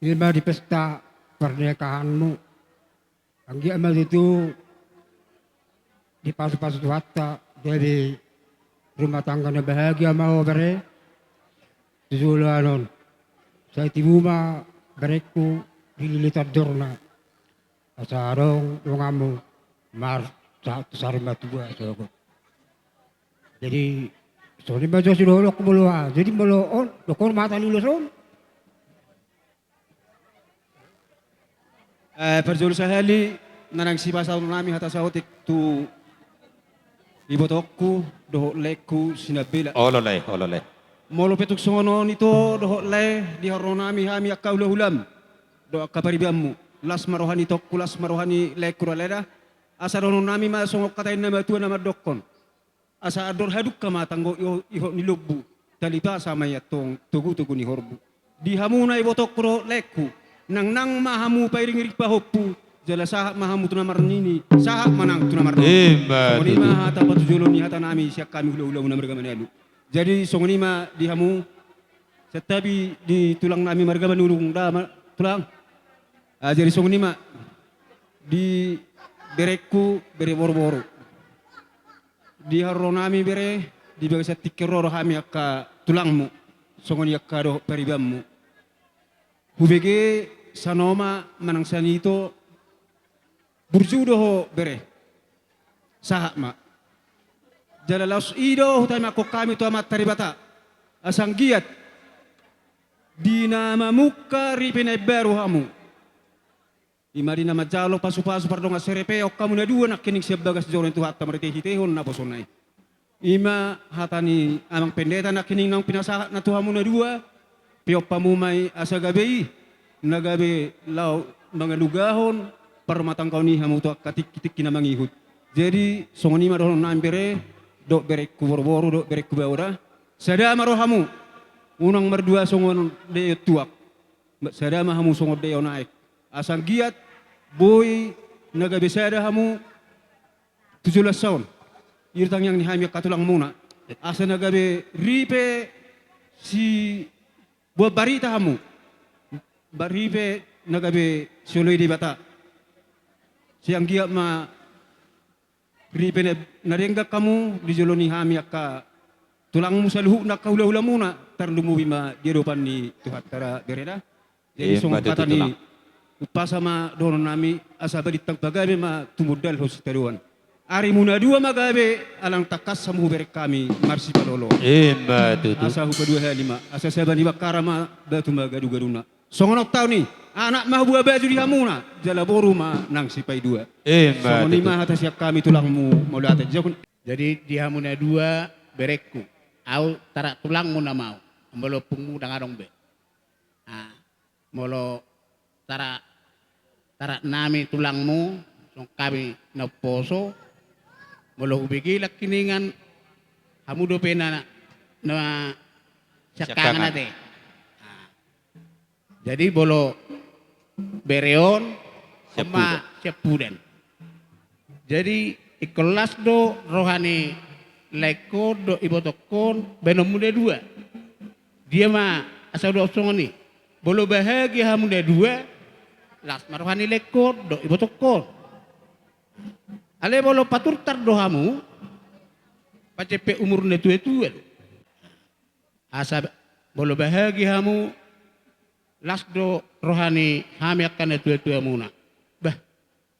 i ma di pesta pernikahanmu. Anggiat ma tutu dipasupasu Tuhanta, jadi rumah tangga na bahagia ma ho bere. Tu joloan on, sai tibu ma berengku di lilitan dorna, asa adong donganmu marsahat tu sarimatua sogot. Jadi songon i ma jo sidohononku molo aha. Jadi molo on, dokkon ma hata ni ulos on. Eh, parjolo sahali na naeng sipasahaton nami hata saotik tu ibotongku dohot laengku si Nambela. Olo lae, olo lae. Molo pe tung songon on ito dohot lae, di haroronami hami angka hulahulam dohot angka paribanmu, las ma roha ni itongku, las ma roha ni laengku ra lae da. Asa dohonon nami ma songon hata ni na matua na mandokkon: Asa andor hadungka ma tanggo iho-, ihot ni lombu, talipasa ma i antong togutogu ni horbo. Di hamuna ibotongku dohot laengku, nangnang ma hamu pairingiring pahompu, jala sahat ma hamu tu na marnini, sahat ma nang tu na marnono. Ima tutu. Songon i ma hata patujolo ni hatanami sian hami hulahulamu na marga Manalu. Jadi songon i ma di hamu, santabi di tulangnami marga Manurung da ma, tulang. Ah, jadi songon i ma di berengku, bere boruboru. Di haroronami bere, di bagasan tingki on ro do hami angka tulangmu, songon i angka dohot paribanmu. Hubege sanoma manang sanito, burju do ho bere. Sahat ma. Jala laos i do hutangihon hami tu Amanta Debata, asa anggiat di na mamungka ripe na imbaru hamu. Ima di na manjalo pasupasu pardongan saripeon hamu na dua nangkining sian bagas joro ni Tuhanta marhitehitehon naposona i. Ima hata ni amang pendeta nangkining naung pinasahatna tu hamu na dua, peop hamu ma i asa gabe i na gabe laho mangalugahon parrumatanggaon i hamu tu angka tingkitingki na mangihut. Jadi songon i ma dohonon nami bere, dohot berengku boruboru, dohot berengku baoa da. Sada ma rohamu, unang mardua songon daion tuak. Sada ma hamu songon daion aek. Asa anggiat boi na gabe sada hamu tu joloan on. I do tangiang ni hami angka tulangmuna. Asa na gabe ripe siboan barita hamu. Ba ripe na gabe sioloi Debata. Sai anggiat ma ripe na, na denggan hamu di jolo ni hami angka tulangmu saluhutna angka hulahulamuna, tarlumobi ma di adopan ni Tuhanta da bere da. Jadi songon hata ni umpasa ma dohonon nami, asa balintang pagabe ma tumundalhon sitadoan. Arimu na dua ma gabe, ala tangkas hamu hubereng hami marsipalolo. Ima tutu. Asa hupadua hali ma, asa saba ni bangkara ma batu ma gadugaduna. Songon on taon i, anak ma hubuabaju di hamuna, jala boru ma nang sipaidua. Ima tutu. Songon i ma hata sian hami tulangmu mauliate. Jadi di hamu na dua berengku, au tarak tulangmu nama au, molo ompungmu ndang adong be. Ah, molo tarak, tarak nami tulangmu, songon hami na umposo, molo hubege nangkiningan hamu dope na, na siangkangan ate. Ah. Jadi molo bere on, on ma siampudan. Jadi ingkon las do roha ni laengkon dohot ibotongkon baenonmu na dua. Dia ma asa hudok songon i. Molo bahagia hamu na dua, las ma roha ni laengkon dohot ibotongkon. Alai molo paturtar do hamu, pacepet umur na tuatua do. Asa molo bahagia hamu, las do roha ni hami angka na tuatuamuna. Bah,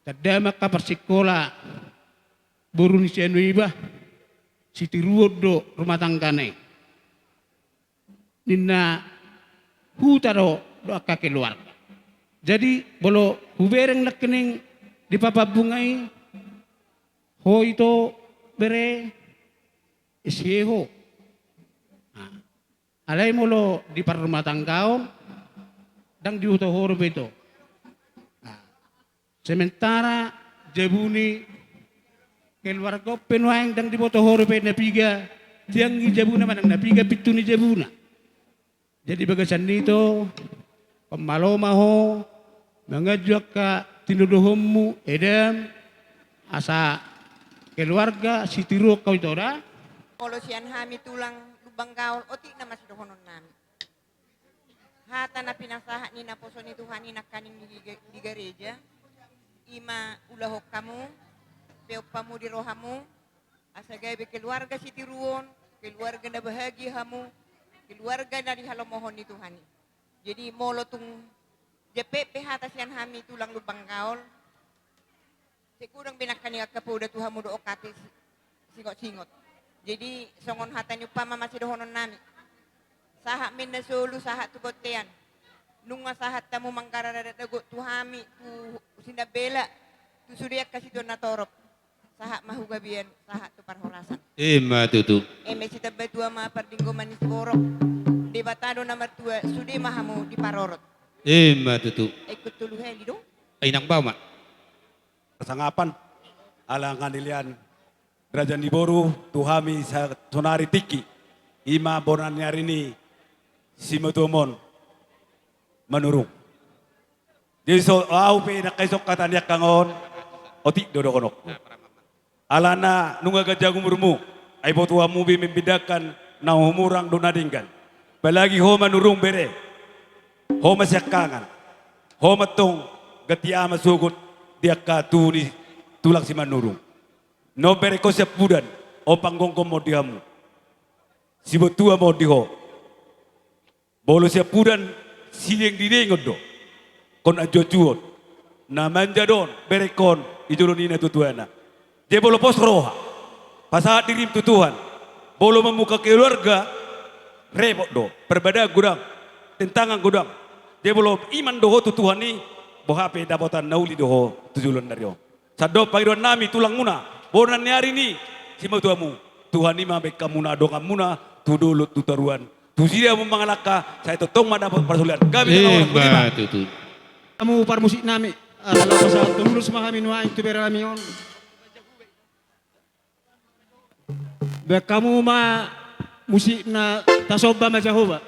tanda ma angka parsingkola boru ni si anu i bah, sitiruon do rumah tanggana i. Ninna huta do, do angka keluarga. Jadi molo hubereng nangkining di Papan Bunga i, ho ito bere, ese ho. Nah, alai molo di parrumatanggaon, ndang diboto ho dope ito. Nah, sementara jabu ni keluarga on pe nuaeng ndang diboto ho dope na piga tiang ni jabuna manang na piga pintu ni jabuna. Jadi bagasan ni ito, pamalo ma ho manganju angka tinodohonmu, edam, asa keluarga sitiruon ho ito da. Molo sian hami tulang Lumban Gaol, otik nama sidohonon nami. Hata na pinasahat ni naposo ni Tuhan i nangkaning di, di gareja, i ma ulahon hamu, peop hamu di rohamu, asa gabe keluarga sitiruon, keluarga na bahagia hamu, keluarga na dihalomohon ni Tuhan i. Jadi molo tung jampe pe hata sian hami tulang Lumban Gaol, sai godang be nangkaning angka poda tu hamu dohot angka ate si-, singot-singot. Jadi songon hata ni umpama ma sidohonon nami. Sahat ma inna solu, sahat tu bontean. Nunga sahat hamu manggarar adat dohot tu hami, tu Sinambela, tu sude angka situan na torop. Sahat ma tu gabean, sahat tu parhorasan. Ima tutu. Eme sitamba tua ma pardinggoman ni siborok. Debata do na martua, sude ma hamu diparorot. Ima tutu. Ikut tolu hali do. Ai nang bau ma. Pasangapan, ala nga dilean raja ni boru, tu hami sa-, saonari tingki, i ma bona ni ari ni simatuam on, Manurung. Jadi so, au pe nangkaning songon hata ni angka on, otik do dohononku. Alana nunga ganjang umurmu, ai botoonmu be membedakan na humurang dohot na denggan. Apalagi ho Manurung bere, ho ma siangkangan, ho ma antong ganti ama sogot di angka tubu ni tulang Simanurung. Na on berengkon Siampudan, on panggonggom ma on di hamu. Sibontuan ma on di ho. Molo Siampudan, sideng didengon do. Ingkon anjuanjuon. Na manja do on, berengkon, di jolo ni natuatuana. Jadi molo pos roha, pasahat dirim tu Tuhan. Molo mamungka keluarga, repot do. Perbadaan godang, tantangan godang. Jadi molo iman do ho tu Tuhan i, boha pe dapotan na uli do ho tu joloan ni ari on. Sandok pangidoan nami tulangmuna, bona ni ari ni simatuamu. Tuhan i ma baen hamuna donganmuna, tu dolok tu toruan. Tu sida hamu mangalangka, sai tongtong ma dapot parsolean. Gabe. Ima tutu. Hamu parmusik nami, ala pasahat tu lulus ma hami nuaeng tu bere nami on. Baen hamu ma musik na Tasomba ma Jahowa.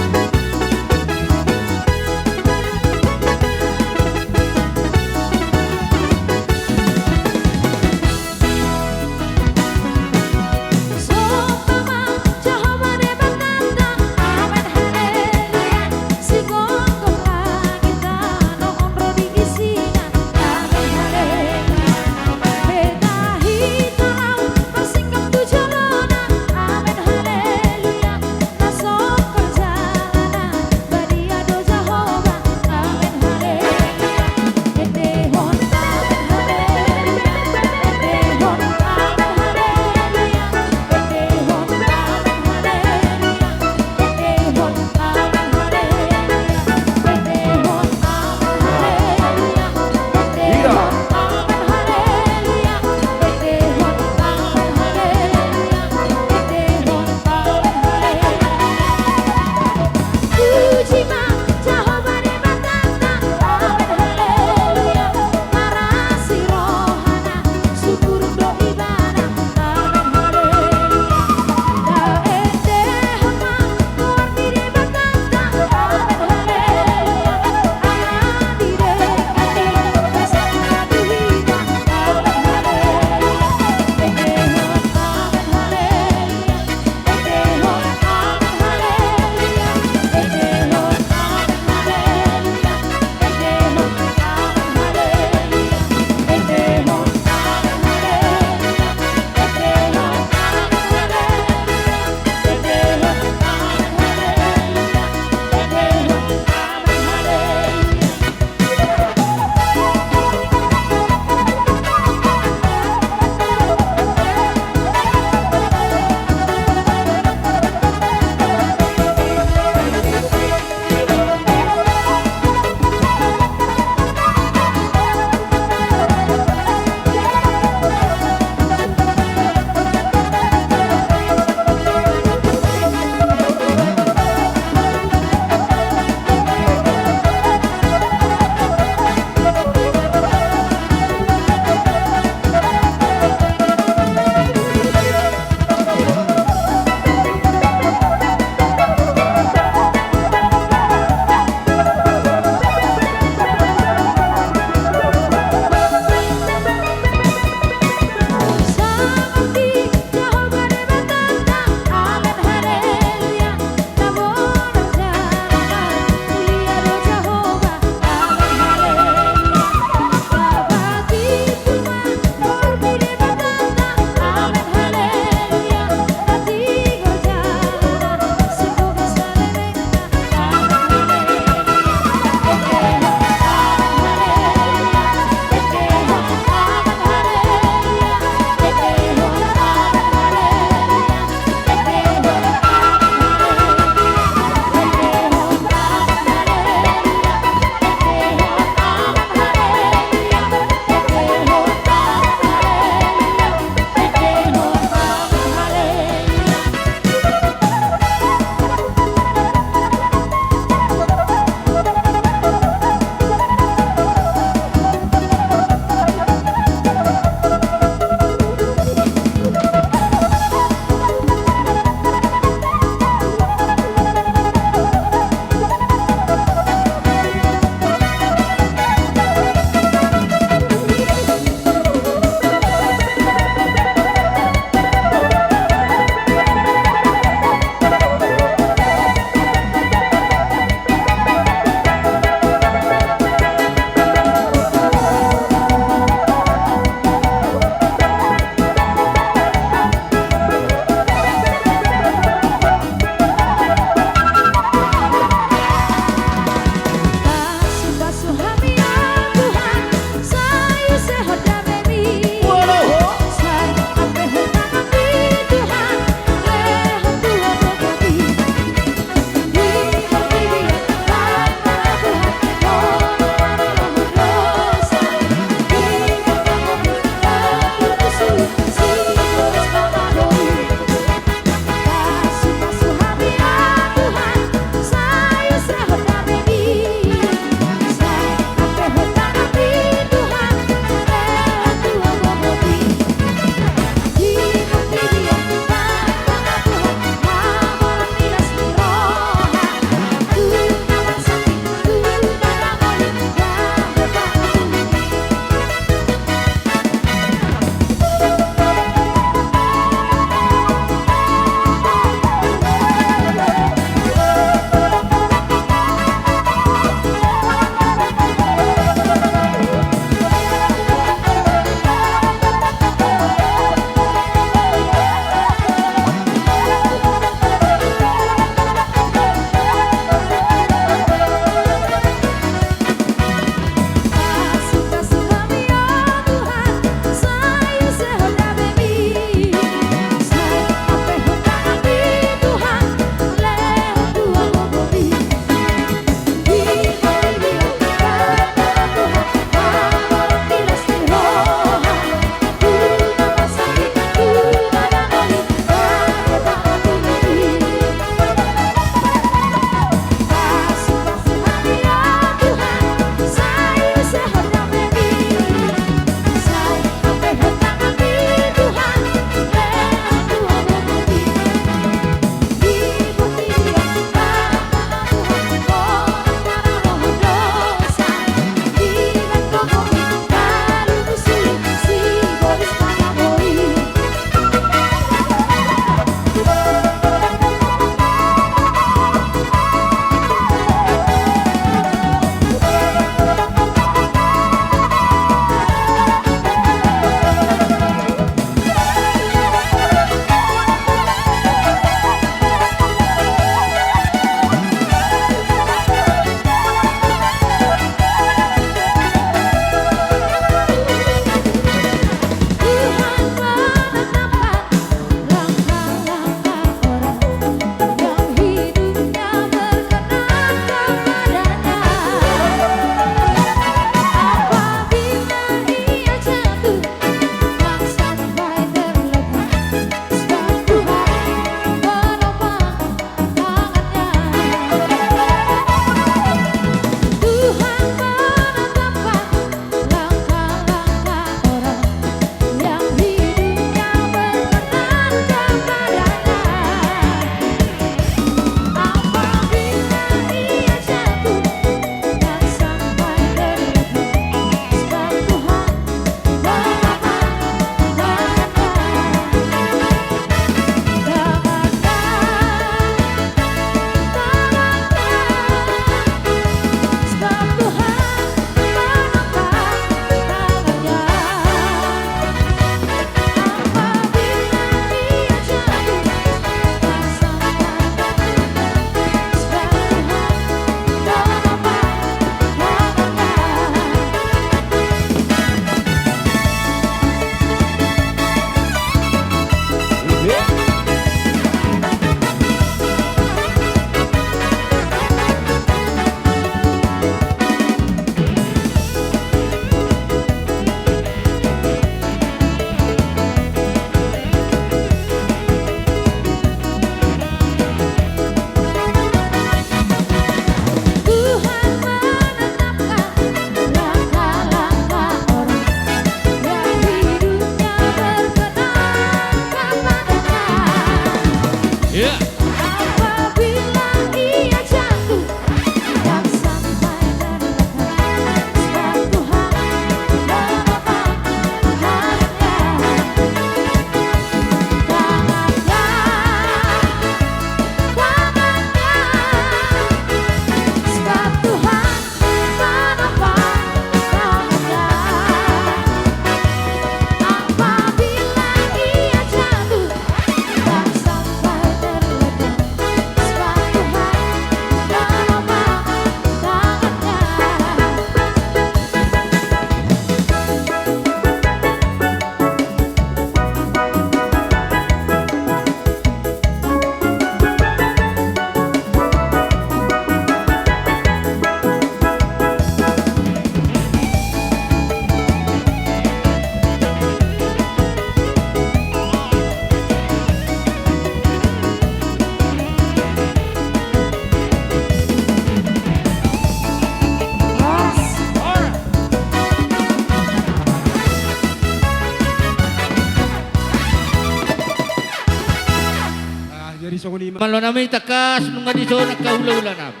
Malo nami tangkas nunga dison angka hula-hula nami.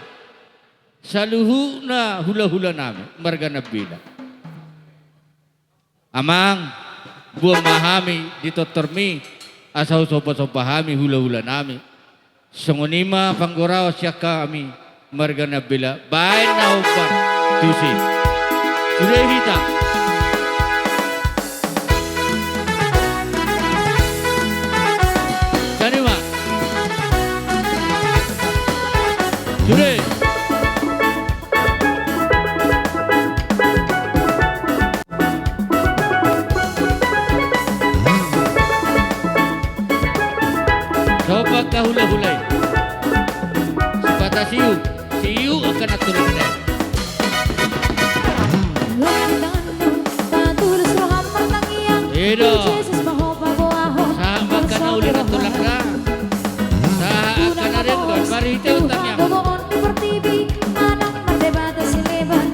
Saluhutna hula-hula nami marga Nambela. Amang, boan ma hami di tortormi, asa husomba-somba hami hula-hula nami. Songon i ma panggoraon sian hami marga Nambela, baen na hombar tusi. Sude hita. Songon i ma. Sude. Sobat ka hula-hula i. Sipata siu, siu angka na tulang da. Lobi tanganmu, patulus roham martangiang. Edo. Jesus ma ho paboahon. Sahat ma angka na uli na tulang da. Sahat angka na denggan, marhite tangiang. Gogoon di portibi, manang mardebata sileban.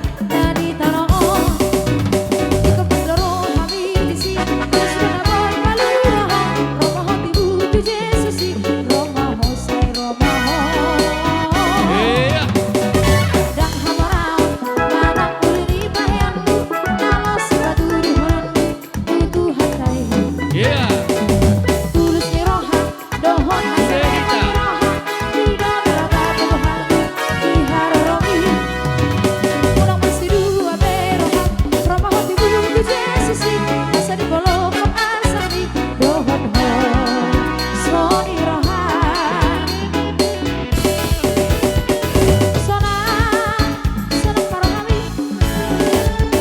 Dohot na sahali roha di dolok roha di haroromi. Unang marsidua be roha, roha ma ho di buku Jesus i, asa dibolongkon arsak ni dohot ho. Songon i roha. Sonang, sonang ma rohami.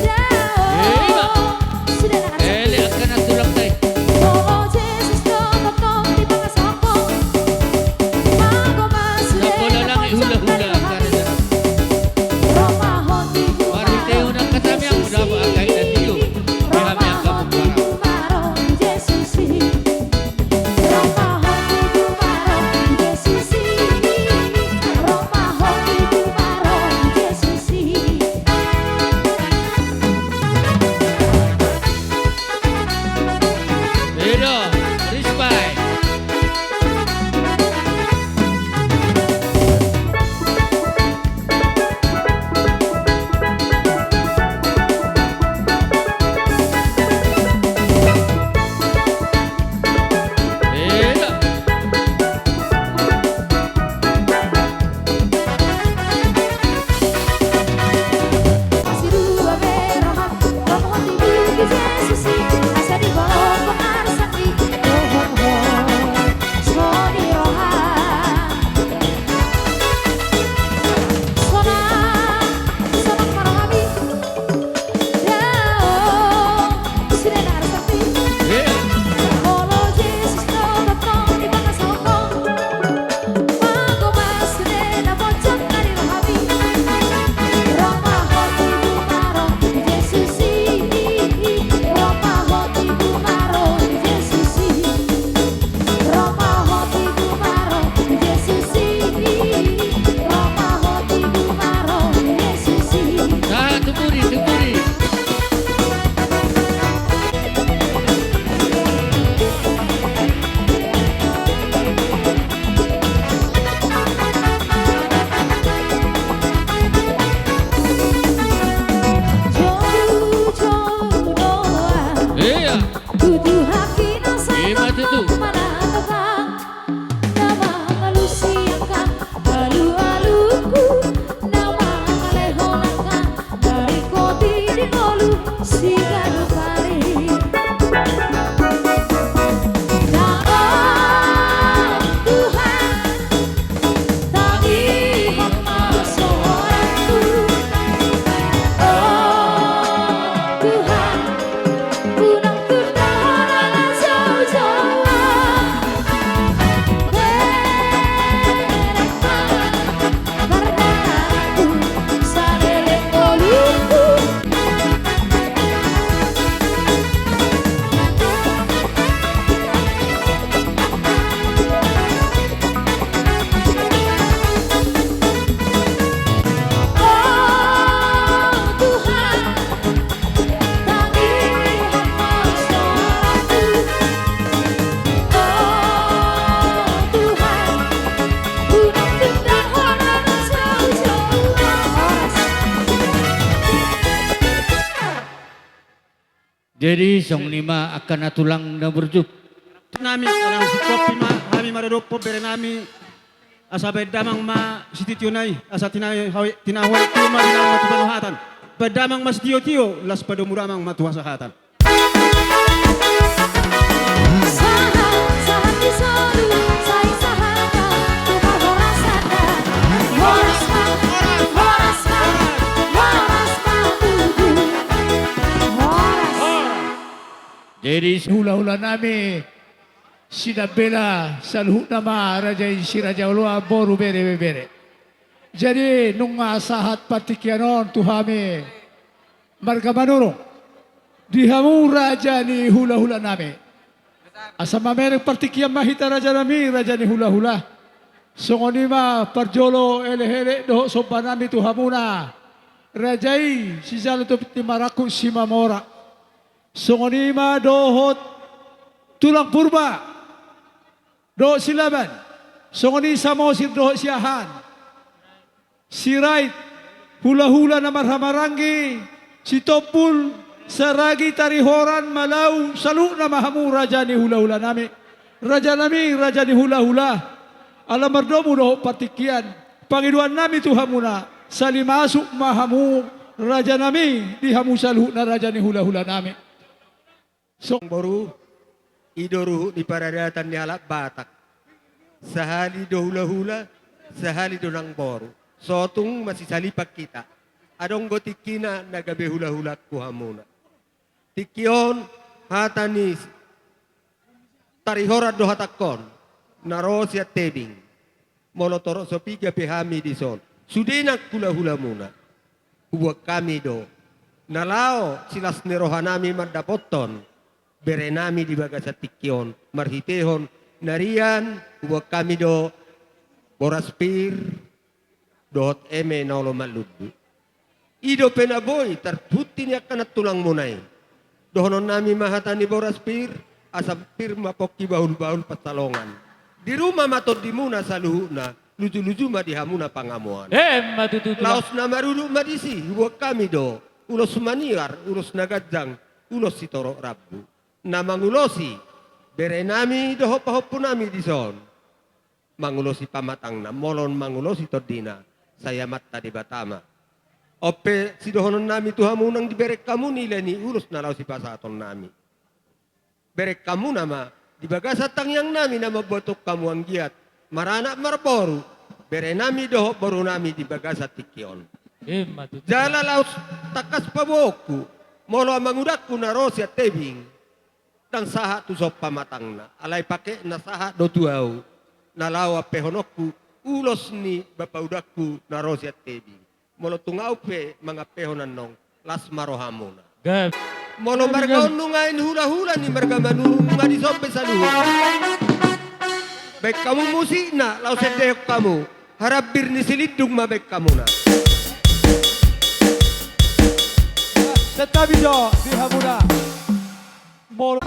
Dao. Sude na arsak. Ele angka na tulang da i. Edo, respect. Edo. Ia. Ima tutu. Na mangalusi angka alu-alungku, na mangalehon angka na ringkot i di ngolu siganup ari. Dao Tuhan, tangihon ma soranku. O Tuhan, unang tunda Ho na jauh-jauh. Bereng ma pardalanan saleleng ngolungku. Jadi songon i ma angka na tulang na burju nami, ala singkop i ma hami maradophon bere nami, asa baen damang ma sitio-tiona i, asa tinahu-, tinahuan i ma di na ma tu panuhatan. Baen damang ma sitio-tio, laos padomu damang ma tu hasahatan. Sahat, sahat di solu, sai sahat ma tu parhorasan da. Horas ma, horas ma, horas ma tutu. Horas. Jadi hula-hula nami, sinambela saluhutna ma raja i, si raja oloan, boru, bere, ibebere. Jadi nunga sahat partingkian on tu hami marga Manurung, di hamu raja ni hula-hula nami. Asa mamereng partingkian ma hita raja nami, raja ni hula-hula. Songon i ma parjolo elek-elek dohot somba nami tu hamuna, raja i sijalo Tobing Timarangkup Simamora. Songon i ma dohot tulang Purba dohot Silaban, songon i Samosir dohot Siahaan, Sirait, hula-hula na marhahamaranggi, Sitompul, Saragi, Tarihoran, Malau, saluhutna ma hamu raja ni hula-hula nami. Raja nami, raja ni hula-hula, ala mardomu dohot partingkian, pangidoan nami tu hamuna, sali masuk ma hamu raja nami di hamu saluhutna raja ni hula-hula nami. Songon boru, i do ruhut ni paradatan ni halak Batak. Sahali do hula-hula, sahali do nang boru. Sotung masisalipan hita. Adong do tingkina na gabe hula-hula tu hamuna. Tingki on hata ni Tarihoran do hatangkon, na ro sian tebing. Molo torop so piga pe hami dison, sude nang hula-hulamuna, huboan hami do na laho silas ni roha nami mandapothon bere nami di bagasan tingki on, marhitehon narian huboan hami do boras pir dohot eme na olo manlundu. I dope na boi tarhunti ni angka nantulangmuna i. Dohonon nami ma hata ni boras pir, asa pir ma pongki bahul-bahul pansalongan. Di ruma ma tondimuna saluhutna, luju-luju ma di hamuna pangamoan. Emma tutu, tulang. Laos na marudut ma disi, huboan hami do ulos maniar, ulos na ganjang, ulos sitorop rambu, na mangulosi bere nami dohot pahompu nami dison, mangulosi pamatangna, molo mangulosi tondina, sai Amanta Debata ma. On pe sidohonon nami tu hamu nang dibereng hamu nilai ni ulos na laho sipasahaton nami. Bereng hamuna ma di bagasan tangiang nami na mambotohon hamu anggiat maranak marboru bere nami dohot boru nami di bagasan tingki on. Emma tutu. Jala laos tangkas paboaonku, molo amangudangku na ro sian tebing, ndang sahat tuson pamatangna, alai pake na sahat do tu ahu na laho ampehononku ulos ni bapaudangku na ro sian tebing. Molo tung ahu pe mangampehon annon, las ma rohamuna. Gap. Molo marga on nunga i, hula-hula ni marga Manurung nunga dison pe saluhutna. Baen hamu musikna laos endehon hamu. Harambir ni Silindung ma baen hamuna. Santabi jo di hamuna. Molo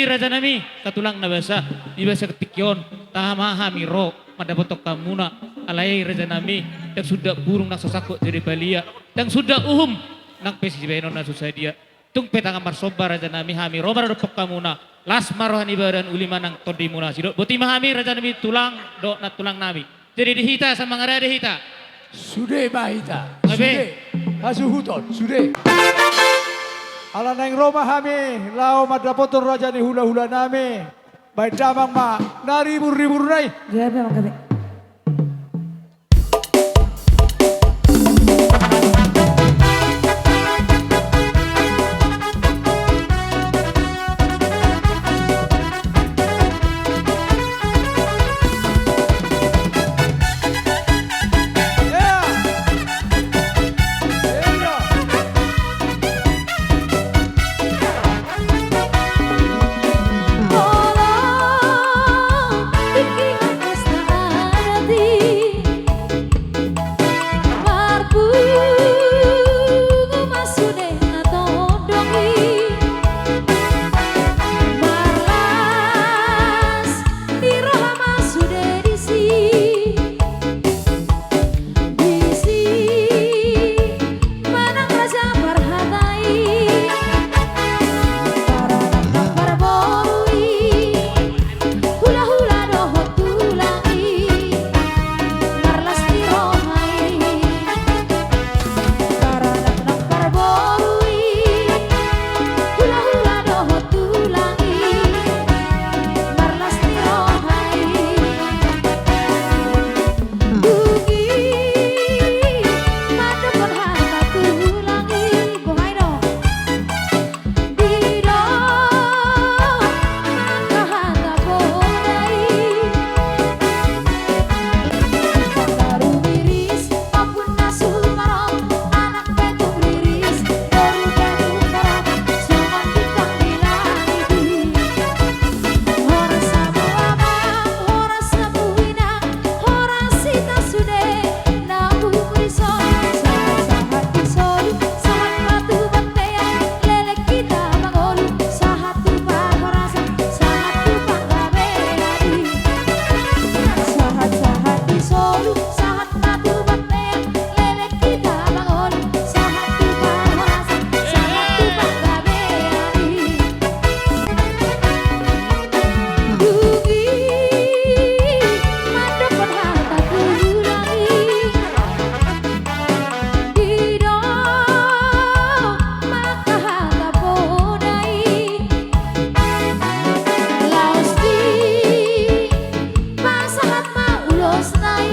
Rajanami, angka tulang na basa, di bagasan tingki on, tama hami ro mandapothon hamuna, alai rajanami, ndang suda burung nang so sangkot jadi palia, ndang suda uhum nang pe sibahenon na so sadia. Tung pe tangan marsomba rajanami hami ro mandapothon hamuna, las ma roha ni badan uli ma nang tondimuna. Sidok boti ma hami rajanami tulang dohot nantulang nami. Jadi di hita, asa mangarade hita. Sude ma hita. Abe. Sude. Hasuhuton, sude. Ala naeng ro ma hami laho mandapothon raja ni hulahula nami. Baen damang ma na ribur-ribur na i. Gabe ma gabe. Marpungu ma sude na tondong i, marlas ni roha ma sude disi, disi manang raja parhata i, paranak nang parboru i. Hulahula dohot tulang i, marlas ni roha i. Paranak nang parboru i, hulahula dohot tulang i, marlas ni roha i. Dung i mandokkon hata tulang i, boha i do. Didok ma angka hata poda i. Panggaru riris, ompung na sumarok, anak pe tung riris, boru pe tung torop, songon bintang di langit i. Horas hamu amang, horas hamu inang, horas hita sude na bungul dison, sahat-sahat di solu, sahat ma tu bontean, leleng hita mangolu, sahat tu parhorasan, sahat tu panggabean i. Sahat-sahat di solu, sahat ma tu bontean, leleng hita mangolu, sahat tu parhorasan, sahat tu panggabean i. Dung i mandokkon hata tulang i, didok ma angka hata poda i. Laos dipasahat ma ulosna i.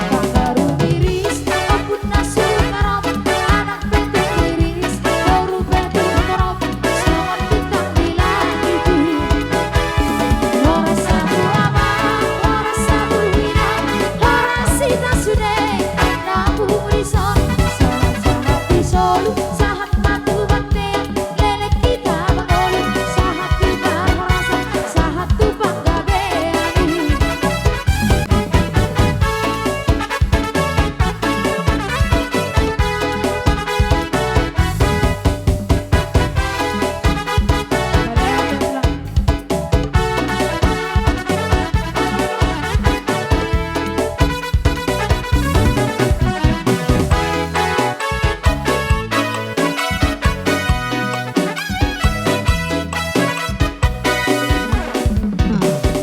Panggaru riris, ompung na sumarok, anak pe tung riris, boru pe tung torop, songon bintang di langit i. Horas hamu amang, horas hamu inang, horas hita sude na bungul dison, sahat-sahat di solu, sahat ma tu bontean, leleng hita mangolu, sahat tu parhorasan, sahat tu panggabean i.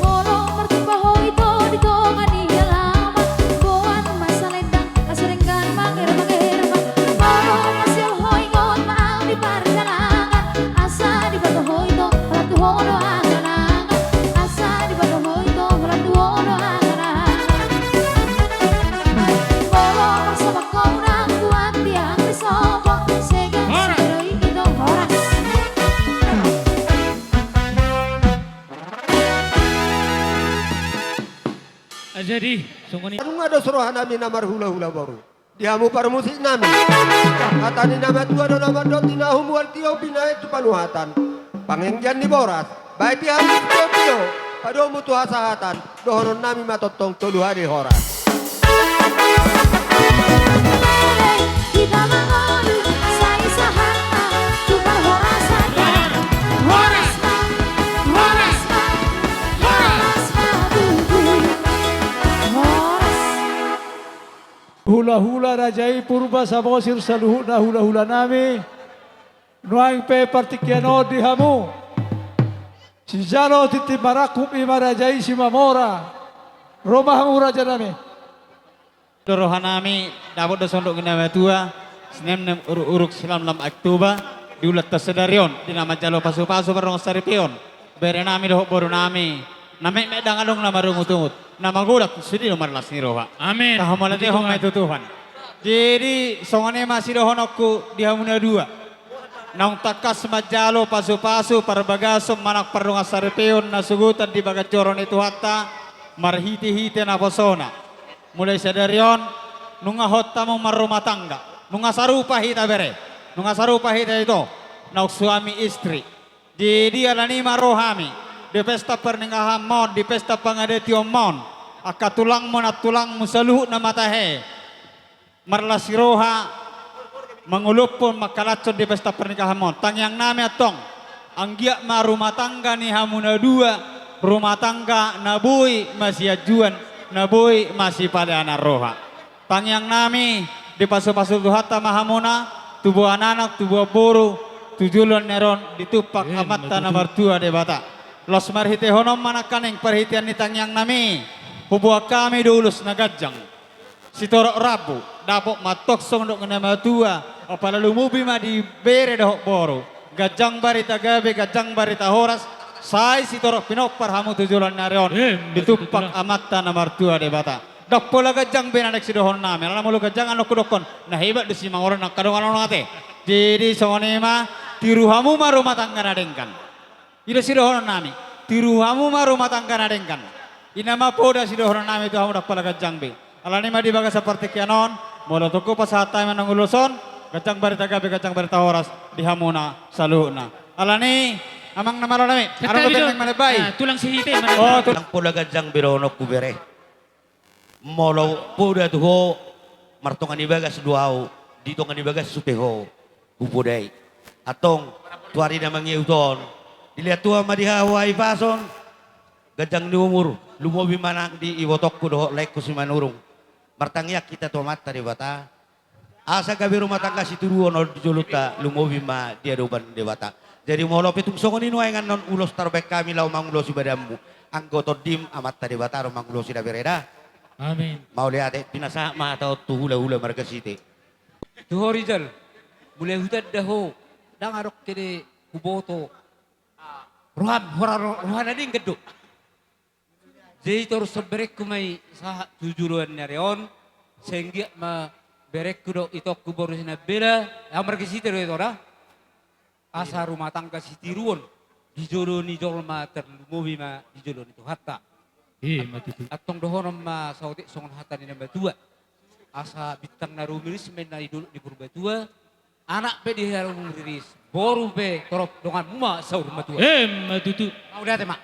Molo marjumpa ho ito di tonga ni alaman, boan ma salendang, laos denggan mangerma-ngerma. Molo marsial ho, ingot ma au di pardalangan, asa diboto ho ito, holan tu ho do angan-angan. Asa diboto ho ito, holan tu ho do angan-angan. Molo marsomba ho unang buat tiang di sopo, sega siro i ito, horas. Ah, jadi songon i. Nunga dos rohanami na marhulahula boru. Di hamu parmusiknami, hata ni na matua do na mandok, di na humual tio binahen tu panuhatan. Panganggian ni boras, bahen di hamu sitio-tio, padomu tu hasahatan. Dohononnami ma tongtong tolu hali horas. Hita mangolu, sai sahat ma tu parhorasan. Hulahula raja i Purba Samosir, saluhutna hulahulanami. Nuaeng pe partingkian on di hamu. Sijalo tintin marangkup i ma raja i Simamora. Ro ma hamu rajanami. Di rohanami, dapot do songon dok ni na matua, sinemnem uruk-uruk, silamlam aek Toba, di ulaon sadari on, di na manjalo pasupasu pardongansaripeon berenami dohot borunami, na metmet ndang adong na marungutungut, na magodang sude do marlas ni roha. Amin. Puji Tuhan. Tahamolatehon ma i tu Tuhan. Jadi songon i ma sidohononku di hamu na dua. Naung tangkas manjalo pasupasu parbagason manang pardongansaripeon na sogot di bagas joro ni Tuhanta, marhitehite naposona. Mulai sadari on, nunga hot hamu marrumah tangga, nunga sarupa hita bere, nunga sarupa hita ito, naung suami istri. Jadi alani i ma ro hami di pesta pernikahanmon, di pesta pangadationmon, angka tulangmu, nantulangmu, saluhutna ma tahe marlas ni roha, mangolophon, mangkalashon di pesta pernikahanmon. Tangiangnami antong, anggiat ma rumah tangga ni hamu na dua rumah tangga na boi masianjuan, na boi masipaleanan roha. Tangiangnami, dipasupasu Tuhanta ma hamuna, tubuan anak, tubuan boru, tu joloan ni ari on ditumpak Amanta na martua Debata. Laos marhitehon on ma nangkaning parhitean ni tangiangnami, huboan hami do ulos na ganjang, sitorop rambu, dapot ma antong songon dok ni na matua, apala lumobi ma di bere dohot boru, ganjang barita gabe, ganjang barita horas, sai sitorop pinompar hamu tu joloan ni ari on ditumpak Amanta na martua Debata. Ndang pola ganjang be na naeng sidohononnami, alana molo ganjang annon hudokkon, na hebat do Simangoran nangkin adong annon ate. Jadi songon i ma, tiru hamu ma rumah tangga na denggan. I do sidohononnami, tiru hamu ma rumah tangga na denggan. I nama poda sidohononnami tu hamu, ndang pola ganjang be. Alani i ma di bagasan partingkian on, molo tung hupasahat hami annon ulos on, ganjang barita gabe, ganjang barita horas di hamuna saluhutna. Alani i, amang na malonami, adong do benteng manebai. Tulang sihite manebai. Ndang pola ganjang be dohononku bere. Molo poda tu ho, martonga ni bagas do ahu, di tonga ni bagas sude ho hupodai. Antong, tu ari na mangihut on, dilehon Tuhan ma di hamu hahipason, ganjang ni umur, lumobi ma nang di ibotongku dohot laengku Simanurung. Martangiang hita tu Amanta Debata, asa gabe rumah tangga sitiruon on di jolonta, lumobi ma di adopan Debata. Jadi molo pe tung songon i nuaeng annon ulos tarbahen hami laho mangulosi badanmu, anggo tondim Amanta Debata do mangulosi da bere da. Amin. Mauliate, pinasahat ma hata on tu hulahula marga Site. Tu ho Rijal, molo hutanda ho, ndang adong kede huboto roham, roha, roha na denggan do. Jadi torus berengku ma i sahat tu joloan ni ari on, sai anggiat ma berengku dohot itongku boru Sinambela, ahu marga Site do ito da. Asa rumah tangga sitiruon di jolo ni jolma, tarlumobi ma di jolo ni Tuhanta. Antong dohonon ma saotik songon hata ni na matua. Asa bintang na rumiris ma inna di dolok ni Purbatua, anak pe di harum riris, boru pe torop donganmu ma saur matua. Emma tutu. Mauliate ma.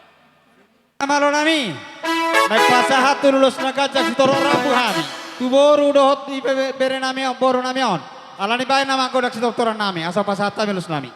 Malonami, naeng pasahathon ulos na ganjang sitorop rambu hami tu boru dohot di be-, be-, berenami on, borunami on. Alani baen nama anggo dang sitortorannami, asa pasahat hami ulosnami.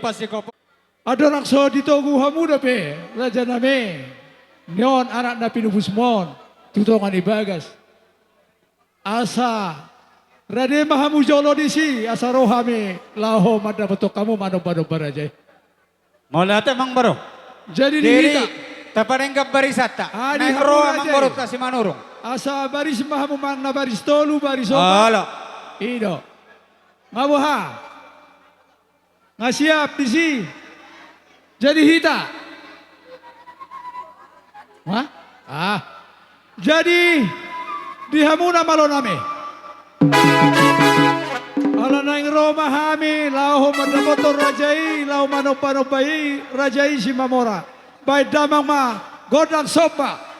Pasikopo. Andorang so ditogu hamu dope, rajanami, ni on anak na pinupusmon tu tonga ni bagas. Asa rade ma hamu jolo disi, asa ro hami laho mandapothon hamu manombanomba raja i. Mauliate, Amangboru. Jadi di hita, tapadenggan barisanta. Ah, di hamu ro raja i. Amangboru, tasi manurung. Asa baris ma hamu, manang na baris tolu, baris opat. Olo. I do. Nga boha? Nga siap disi. Jadi hita. Hah? Ah. Jadi di hamuna malonami. Ala naeng ro ma hami laho mandapothon raja i, laho manombanomba i, raja i Simamora. Baen damang ma gondang somba.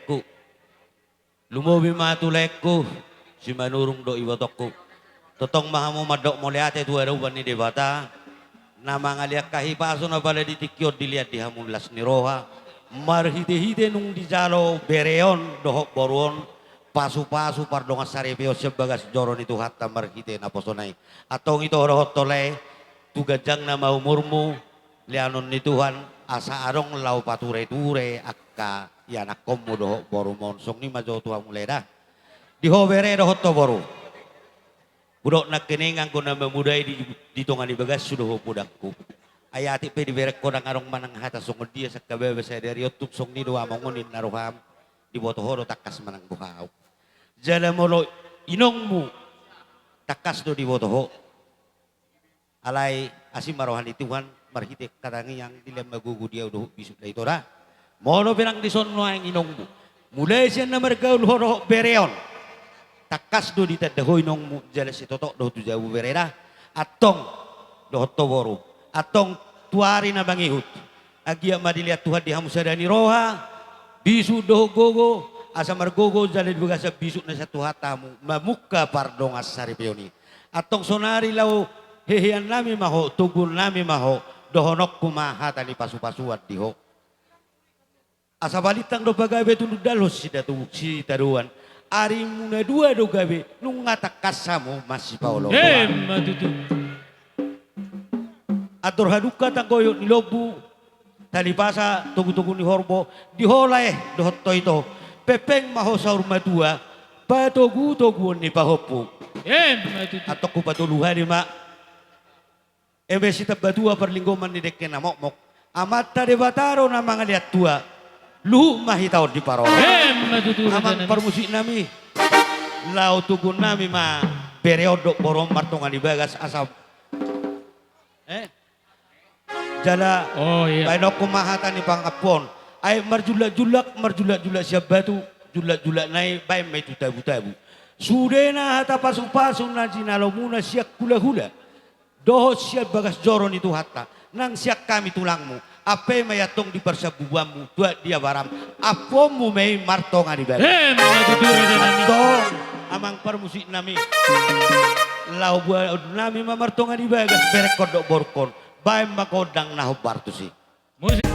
Ku. Lumobi ma tu laengku, Simanurung dohot ibotongku. Tongtong ma hamu mandok mauliate tu adopan ni Debata, na mangalean hahipason apala di tingki on dilean di hamu las ni roha, marhitehite nunga dijalo bere on dohot boru on, pasupasu pardongansaripeon sian bagas joro ni Tuhanta marhite naposona i. Antong ito dohot ho lae, tu ganjangna ma umurmu, leanon ni Tuhan, asa adong laho patureture angka ianakkonmu dohot borumon. Songon i ma jo tu hamu lae da. Di ho bere dohot ho boru. Hudok nangkining anggo na mamodai di, di tonga ni bagashu do ho podangku. Ai atik pe diberengko ndang adong manang hata songon dia, sangkababa sadari on tung songon i do amang on ninna roham, diboto ho do tangkas manang boha ahu. Jala molo inongmu, tangkas do diboto ho. Alai asi ma roha ni Tuhan, marhite angka tangiang dilean ma gogo di ahu dohot bisuk na ito da. Molo pe nang dison nuaeng inongmu, mulai sian na margaul ho dohot bere on, tangkas do ditanda ho inongmu jala sitotok do tu jabu bere da. Antong dohot ho boru, antong tu ari na mangihut, anggiat ma dilean Tuhan di hamu sada ni roha, bisuk dohot gogo, asa margogo jala di bagasan bisuk na sian Tuhanta hamu mamungka pardongansaripeon i. Antong sonari laho heheannami ma ho, toguonnami ma ho, dohononku ma hata ni pasupasuan di ho. Asa balintang do pagabe tu lundalan sitado-, sitadoan. Arimuna dua do gabe, nunga tangkas hamu masipaolooloan. Emma tutu. Andor hadungka tanggoyok ni lombu, tali pasa togutogu ni horbo, di ho lae dohot ho ito, pengpeng ma ho saur matua, patogutoguon ni pahompu. Emma tutu. Antong hupatolu hali ma. Eme sitambatua parlinggoman ni dengke na mokmok, Amanta Debata do na mangalean tua, luhut ma hita on diparorot. Emma tutu. Amang parmusiknami, laho toguonnami ma bere on dohot boru on martonga ni bagas asa, eh? Jala, oh, iya, baenonku ma hata ni pangampuon. Ai marjullakjullak, marjullakjullak sian batu, jullakjullakna i baen ma i tu tabutabu. Sudena hata pasupasu na jinalomuna sian hulahula dohot sian bagas joro ni Tuhanta, nang sian hami tulangmu, ampe ma i antong di parsambubuanmu, tuat di abaram, ampuonmu ma i martonga ni bagas. Emma tutu, rajanami. Antong, amang parmusiknami, laho boaonnami ma martonga ni bagas berengkon dohot borungkon, baen ma gondang na hombar tusi. Musik.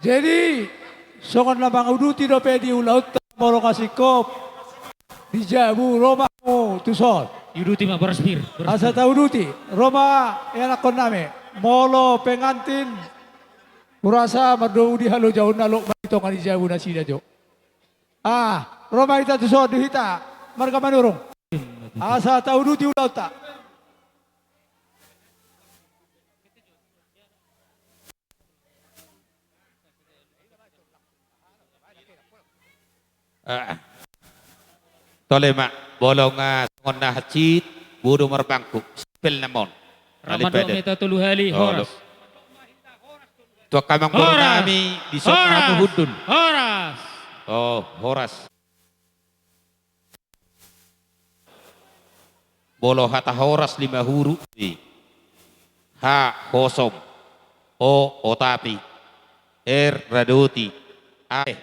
Jadi, songon na manguduti dope di ulaonta molo nunga singkop, di jabu ro ma hamu tuson. Diuduti ma boras pir. Asa tauduti. Ro ma ianakkonnami. Molo pengantin, hurasa mardomu di halojaonna lok ma di tonga ni jabu nasida jo. Ah, ro ma hita tuson di hita marga Manurung. Asa tauduti ulaonta. Ah. Tole ma, bolong, ah, songon na hansit, bodo marbangku, simpel namon. Ramando meta tolu hali, horas. Tu angka amangboru nami, di son hamu hundul. Horas. Oh, horas. Molo hata horas lima huruf i. Ha, hosom. O, otapi. Er, radoti. Ae.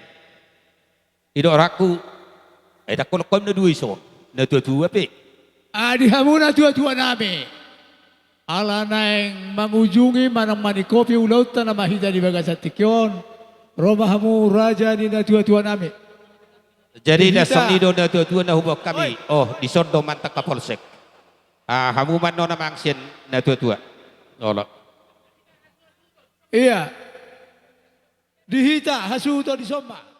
Idok rohangku. Ai dang holong hamu na dua i son. Na tuatua pe. Ah, di hamu na tuatua nami. Ala naeng mangujungi manang maningkopi ulaonta na mahita di bagasan tingki on. Ro ma hamu raja ni na tuatua nami. Jadi, di hita. Songon i do na tuatua na huboan hami. Oi. Oh, di son do manang Kapolsek. Ah, hamu ma annon amang sian na tuatua. Olo. Ia. Di hita hasuhuton di son ma.